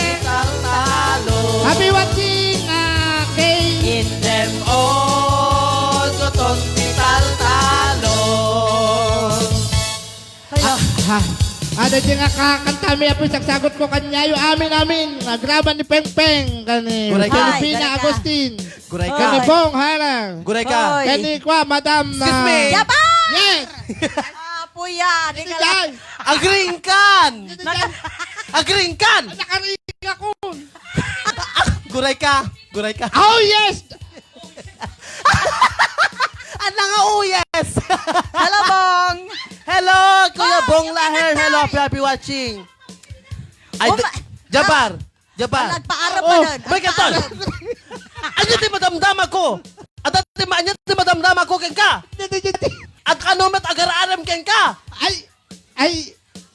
Happy watching, ah, kay Indem ol, kutom ti taltalo. Hello. Ah, ha. Ada di nga kakantami, apo, sagsagutko kaniayo. Amin, amin. Agraman ni Pengpeng, kani Guray ka. Ay, Filipina guray ka. Agustin. Guray ka. Kani Hoy. Bong Harang. Guray ka. Hoy. Kani kwa, Madam, Excuse me. ah, Japan! Yes! Ah, puya, di Didi ka lang. Jay. Agringkan! Didi Jay. Agringkan! Nakaring ako. Guray ka. Guray ka. Oh, yes! Ano nga, oh, yes? Hello, Bong. Hello, Kuya Bong, Bong Laher. Hello, happy, happy watching. Ay, Oh, d-, ma-, Jabar. Jabar. Ang nagpaarap Oh, pa nun. Ang may kanton. Paarap. Anya ti madamdama ko? At ati ma-, anya ti madamdama ko kenka? Didi, didi. At ano met agar-arem kenka? Ay, ay,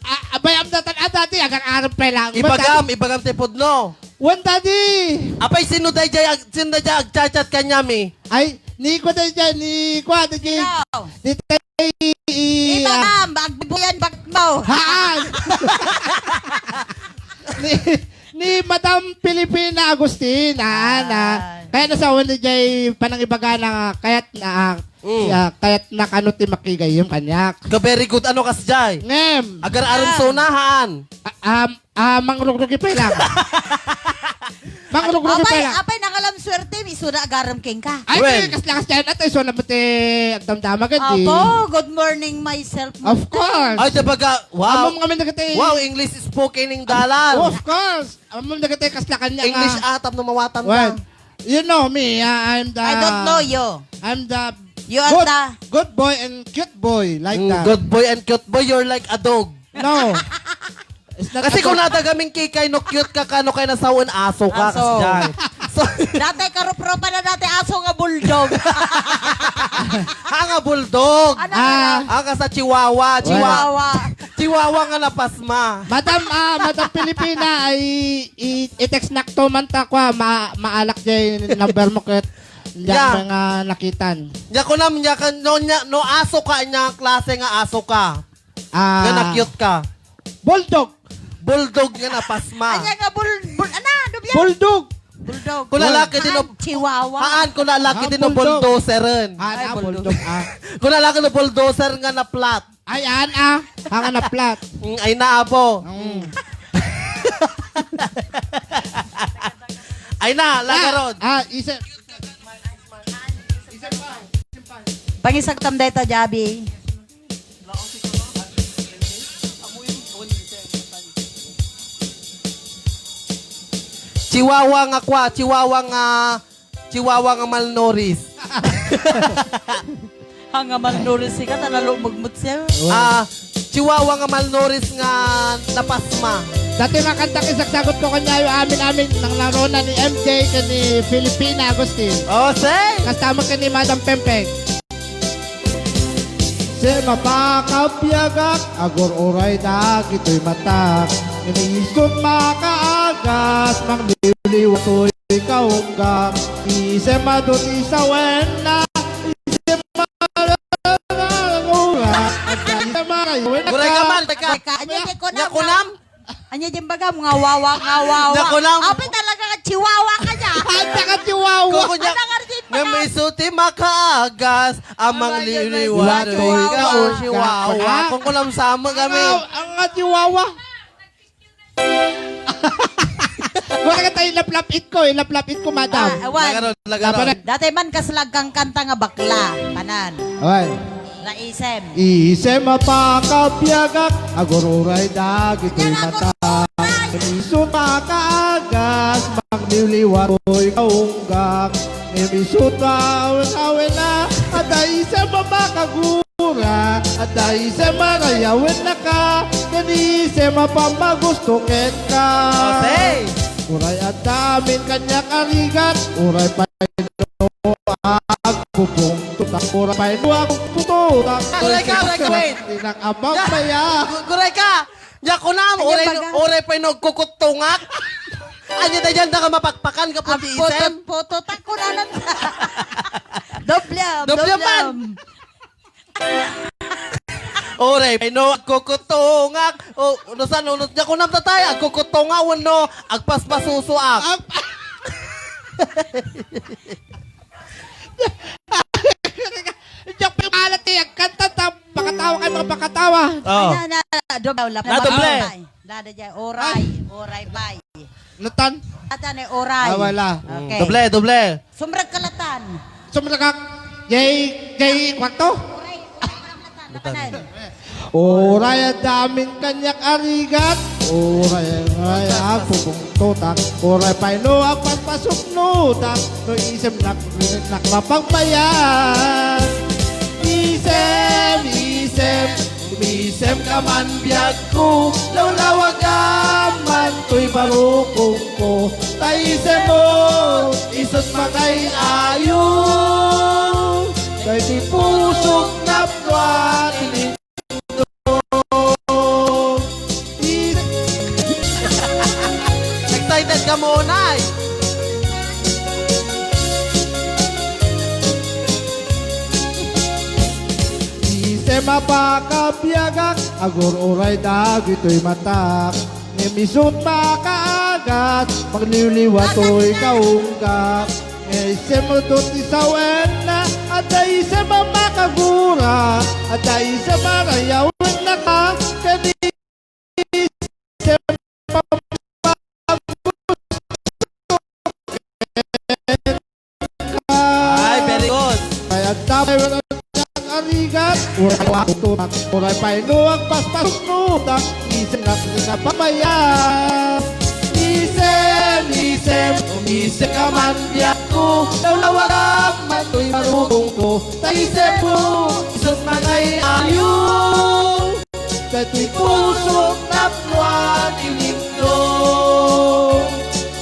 a-, abay, amda tan-, a, dati, agar-arem pa lang. Ibagam, ibagam ti pudno. Wen, dadi. Apay, sino dayjay ag-, sino dayjay agchat-chat kaniami? Ay, ni kwa dayjay, ni kwa dayjay. Sino? Dayjay, i-, ah. Ibagam, agbuyan bakbaw. Haan. Ni, ni Madam Filipina Agustin, ah, na. Ay. Kaya nasawan dayjay panangibagana, kayat na, ah, Mm. Ya, kayat na kano ti makigayyem kaniak. Ka very good. Ano kasjay? Ngem. Agar-arem Ah. sonahan. Ah, um, ah, mangrugrugi pa lang. Mangrugrugi pa Apay, lang. apay, nangalam suerte, isuna agarem kenka. Ay, Wen. Kasla, kasla, at isuna met ti agdamdama, gadi. Opo, good morning, myself. Of course. Ay, di baga, wow. Ammom kami dagiti Wow, English spoken ing dalan. Of course. Ammom dagiti kasla kaniak, English ah. Atap no mawatan Wen. ka. You know me, ah, I'm the I don't know you. I'm the You are good, the good boy and cute boy, like Mm, that. Good boy and cute boy, you're like a dog. No. It's not Kasi a kung dog. Nadagaming kikay, no cute ka, kano kay nasawen, aso ka, Aso. Kasjay. So, Dati, karupropa na dati, aso nga bulldog. Ha, nga bulldog. Ano Ah. nga? Ah, kasa chihuahua, chihuahua. Chihuahua. Chihuahua nga napasma. Madam, ah, Madam Filipina, ay i-, i-text nakto man ta kwa, ma-, maalak jay number mo ket, nya Yeah. mga nakitan. Nya kunam, nya kan, no, nya, no aso ka, nya klase nga aso ka. Ah. Nga na-cute ka. Bulldog. Bulldog nga napasma. Anya nga bul-, bul-, ana, ano biya? Bulldog. Bulldog. Kuna laki din Haan, no chihuahua. Haan, kuna laki Ah, din no bulldog. Bulldozeren. Haan, Ay, ah, bulldog. Bulldog, ah. Kuna laki no bulldozer nga na-flat. Ay, an, ah. Ang na-flat. Mm, ay na, apo. Mm. Ay na, lagarod. Ah, ah, isa. Pangisagtam dayta, Javi. Chihuahua nga kwa, chihuahua nga, chihuahua nga malnourished. Nga malnourished ka, ta nalumog met siya. Ah, chihuahua nga malnourished nga napasma. Dati nga kanta, isagsagot ko kaniayo amin-amin, nangngaruna ni M J ken ni Filipina Agustin. Oh, say! Kasta met ken ni Madam Pempeng. Isem a pakabiagak, agur-uray dagitoy matak. Ngem isut' makaagas, mangliwliwa toy kaunggak. Isem a dut isawenna, isem a Guray ka man, teka. Teka, anya di ko Nya na- kunam? Anya di bagam nga wawa, nga wawa. Naku, nang- Apay talaga nga chihuahua ka niya. Anya ka chihuahua? Kuko niya, Ano nga rin nga pala? May isuti makaagas, amang Ay, ay, ay, liwliwa, ay, toy ay, ka, ay, o ay, chihuahua. ay. Kung kulam sama kami. Ang, ang nga chihuahua. Wala ka tayo, laplapit ko, eh, laplapit ko, madam. Ah, awan. Lagarod, lagarod. Lagarod. Dati man kas lagkang kanta nga bakla, panan. Awan. Naisem. Isem a pakabiagak, agur-uray dagitoy Yan ako. mata. Isut' makaagas, mangliwliwa toy kaunggak. Ngem isut' awen-awenna, adda isem a makagura, adda isem a rayawennaka, ken isem a pammagusto kenka. Jose! Uray adda amin kaniak a rigat, uray pay no agpupungtotak, uray pay no agpupungtotak. Uray ka, uray ka, wait. Dinak abang Ya, maya. gu-, guray ka. Ya, kunam, Anya uray, baga? uray pay no agkukuttungak. Anya da diyan da ka mapakpakan ka pati isem? Agputut-putut ako na lang. Doble, Doble doble. man. Uray pay no agkukutungak. O, no saan, no, ya kunam tatay, agkukutunga wenno agpaspasusoak. Ag- Diak pay maalat ti agkanta ta pakatawa kay mga pakatawa. Oh. Ano, na, doble, wala pa. Na, doble. Oray. Dada dyan, oray, oray, bay. Natan? Ata ni oray. Ah, wala. Mm. Okay. Doble, doble. Sumrag kalatan. Sumragak. Jay, Jay, kwarto? Oray, oray, kalatan. Natan. Uray adda amin kaniak a rigat. Uray, uray, agpupungtotak. Uray pay no agpaspasuknotak. No isem nak, nak mapagmayat. Isem, isem, umisem ka man biagko. Lawlawagam man toy barukongko. Ta isem mo, isut' makay-ayo. Daytoy pusok napno a tilim Excited ka mo, Nay? Isem a pakabiagak, agur-uray dagitoy matak. Ngem isut' makaagas, mangliwliwa toy kaunggak. Isem a dut isawenna, adda isem a makagura, adda isem a rayawennaka, ken isem a Ay, very good. Ay, adda pay wala arigat. Uray pay no agpaspasuknotak. Isem na, isem na pamayan. Isem, isem, umisem ka man biagko. Lawlawagam man toy barukongko. Ta isem mo, isut' makay-ayo. Daytoy pusok napno a tilimno.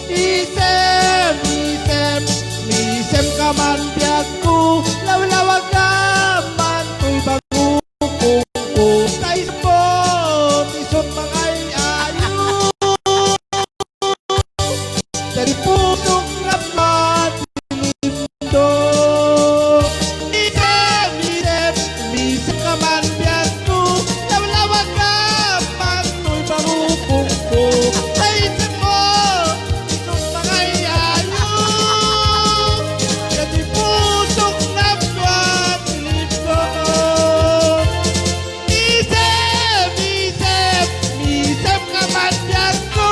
Isem, isem, umisem ka man biagko. Lawlawagam man toy barukongko. Ta isem mo, isut' makay-ayo. Daytoy pusok napno a tilimno. Isem, isem, umisem ka man biagko. Lawlawagam man toy barukongko. Ta isem mo, isut' makay-ayo. Daytoy pusok napno a tilimno. Isem, isem, umisem ka man biagko.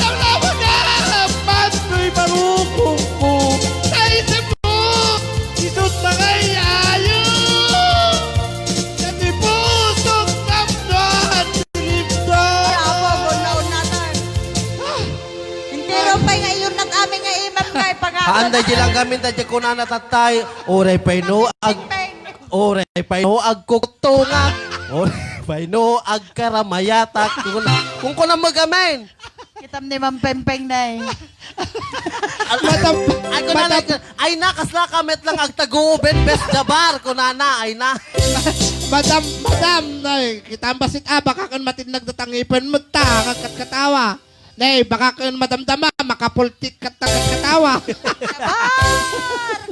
Lawlawagam man toy barukongko. Ta isem mo, isut' makay-ayo. Daytoy pusok napno a tilimno. Ay, apo, bunaon natan. Ah. Entero pay nga iyon nat amin nga imam nga ipagawad. Haan da di lang kami, ta di kunana tatay. Uray pay no, ag- Peng, peng. Uray pay no agkukutunga. Uray pay no agkaramayatak. Kung, kung kuna mo gamin. Kitam ni Ma'am Pengpeng na eh. Madam, ay, kunana, madam. Ay na, kasla ka met lang agtaguben, bes Jabar, kunana, ay na. Madam, madam, ay, kitam basit, ah, baka kan matinag datang ipen mo ta, kagkatkatawa. Nay, baka kan madamdama, makapultik kat-, katkatawa. Jabar!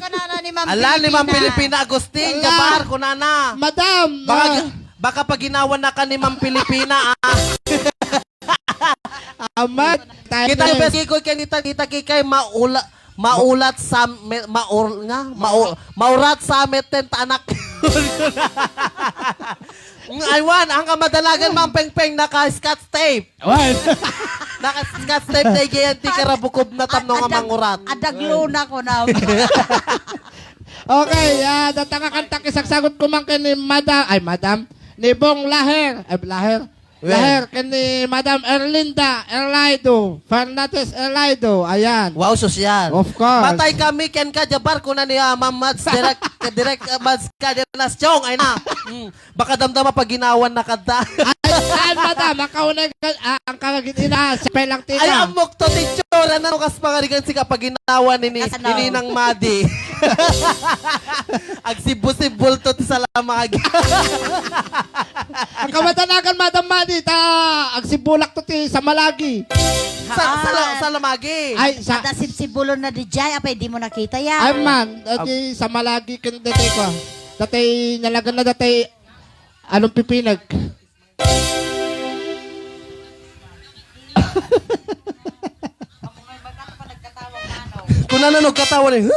Kunana ni Ma'am Ala, ni Ma'am Pilipina. Pilipina Agustin, Ala. Jabar, kunana. Madam, Baka, ah. Baka paginawan na ka ni Ma'am Pilipina, ah. Amat. Kita yung best kikoy, kaya kita, kita kikay maula-, maulat sa me-, maur-, nga? Mau-, maurat sa meten ta anak. Ng aywan, ang kamadalagan, Ma'am Pengpeng, naka-scotch tape. Awan. Naka-scotch tape, na igayan ti karabukob na tamno nga mangurat. Adag-, adagluna ko na. Okay, ah, datanga kanta, kisagsagot ko man kay ni Madam, ay, Madam, ni Bong Laher. Ay, Laher. Well. Laher, kay ni Madam Erlinda Erlaido, Fernandez Erlaido, ayan. Wow, sosyal. Of course. Patay kami, ken ka, Jabar, kuna ni, ah, Ma'am Mads, direct, direct, ah, Mads Cadenas Chong, ay na. Mm. Baka damdama paginawan na kadta. Ay, ay, madam, ang kaunay ka, ah, ang kagagit ina, siya lang tina. Ay, amok to, teacher. Ano kas pangarigan si kapaginawan ni, ni Ninang Madi? Agsibusibul to ti salamagi. Ang kamatanagan, Madam Madi, ta agsibulak to ti samalagi. Sa, sa, sa lamagi. Ay, sa Ada sibsibulon na di jay, apay di mo nakita yan. Ay, man, dati samalagi ken dati ko. Dati nalagan na dati Anong pipinag? Kung ano nagkatawa na yun.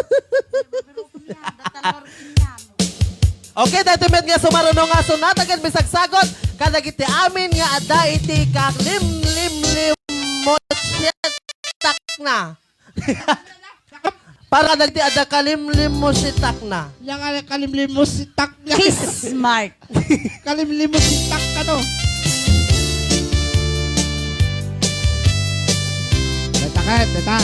Okay, dati met nga sumaruno nga sunat, agan misagsagot, kadagiti amin nga adda iti kalimlimlimot siya takna. Para dagiti adda kalimlimusitakna. Nya nga kalimlimusitakna. Kiss mark. Kalimlimusitak kano. Data ka, data.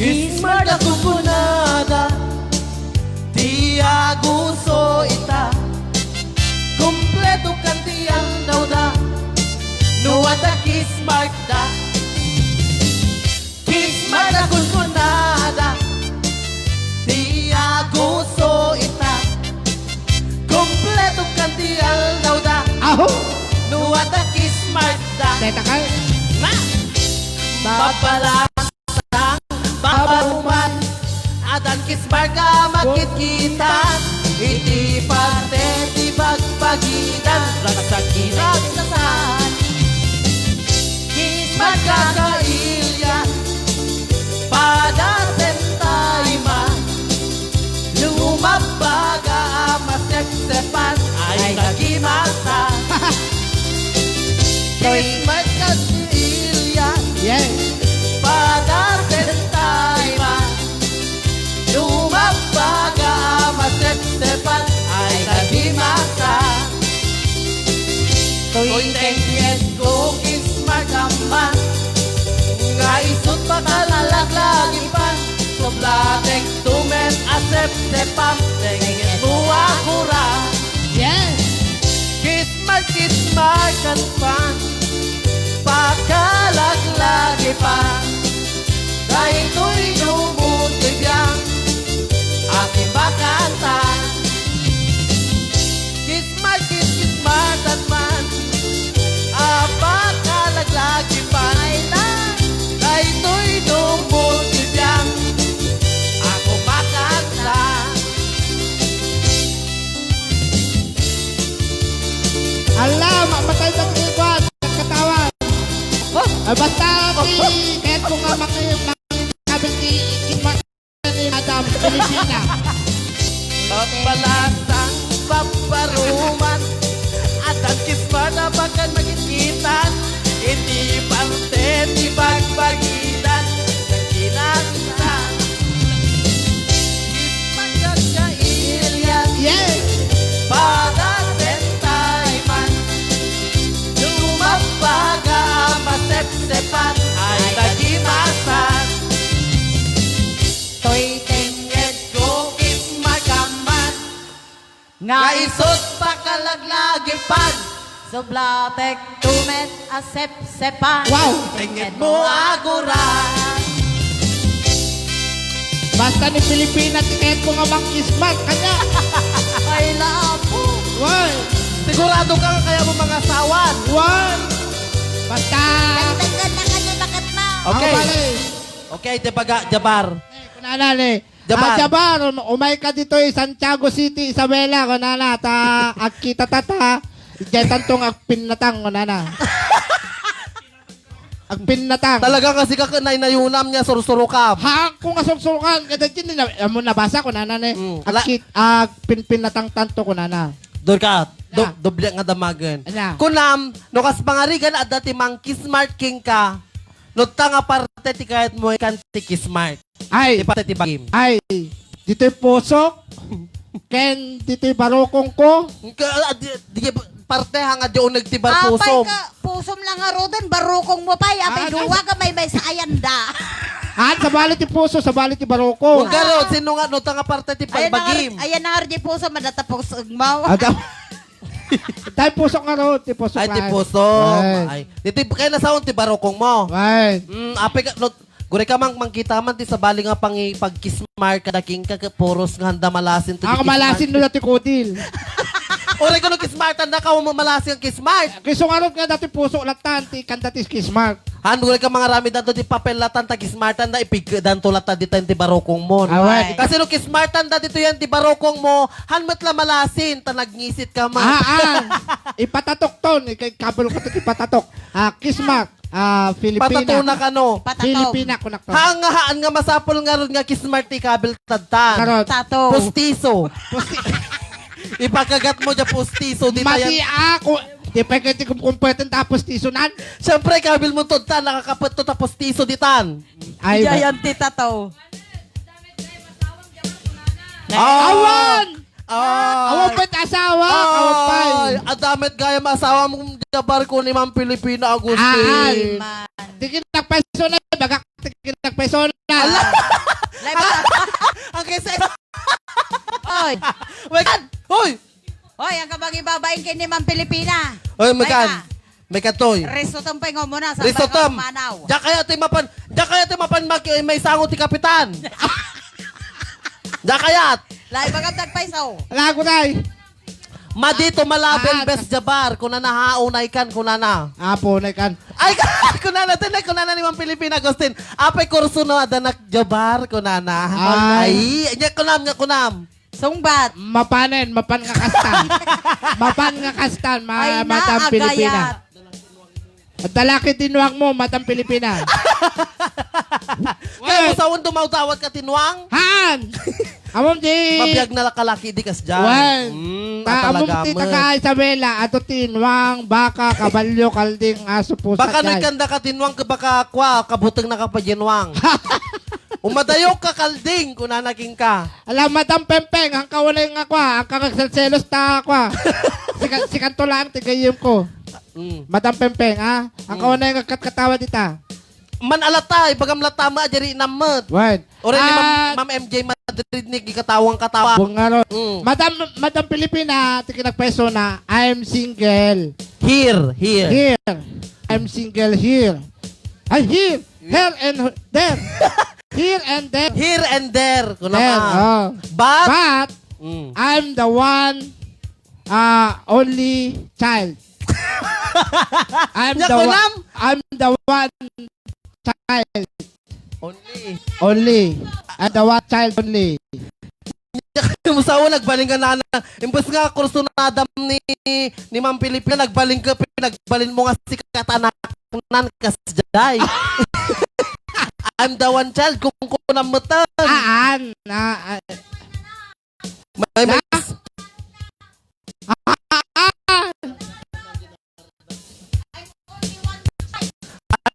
Kiss mark a kukunada. Ti aguso ita, kumpleto kan ti aldaw da, no adda kiss mark da. Kiss mark a kunkunada, ti aguso ita, kumpleto kan ti aldaw da. Aho! No adda kiss mark da. Teta ka. Na! Babala. Babaruman, addan kiss mark a makitkitan iti parte ti bagbagidan, ragsak-inak nasani. Kiss mark a kailian, padaten tayo man. Lumabbaga a masepsepan ay nagimasa. Toy. Christmas Castilla. Yes. Father Bentaima. Lumabbaga a masepsepan ay nagimasa. Toy. Toy tengkes ko Christmas amman. Nga isut pakalalaglagi pan. Soblatek tumet a sepsepam, tengen mo a kura. Yes. Kismarkismarkan pan, pakalaglagipa. Daytoy no mo ti biang, a kimbakanta. Kismarkismarkan man, a pakalaglagipan. Daytoy dumul ti biang, a kumakanta. Ala, ma-, matay na ti kuwan, nagkatawan. Oh. Ah, basta ti, oh, oh, kaya ko nga maki-, maki-, sabi ti, ti, ni Madam Filipina. Papalasang paparuman, addan kismar a bakan makitkitan, iti parte ti bagbagidan, nagkinakita. Kismar ka ilian, yes, padaten tayo man, lumappaga a masepsepan, ay tagimas. Nga isut' pakalaglagipan, sublatek tumet a sepsepan. Wow! Tenged mo aguran. Basta ni Pilipina, ti kayat ko nga mang-kiss mark kanya. Ay, lapo. Why? Sigurado ka nga kaya mo mangasawan? Why? Basta. Dagdagan na kanya, bakit na? Okay. Ako pala eh. Okay, di ba, Jabar? Eh, kunana ni, Jabar. Ah, Jabar, um-, umay ka ditoy Santiago City, Isabela, kunana, ta agkita ta, ta, idiay tanto nga agpinnatang, kunana. Agpinnatang. Talaga nga sika ket naynayonam nga sursurukam. Haan ko nga sursurukan, kada din, na, amo nabasa, kunana, ni, Mm. agkit-, agpinpinnatang tanto, kunana. Dorka, do-, Na. doble nga damagen. Ana. Kunam, no kas pangarigan, adda ti mang-kiss mark kenka, no ta nga parte ti kayat mo, ikan ti kiss mark. Ay. Ti parte ti bagim. Ay. Ditoy pusok. Ken ditoy barukong ko. Ka, ah, di, di, parte hanga di uneg ti Apay barpusom. ka, pusom lang nga ruden, barukong mo pay, apay Ah, duwa ka may may sa ayanda. Ah, sabali ti puso, sabali ti barukong. Huwag ka ron, sino nga, no, ta nga parte ti Ayan na nga, pagbagim. ayan na nga di puso, madata pusog mo. Ada. Tay pusok nga ron, ti pusok Ay, ti lang. pusok. Ay. Ay. Dito, kaya nasaon ti barukong mo. Ay. Mm, apay ka, no, guri ka mang, mangkita man ti sabali nga pangi-, pag-kiss mark kada kenka, ke puros nga handa malasin to Ako di kiss malasin mark. no dati kudil. Oray ko no kiss mark, tanda ka mo malasin ang kiss mark. Kiso nga ron nga dati puso latan, ti kanda ti kiss mark. Han, guri ka mangaramid danto ti papel latan, ta kiss mark, tanda ipigkedan to latan dita ti barukong mo. Away. Kasi no kiss mark, tanda dito yan ti barukong mo, han met la malasin, ta nagngisit ka man. Ah, ah. Ipatatok ton, ika-, ikabel ko to ti patatok. Ah, kiss mark. Ah, Filipina. Patatuna kano. Patatom. Filipina, kunak to. Haan nga, haan nga masapul ngarud nga kiss mark ti kabel tadtan. Ngarud. Tato. Pustiso. Pusti- Ipakagat mo dya pustiso, di Mati tayan. ako. Di pa kaya ti kumkumpeten ta pustiso nan. Siyempre, kabel mo to ta, nakakapet to ta pustiso, di tan. Ay, Diyan ba- yan, tita to. Ah. Awan! Ah. Awan pa'y asawa, awan pa'y. Ay, adda met gayam asawa mo, Jabar, ko ni Ma'am Pilipina Agustin. Ay, man. Di kinagpaiso na, bagak, di kinagpaiso na. Ala! Live na. Ang kese. Oy. Wait, hoy! Hoy, ang kabagi babaeng kini Ma'am Pilipina. Oy, Ay, makan. ka. May katoy. Risotom pay nga umuna, sa Risotom. Pagkakumanaw. Diya kaya ti mapan, diya kaya ti mapan maki-, may sango ti kapitan. Diya kayat. Lahi, bagam tagpaiso. Ala, kunay. Madito malaben Ah, bes Jabar, kunana ha, unay kan, kunana. Apo, unay kan. Ay, kunana, tinay, kunana ni Ma'am Pilipina Agustin. Apay kurso no, adanak Jabar, kunana. Ay. Ay, nya kunam, nya kunam. Sungbat. Mapanen, mapan nga kastan. Mapan nga kastan, ma-, Ay, Madam naagayat. Pilipina. At talaki tinuang mo, Madam Pilipina. Kaya mo Well, sa undo maudawat ka tinuang? Haan! Amom di. Mabiag na kalaki di kas dyan. Well, Mm, ta-, ah, talaga amom ti mo. Taga Isabela, ato tinuang, baka, kabalyo, kalding, aso, pusa, Baka jay. Nagkanda ka tinuang, ka baka kwa, kabuteng na ka pa tinuang. Umadayok ka, kalding, kunana kenka. Ala, Madam Pempeng, ang kaunay nga kwa, ang kagagselselos ta kwa. Sika-, sikanto lang, ti gayyem ko. Mm. Madam Pempeng, ha? Ang Mm. kaunay nga katkatawa dita. Man alatay, bagam latama, jari nammet. Wen. Oray ni Ma'am, Ah. Ma'am M J Madrid ni gikatawang katawa. Bungaro. Mm. Madam, Madam Pilipina, ti kinagpaiso na, I'm single. Here, here. Here. I'm single here. Ay, here. Here and there. Here and there. Here and there, kuna There, ma. Oh. But, But, Mm. I'm the one, uh, only child. I'm Nya the wa-, kunam? I'm the one child. Only. Only. I'm the one child only. Nya kunam sa una, nagbalin ka na, na. Imbes nga kursunadam ni, ni Ma'am Pilipina, nagbalin ka, pinagbalin mo nga si Katanak nan kasjay. I'm the one child, kung kunam meten. Aan, ah, ah. May, may, Na? Ah, ah, ah.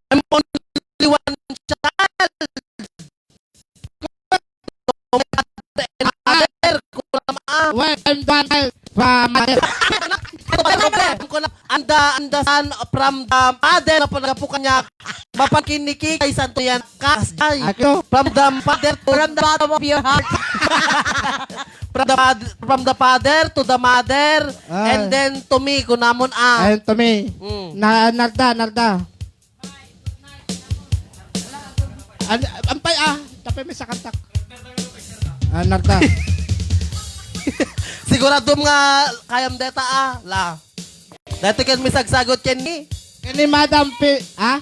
I'm only one child. Father, kunam, ah. Well, I'm the one child from mother. Anda, anda san from the father, napagapu kanya, mapakinikikay, santo yan, kasjay. Ako? From the father to From the bottom of your heart. From the father, from the father to the mother, Ah. and then to me, kunamon, ah. Ayun, to me. Mm. Na, Narda, Narda. An-, ampay, ah. Tapay mi sa kantak. Ah, Narda. Siguradom nga kayam deta, ah, la. Dati ken misagsagot ken ni? Ken ni Madam Pi-, ah?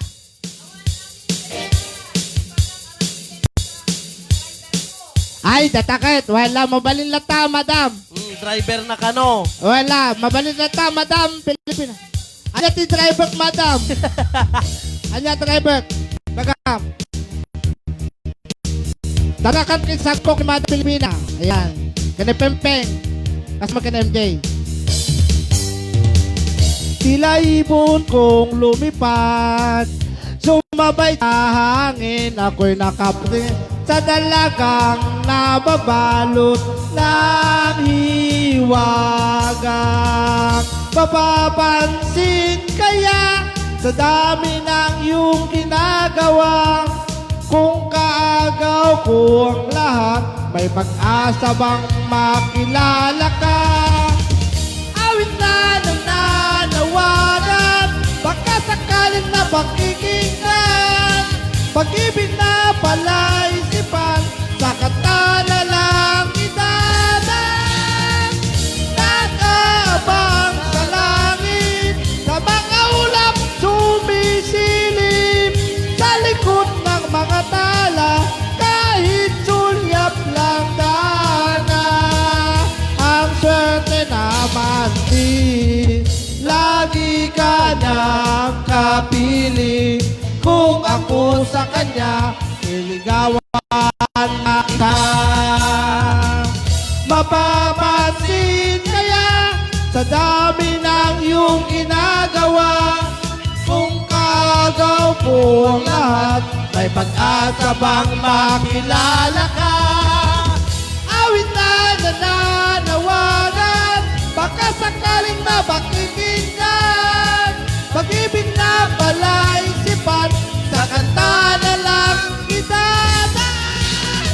Ay, dataket. Wala, mabalin latta, Madam. Hmm, driver na kano. Wala, mabalin latta, Madam Pilipina. Ania ti driver, Madam? Ania driver? Bagam. Tarakan ken sagkok ni Madam Pilipina. Ayan. Ken ni Pempeng. Kas mo ken M J. Tila ibon kong lumipad, sumabay sa hangin, ako'y nakapri sa dalagang nababalot ng hiwagang. Mapapansin kaya sa dami ng iyong ginagawa, kung kaagaw ko ang lahat, may pag-asa bang makilala ka? Awit na nananawagan, baka sakaling napakikinggan, pag-ibig na palaisipan, sa kanta na lang idadaan. Nakaabang sa langit, sa mga ulap sumisilip, sa likod ng mga tala, kahit sulyap lang sana. Ang swerte naman di lagi kanyang kapiling. Kung ako sa kanya, iligawan na kita. Mapapansin kaya sa dami ng iyong ginagawa, kung kaagaw ko ang lahat, may pag-asa bang makilala ka? Awit na nananawagan, baka sakaling mapakikinggan, pag-ibig na palaisipan, sa kanta na lang idadaan.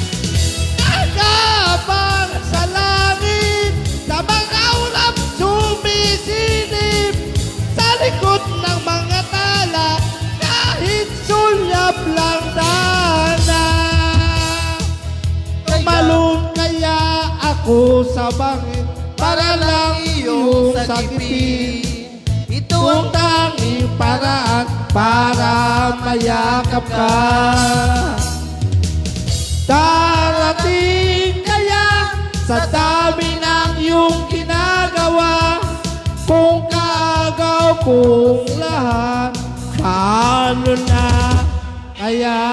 Nagabang sa langit, sa mga ulap sumisilip, sa likod ng mga tala, kahit sulyap lang sana. Tumalon kaya ako sa bangin para lang iyong sagipin itong tanging paraan para mayakap ka. Darating kaya sa dami ng iyong ginagawa, kung kaagaw kong lahat, paano na kaya?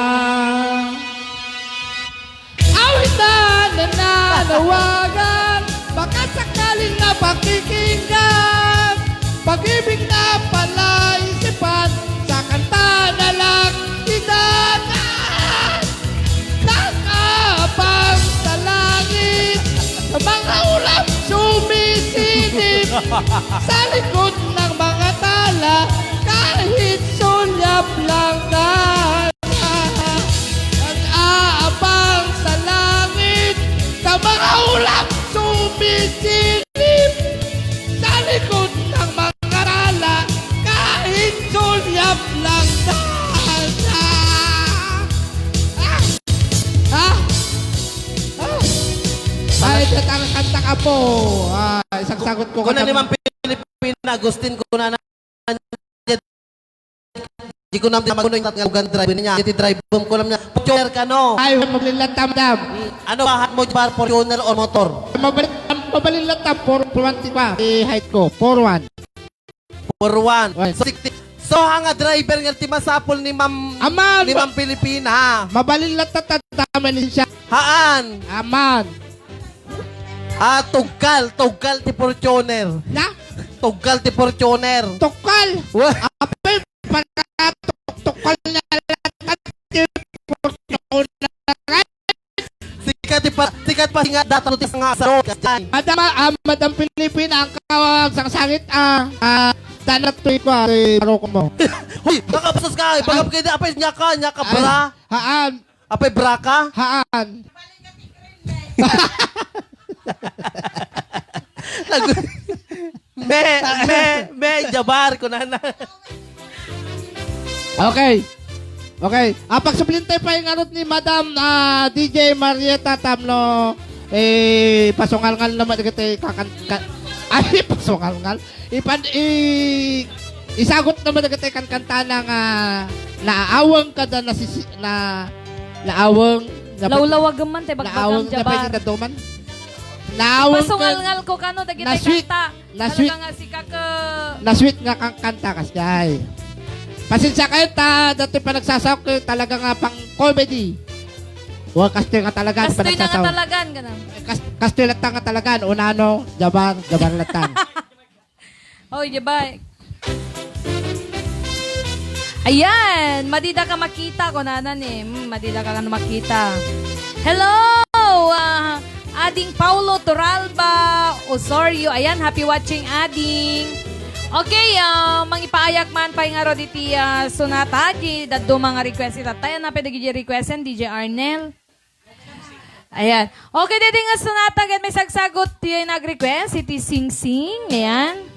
Awit na nananawagan, baka sakaling napakikinggan, pag-ibig na palaisipan, sa kanta na lang idadaan. Nakaabang sa langit, sa mga ulap sumisilip, sa likod ng mga tala, kahit sulyap lang na. Nag-aabang sa langit, sa mga ulap sumisilip, sa likod ng mga tala, kahit sulyap lang sana. Ah! Ah! Ah! Ay, datang kanta ka po. Ah, isang sagot ko. Kuna ni Ma'am Pilipina, Agustin, kuna na Di ko na maguno yung tatnga lugan driver niya. Iti driver ko lang niya. Fortuner ka, no? Ay, mabalin latta, madam. Mm, ano ba, hat mo, bar, Fortuner or motor? Mabalin, mabalin latta, four twenty pa. Di height ko, four one. Four one. One. So, sixty. So, ang driver nga ti masapul ni Ma'am, Aman, ni Ma'am Pilipina. Mabalin latta, tata, malisensya. Haan. Aman. Ah, tugkal, tugkal ti Fortuner. Na? Tugkal ti Fortuner. Tukkal? Wa- Apay, pagkatuktukkal na lang ti Fortuner. Sikat ti pa-, sikat pa singa data ti nga sa road, diyan. Madam, ah, Madam Pilipina, ang kawang sangsangit, ah, ah, tanat to ikaw, ah, ti paroko mo. Hoy, baka bastos ka, eh. Baka Ay. Pwede, apay, nyaka, nyaka, Ay, bra. Haan. Apay, bra ka? Haan. Nag-, me, me, me, Jabar, kunana. Okay. Okay. Ah, pagsublinte pay ngarud ni Madam, ah, D J Marieta Tamno, eh, pasungalngal naman dagiti kakan-, ka-, ay, pasungalngal. Ipan-, i-, isagut naman dagiti kankantana nga naaweng kada nasisi-, na, naaweng, napa-, Lawlawagem man, te, bagbagam, naaweng, Jabar. Napasindaduman. Naaweng ka-, Pasungalngal ko kano, dagiti na sweet. Kanta. Na sweet. Talaga nga sika ka. Na sweet nga kankanta, kasjay. Pasensya kayo ta, dati pa nagsasaok kayo, talaga nga pang comedy. Wa, kastoy nga talaga, Kastoy na nga panagsasao. Talagan, ganun. Kas-, kastoy latta nga talagan, unano, Jabar, Jabar latta. Oh, Jabar. Ayan, madida ka makita, kunana ni. Hmm, madida ka makita. Hello, ah, Ading Paulo Toralba Osorio. Ayan, happy watching, Ading. Okay, ah, mangipaayak man pay ngarud iti, ah, sonata, ti dadduma nga request itatta. Ayan, napay dagiti request, D J Arnel. Ayan. Okay, daydi nga sonata, ket may sagsagot ti nag-request, iti Singsing. Ayan.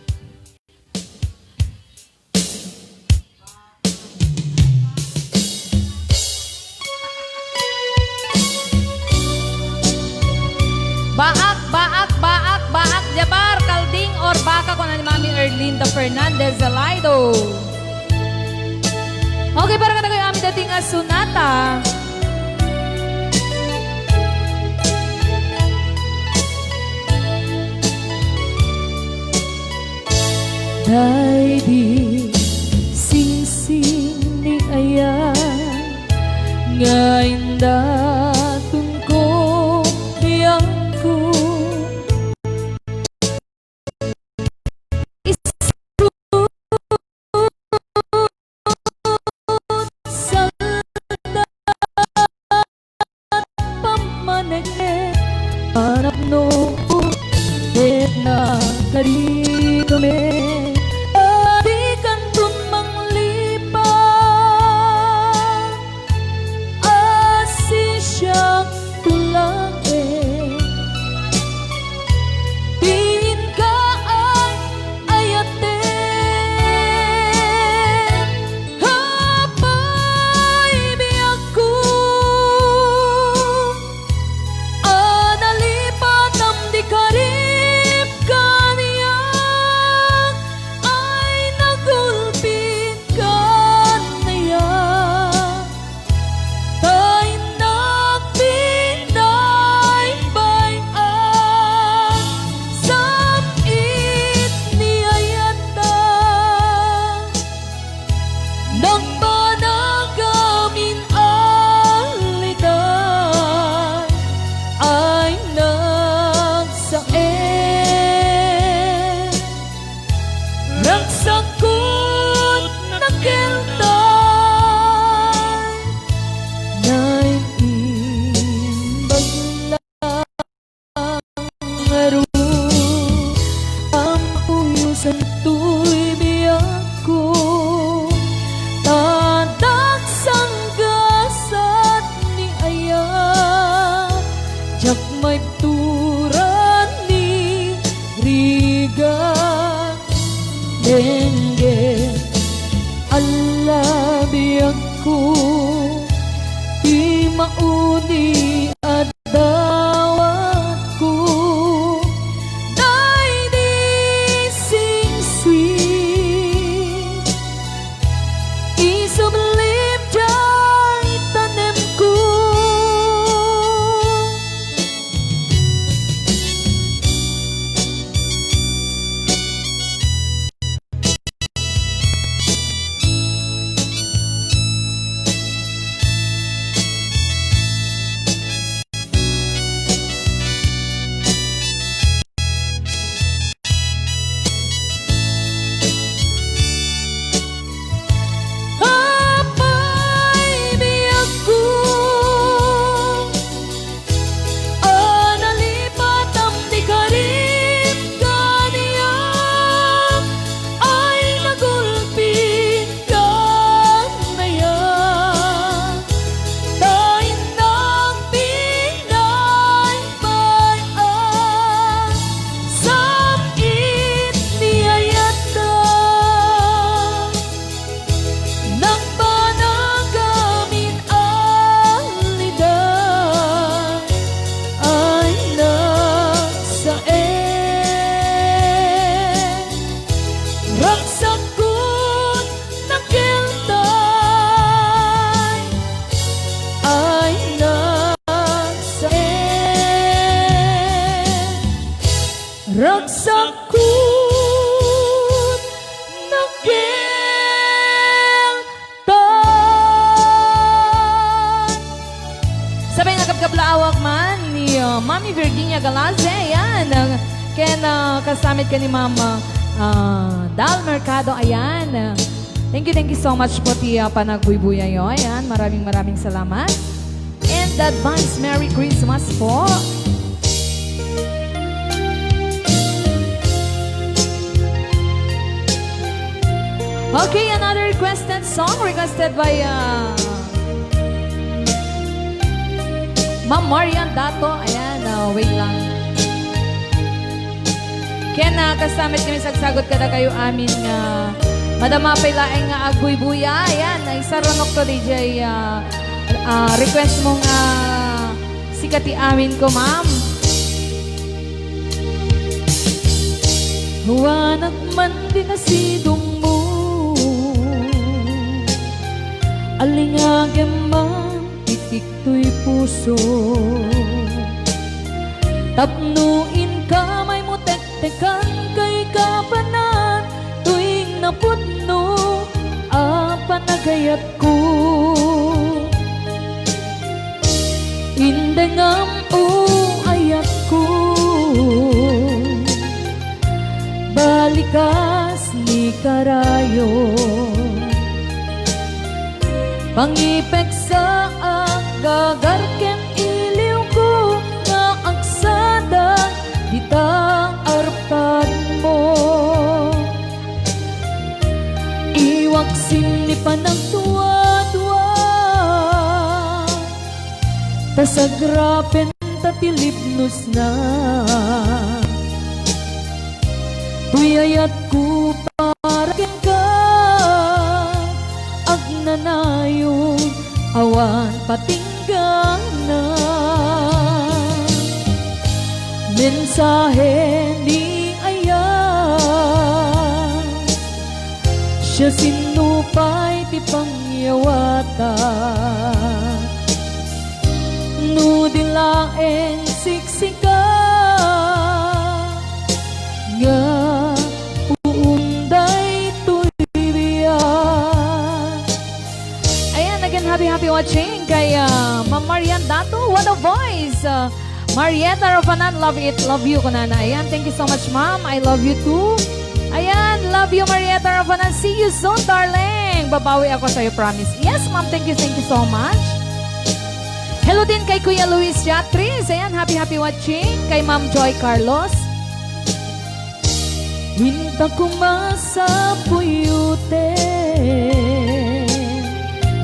Baak, baak, baak, baak, Jabar, kalding, or baka, kuna ni Mami Erlinda Fernandez Zalaido. Okay, para kadagitoy amin daydi nga sonata. Daydi singsing ni Ayan nga indaton ko, biangko. Isut salda pammaneknek, anak no, ket nakadikami, a dikanton manglipat, a sisiak to laeng. Ti inka ay ayaten, apay biagko, a nalipatam di karib kaniak, ay nagulpit kaniak. Ta innak pinay bay-an, sam-it ni ayatda. Nagbanag amin a litay ay nagsaen. Ragsakkot nakeltay, naimbag la ngarud, ammo uyosan toy biagko, ta dagsangasat ni aya, diak maibturan ni rigat. Denggen, alla biagko, ti maudi a dawatko, daydi singsing. Isublim jay tanemko. Saksakon, nakwelta. Sabay nga kabkablaawak man ni, uh, Mami Virginia Galaze, ayan. Uh, ken, uh, kasamit ken ni Ma'am, uh, Dal Mercado, ayan. Uh, thank you, thank you so much po ti, uh, panagbuybuyayyo. Ayan, maraming, maraming salamat. And advance Merry Christmas po. Okay, another requested song requested by, uh, Ma'am Marian Dato. Ayan, uh, wait lang. Ken, ah, kasamit kami sagsagot kadakayo amin nga madama pay laeng nga agbuybuya. Ayan, ay sarunok to, D J, ah, ah, request mo nga sika ti amin ko, ma'am. Awanak man ti nasidongmo, alingagem man ti tiktoy puso. Tapno inka maymo tektekan, kay kapanan toy napudno a panagayatko. Indengam, o ayatko, balikas ni karayo. Pangipeksaak, gagar ken iliwko nga agsadan dita arpadmo. Iwaksim ni panagduadua, ta sagrapen ta ti libnosna. Toy ayatko para kenka, agnanayon, awan patinggana. Mensahe ni ayat, siasino pay ti pangyawata? No di laeng siksika, nga puon daytoy biag. Ayan, again, happy, happy watching kay, ah, Ma'am Marian Dato. What a voice! Ah, Marietta Rafanan, love it, love you, kunana. Ayan, thank you so much, ma'am. I love you too. Ayan, love you, Marietta Rafanan. See you soon, darling. Babawi ako sa'yo, promise. Yes, ma'am. Thank you, thank you so much. Hello din kay Kuya Luis Jatris. Ayan, happy, happy watching. Kay Ma'am Joy Carlos. Inta koma sa puyoten,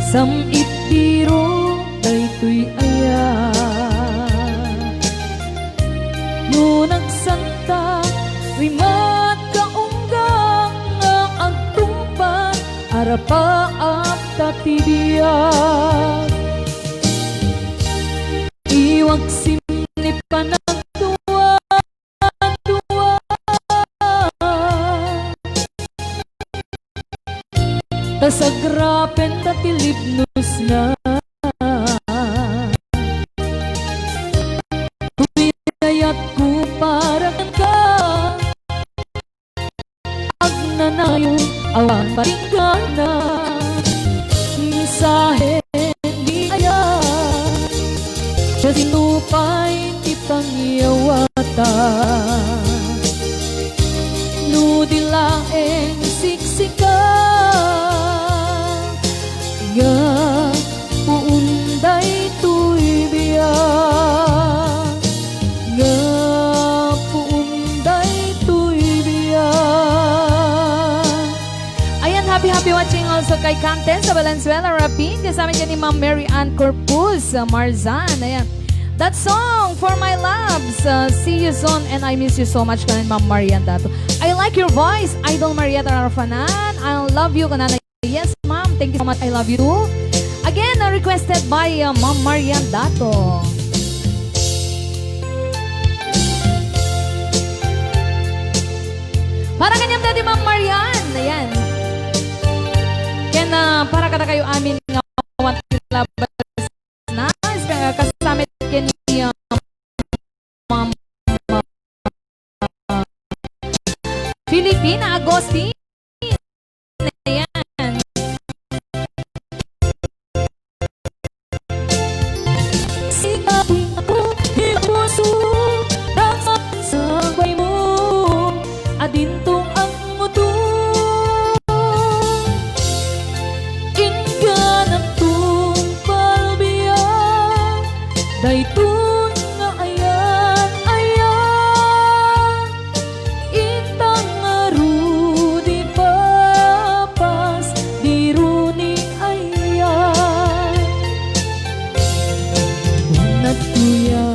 sam-it biro daytoy aya. No nagsanta, rimat kaunggan nga agtungpal, arapaap ta ti biag. Iwagsim ni panagduadua, ta sagrapen ta ti libnosna. Toy ayatko para kenka, agnanayon, awan patinggana. Mensahe ni ayat, siasino pay ti pangyawata? No di laeng siksika, nga puon daytoy biag, nga puon daytoy biag. Ayan, happy, happy watching also kay Cantes sa Valenzuela, Rapin. Kasama niya ni Ma'am Mary Ann Corpus, uh, Marzan. Ayan. That song for my loves. Uh, see you soon and I miss you so much, kanan Ma'am Marian Dato. I like your voice, Idol Marietta Rafanan. I love you, kanan. Yes, ma'am. Thank you so much. I love you too. Again, uh, requested by, uh, Ma'am Marian Dato. Para kaniam daydi, Ma'am Marian. Ayan. Ken, uh, para kadakayo amin nga awan ti labas na, uh, kasamit ken ni, uh, Ma'am, uh, Daytoy nga ayan-ayan, itang ngarud, ipapas, di runi ayan. Unat kuya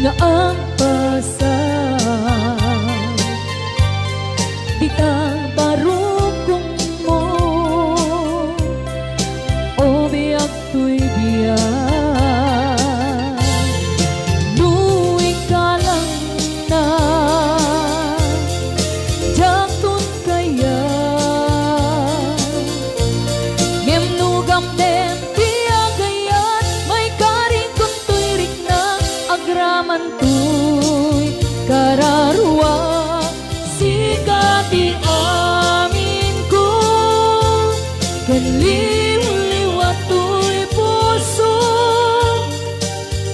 nga agpasar, dita barukongmo, o biag toy biag. No ikalang na, diakton kaya. Ngem no gamden ti agayat, maikaringko toy rikna, agraman toy kararua. Sika ti aminko, ken liwliwa toy puso.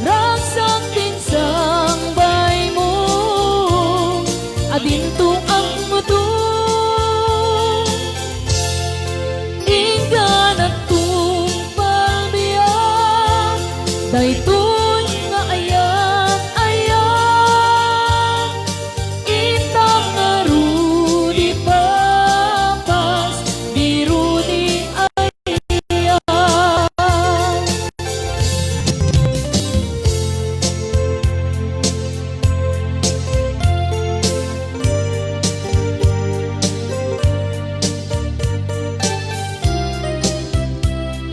Ragsak ti insangbaymo, adinto agmutom. Inggana tungpal biag, daytoy nga ayan-ayan. Itang ngarud, ipapas, di runi ayan.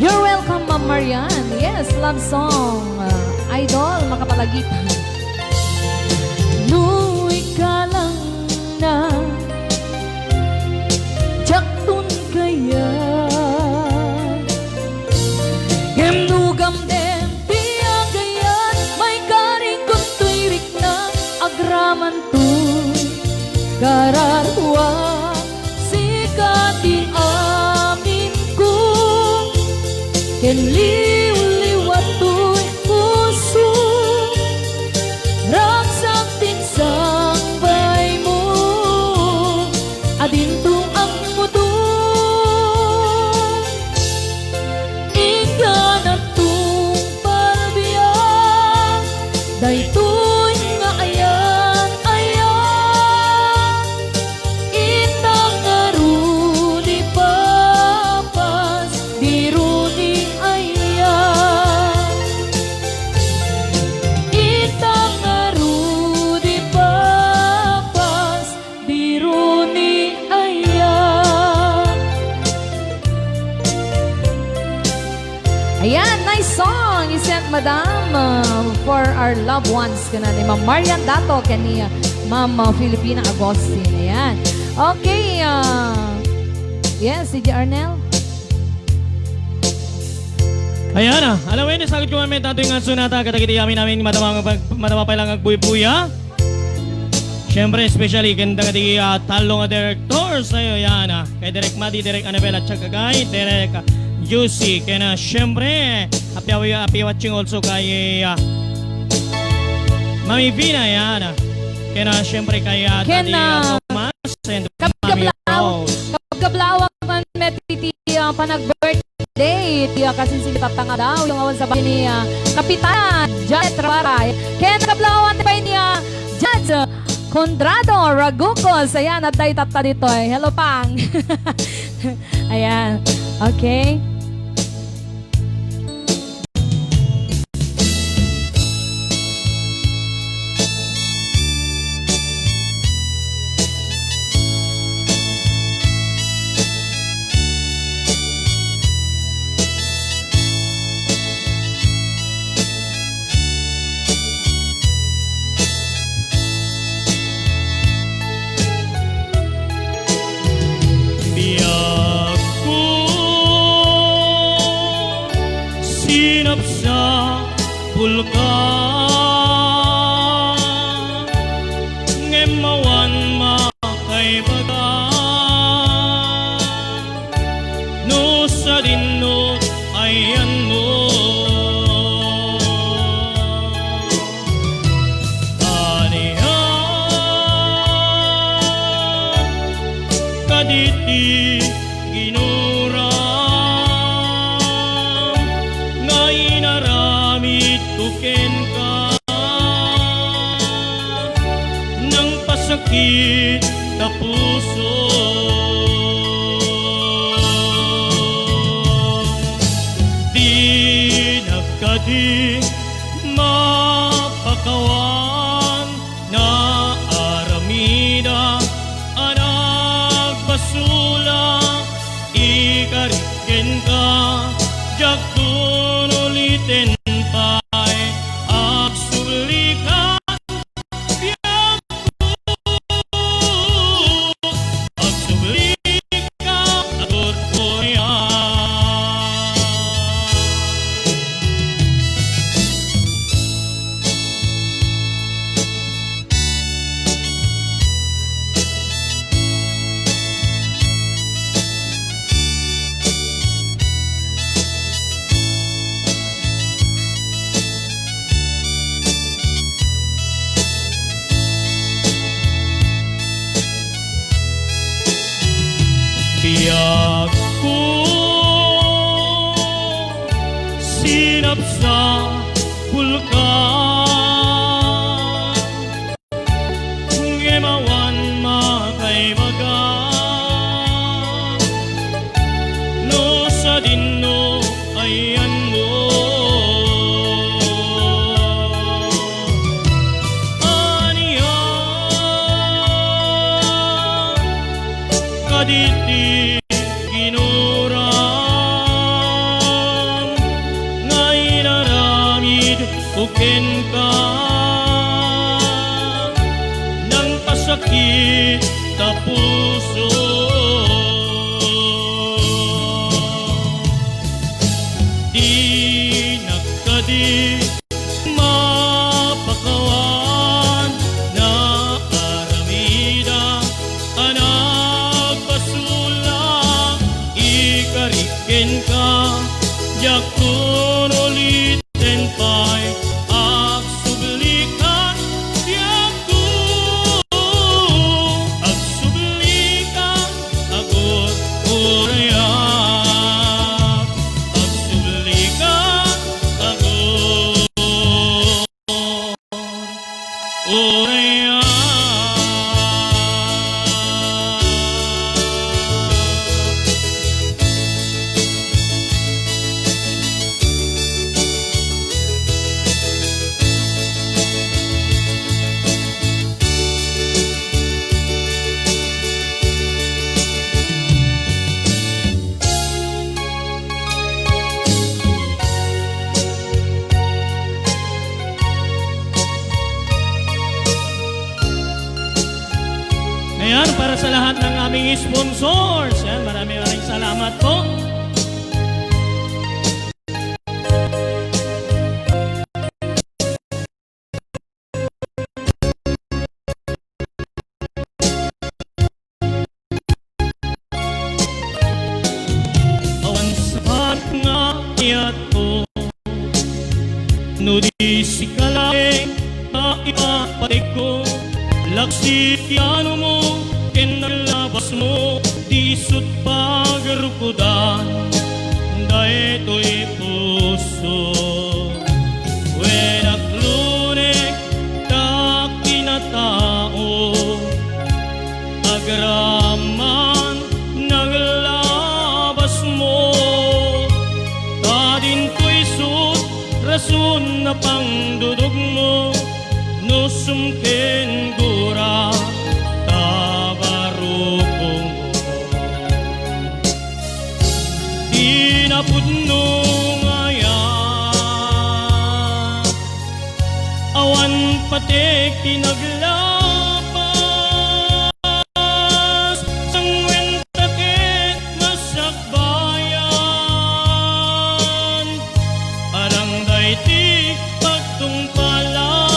You're welcome, Ma'am Marian. Yes, love song. Uh, Idol, makapalagip. No ikalang na, diakton kaya. Ngem no gamden ti agayat, maikaringko toy rikna, agraman toy kararua. Sika ti aminko, ken liwliwa toy puso. Ragsak ti insangbaymo, adinto agmutom. Inggana tungpal biag, daytoy nga ayan-ayan. Itang ngarud, ipapas, di runi ayan. Itang ngarud, ipapas, di runi ayan. Ayan, nice song. You sent, Madam, uh, for our loved ones. Kana ni Ma'am Marian Dato, ken ni, uh, Ma'am, uh, Filipina Agustin. Ayan. Okay, uh, yes, D J Arnel. Ayan, ah. Alam mo yun, sagot ko, ma'am, datoy nga sunata, kadagiti amin-amin, madama, madama pa lang agbuybuya. Siyempre, especially ken dagiti, ah, tallo nga director tayo, yan, ah, kay Direk Madi, Direk Annabel, at saka kay Direk, ah, Juicy. Ken, ah, siyempre, happy, happy, happy watching also kay, ah, Mami Vina, yan, ah. Ken, ah, siyempre kay, ah, Ken, Daddy, ah, ah, Thomas and Mami Rose. Kablawan man met iti, ah, panag-birthday. Date, ya, kasinsingitatang a daw, yung awan sa bahay ni, ah, Kapitan Janet Rabaray. Ken kablawan ti pay ni, ah, Judge Conrado Ragucos. Ayan, at day tatta ditoy. Hello, Pang. Ayan. Okay. Biagko, sinapsapulka, ngem awan makaibaga. No sadino ayanmo, ania kaditi ginuram, ti mapakawan, naaramida a nagbasula, ikarik kenka, diakon uliten pay, agsublika, biagko, agsublika, agurguriam. Biagko, sinapsapulka, ngem awan makaibaga no sadino ayanmo. Ania kaditi ginuram nga inaramidko kenka, nangpasakit ta puso. Dinak kadi mapakawan, naaramida a nagbasula, ikarik kenka, diakon uliten pay, agsublika, diakon, agsublika, agurguriam, agsublika, agurguriam. Ayan, para sa lahat ng aming sponsors. Ayan, maraming maraming salamat po. Awan sapat nga ayatko, no di sika laeng nga ipapategko. Laksid ti anumo ken naglabasmo, di isut' pagrukodan daytoy puso. Wen, aglunektak, kinatao, agraman naglabasmo, ta dinto isut' rason a pangdudugmo, no sumken gura ta barukongmo. Ti napudno nga ayat, awan pateg ti naglapas, sanguen ta ket masakbayan, adda daydi pagtungpalan.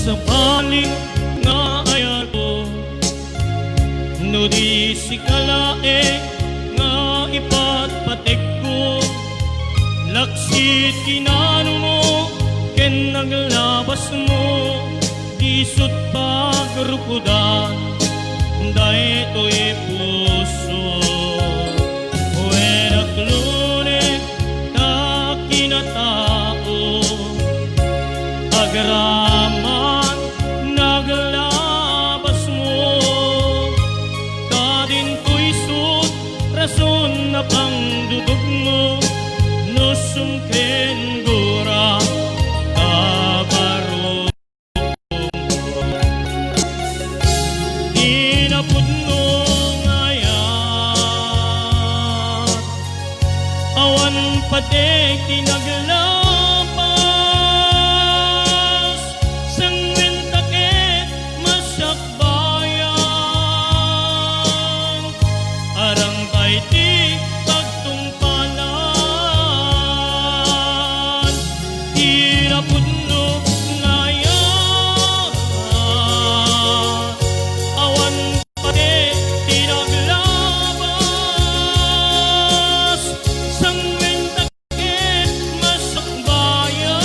Sabali nga ayatko, no di sika laeng nga ipatpategko, laksid ti nanumo naglabasmo, isut' pagrukodan daytoy puso. Wen, agluneg ta kinatao, agraman naglabasmo, ta dinto isut' rason a pangdudugmo, no sumken gura a barukmo. Inapudno nga ayat, awan pateg ti naglabas, sangwen ta ket masakbayan. Arang pay ti pagtungpalan, ti napudno nga ayat. Awan pay ti naglabas, sangwen ta ket masakbayan.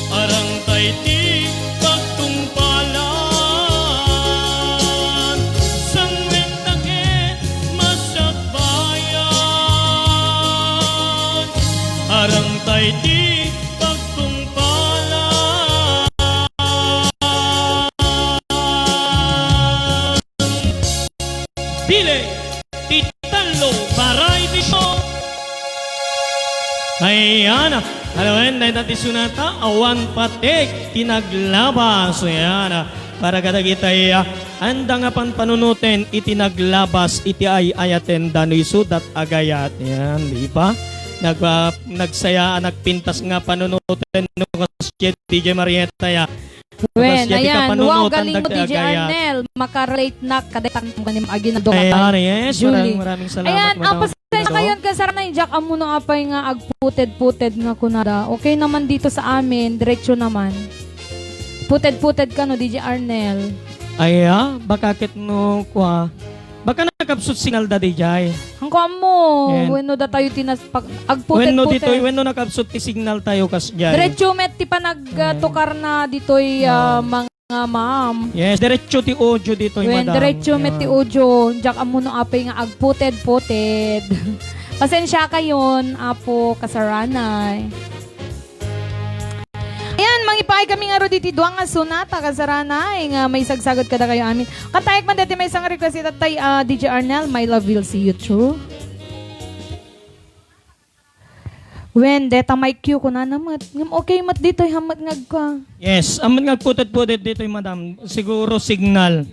Arang pay ti pagtungpalan, sangwen ta ket masakbayan. Arang pay ti pagtungpalan. Pili ti tallo, Variety Show. Ayan. Alawen, dayta ti sonata, awan pateg ti naglabas. Ayan. Para kadagitay, ah, anda nga panpanunoten iti naglabas iti ay-ayaten da no isu dat agayat. Ayan, di ba? Nag-, ah, nagsaya, nagpintas nga panunoten no kas D J Marietta, ya. Wen, ayan. Wow, galing mo, D J Arnel. Makarelate na kadaytan mo ganim aginaldo. Ayan, yes. Maraming, maraming salamat. Ayan, ang pasensya kayon, kasarana, Jack, ammo no apay nga agputed-puted nga kunada. Okay naman dito sa amin, diretso naman. Puted-puted ka, no, D J Arnel? Ay, ah, baka ket no, kwa. Baka nakabsut signal da, D J. Ang kuan mo, wenno datayo ti nas-, pag-, agputed-puted. Wenno ditoy, wenno nakabsut ti signal tayo, kas D J. Diretso met ti panag-, ah, tukar na ditoy, ah, mga ma'am. Yes, diretso ti audio ditoy, madam. Wen, diretso met ti audio. Diak ammo no apay nga agputed-puted. Pasensya kayon, Apo, kasaranay. Ayan, mangipaay kami ngarud iti dua nga sonata, kasaranay, nga maisagsagut kadakayo amin. Kantaek man deti maysa nga request ita tay, ah, D J Arnel, My Love Will See You Through. Wen, deta mic yo, kunana met. Ngem okay met ditoy, hammet nga agka. Yes, hammet nga agputed-puted ditoy, madam. Siguro signal.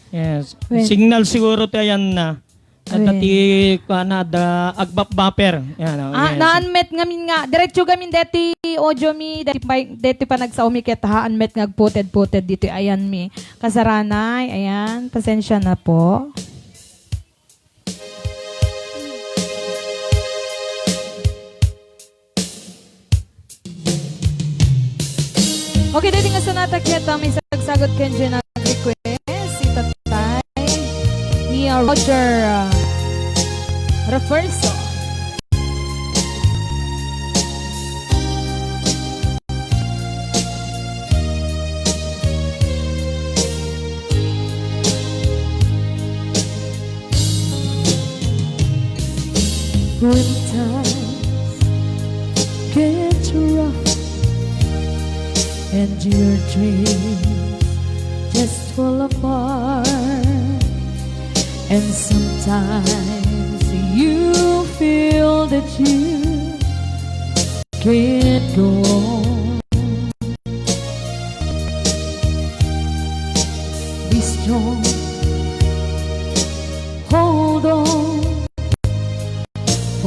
Yes. Wen. Signal siguro ti ayanna. Adda ti, kuana, adda agbapbaper. Yan, oh, ah, yes. Naan met ngamin nga, diretso gamin deti audio mi, deti pa, deti panagsao mi ket haan met nga agputed-puted ditoy ayan mi. Kasaranay, ayan, pasensya na po. Okay, deti nga sonata ket, ah, maisagsagut kendiay nga request, si Tatay ni, ah, Roger, ah, Refuerzo. When times get rough and your dreams just fall apart, and sometimes you feel that you can't go on. Be strong. Hold on.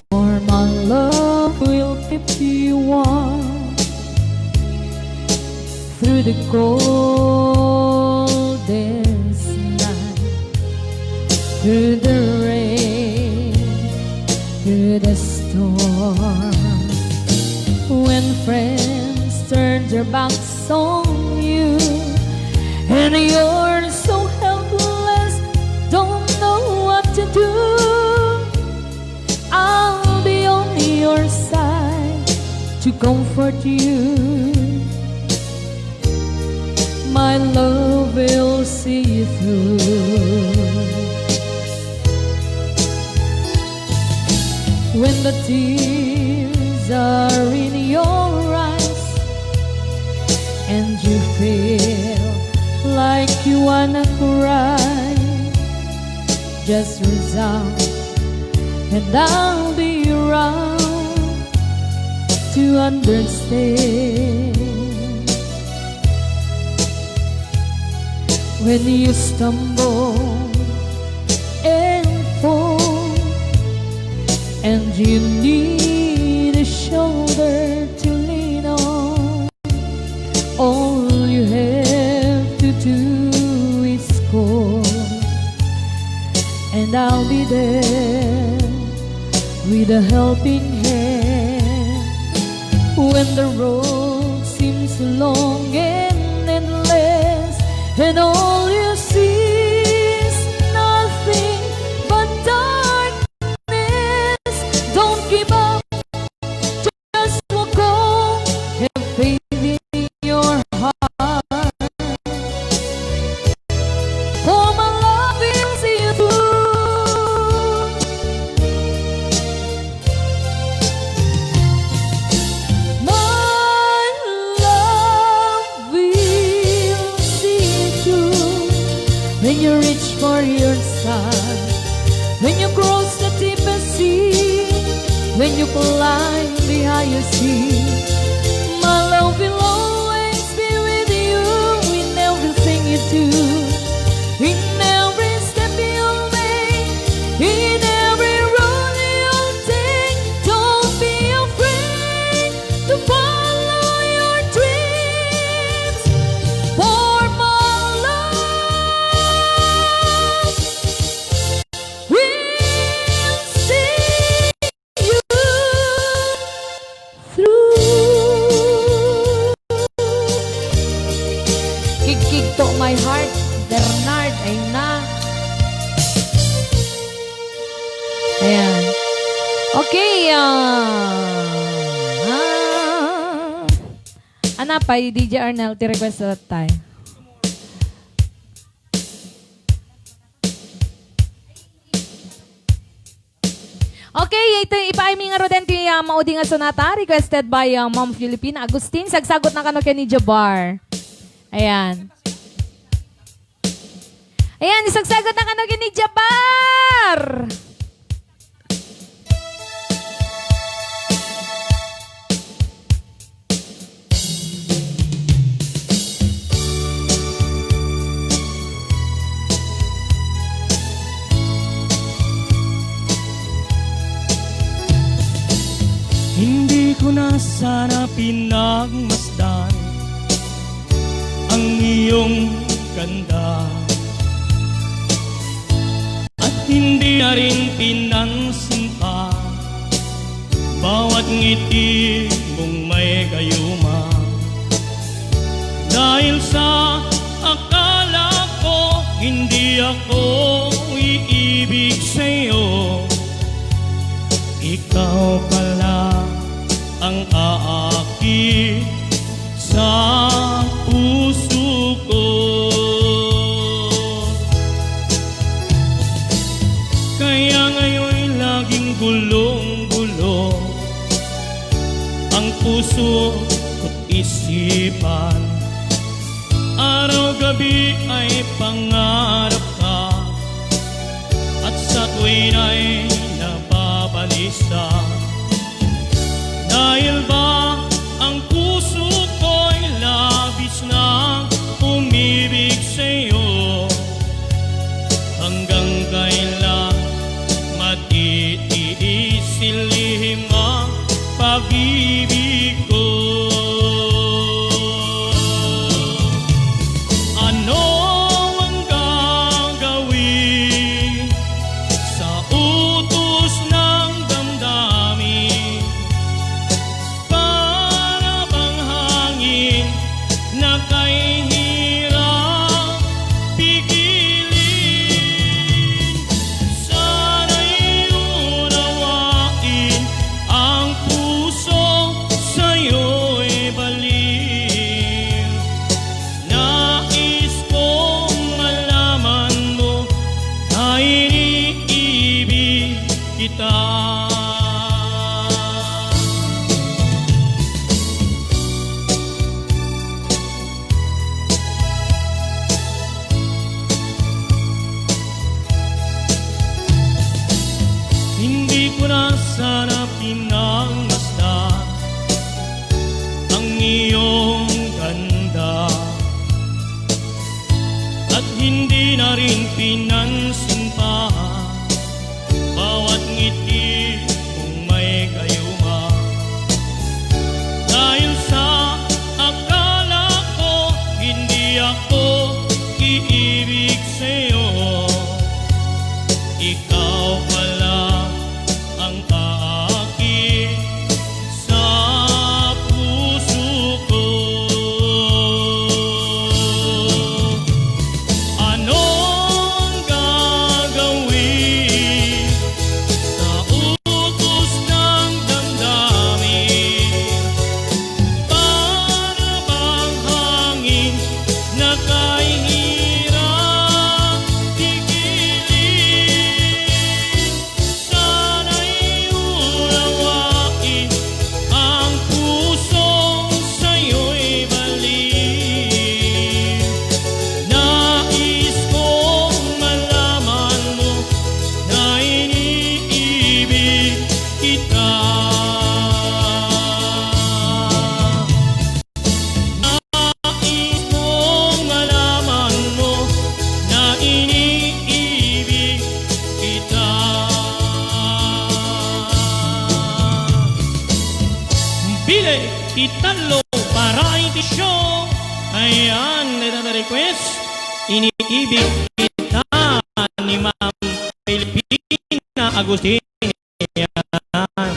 For my love will keep you warm through the coldest night, through the rain, through the storm. When friends turn their backs on you and you're so helpless, don't know what to do, I'll be on your side to comfort you. My love will see you through. When the tears are in your eyes and you feel like you wanna cry, just resound, and I'll be around to understand. When you stumble and fall, and you need a shoulder to lean on, all you have to do is call, and I'll be there with a helping hand. When the road seems long and endless, and all you see is nothing but darkness, don't give up. Just walk on, have faith in your heart. For my love will see you through. My love will see you through. When you reach for your sun, when you cross the deepest sea, when you climb the highest hill, my love will always be with you in everything you do, in every step you make, in every road you take. Don't be afraid to follow your dreams, for my love will see you through. Kigkig to my heart, Bernard, ay na. Ayan. Okay, ah, ah. Ana pay, D J Arnel, ti request tayo. Okay, ito, ipaaymi ngaruden ti, ah, maudi nga sonata, requested by, ah, Ma'am Philippine Agustin. Sagsagot na kano ken ni Jabar. Ayan. Ayan, isagsagot na kano ken ni Jabar. Hindi ko na sana pinagmasdan ang iyong ganda. At hindi na rin pinansin pa bawat ngiti mong may gayuma. Dahil sa akala ko, hindi ako iibig sa'yo, ikaw pala ang aakit sa puso ko. Kaya ngayon'y laging gulong-gulo ang puso ko't isipan. Araw-gabi ay pangarap ka, at sa tuwin ay napapanisa. Dahil ba ang puso ko'y labis na umibig sa'yo? Hanggang kailan matitiis si lihim ang pag-ibig ko? Ano ang gagawin sa utos ng damdamin? Para bang hangin na kay hirap pigilin. Sana'y unawain ang puso Bileg ti Tallo Variety Show. Ayan, dayta ti request. Iniibig kita ni Ma'am Filipina Agustin. Ayan.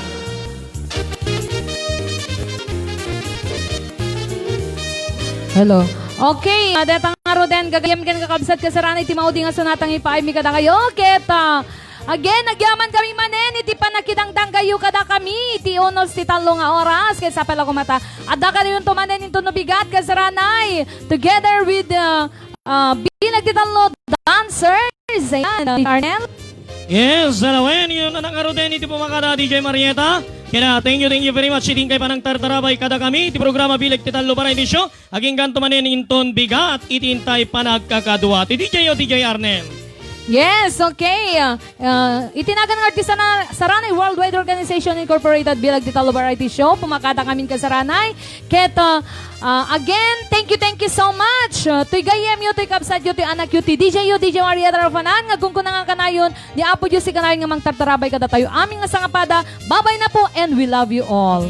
Hello. Okay, ah, deta ngaruden, gagayyem ken kakabsat, kasarana iti maudi nga sunatang ipaaymi kadakayo. Ket, ah, again, agyaman kami manen iti pannakidangdanggayo kadakami iti unos ti tallo nga oras. Ket sapay la koma ta adda kadayonto manen inton no bigat, kasaranay, together with, ah, ah, Bileg ti Tallo Dancers. Ayan, ah, Arnel. Yes, alawen, yun na nangaruden iti pumakada, D J Marieta. Kaya thank you, thank you very much. Iti inkay panangtartarabay kadakami iti programa Bileg ti Tallo Variety Show. Agingganto manen inton bigat iti intay panagkakadua ti D J o D J Arnel. Yes, okay. Ah, ah, iti nagan nga artista na Saranay Worldwide Organization Incorporated, Bileg ti Tallo Variety Show, pumakada kamin kasaranay. Ket, ah, ah, again, thank you, thank you so much. Ah, toy gayyemyo, toy kabsatyo, toy anakyo, ti D J yo, D J Maria Tarafanan, nga agkunkuna nga kanayon ni Apo Dios ti kanayon nga mangtartarabay kadatayo amin nga sangapada. Babay na po, and we love you all.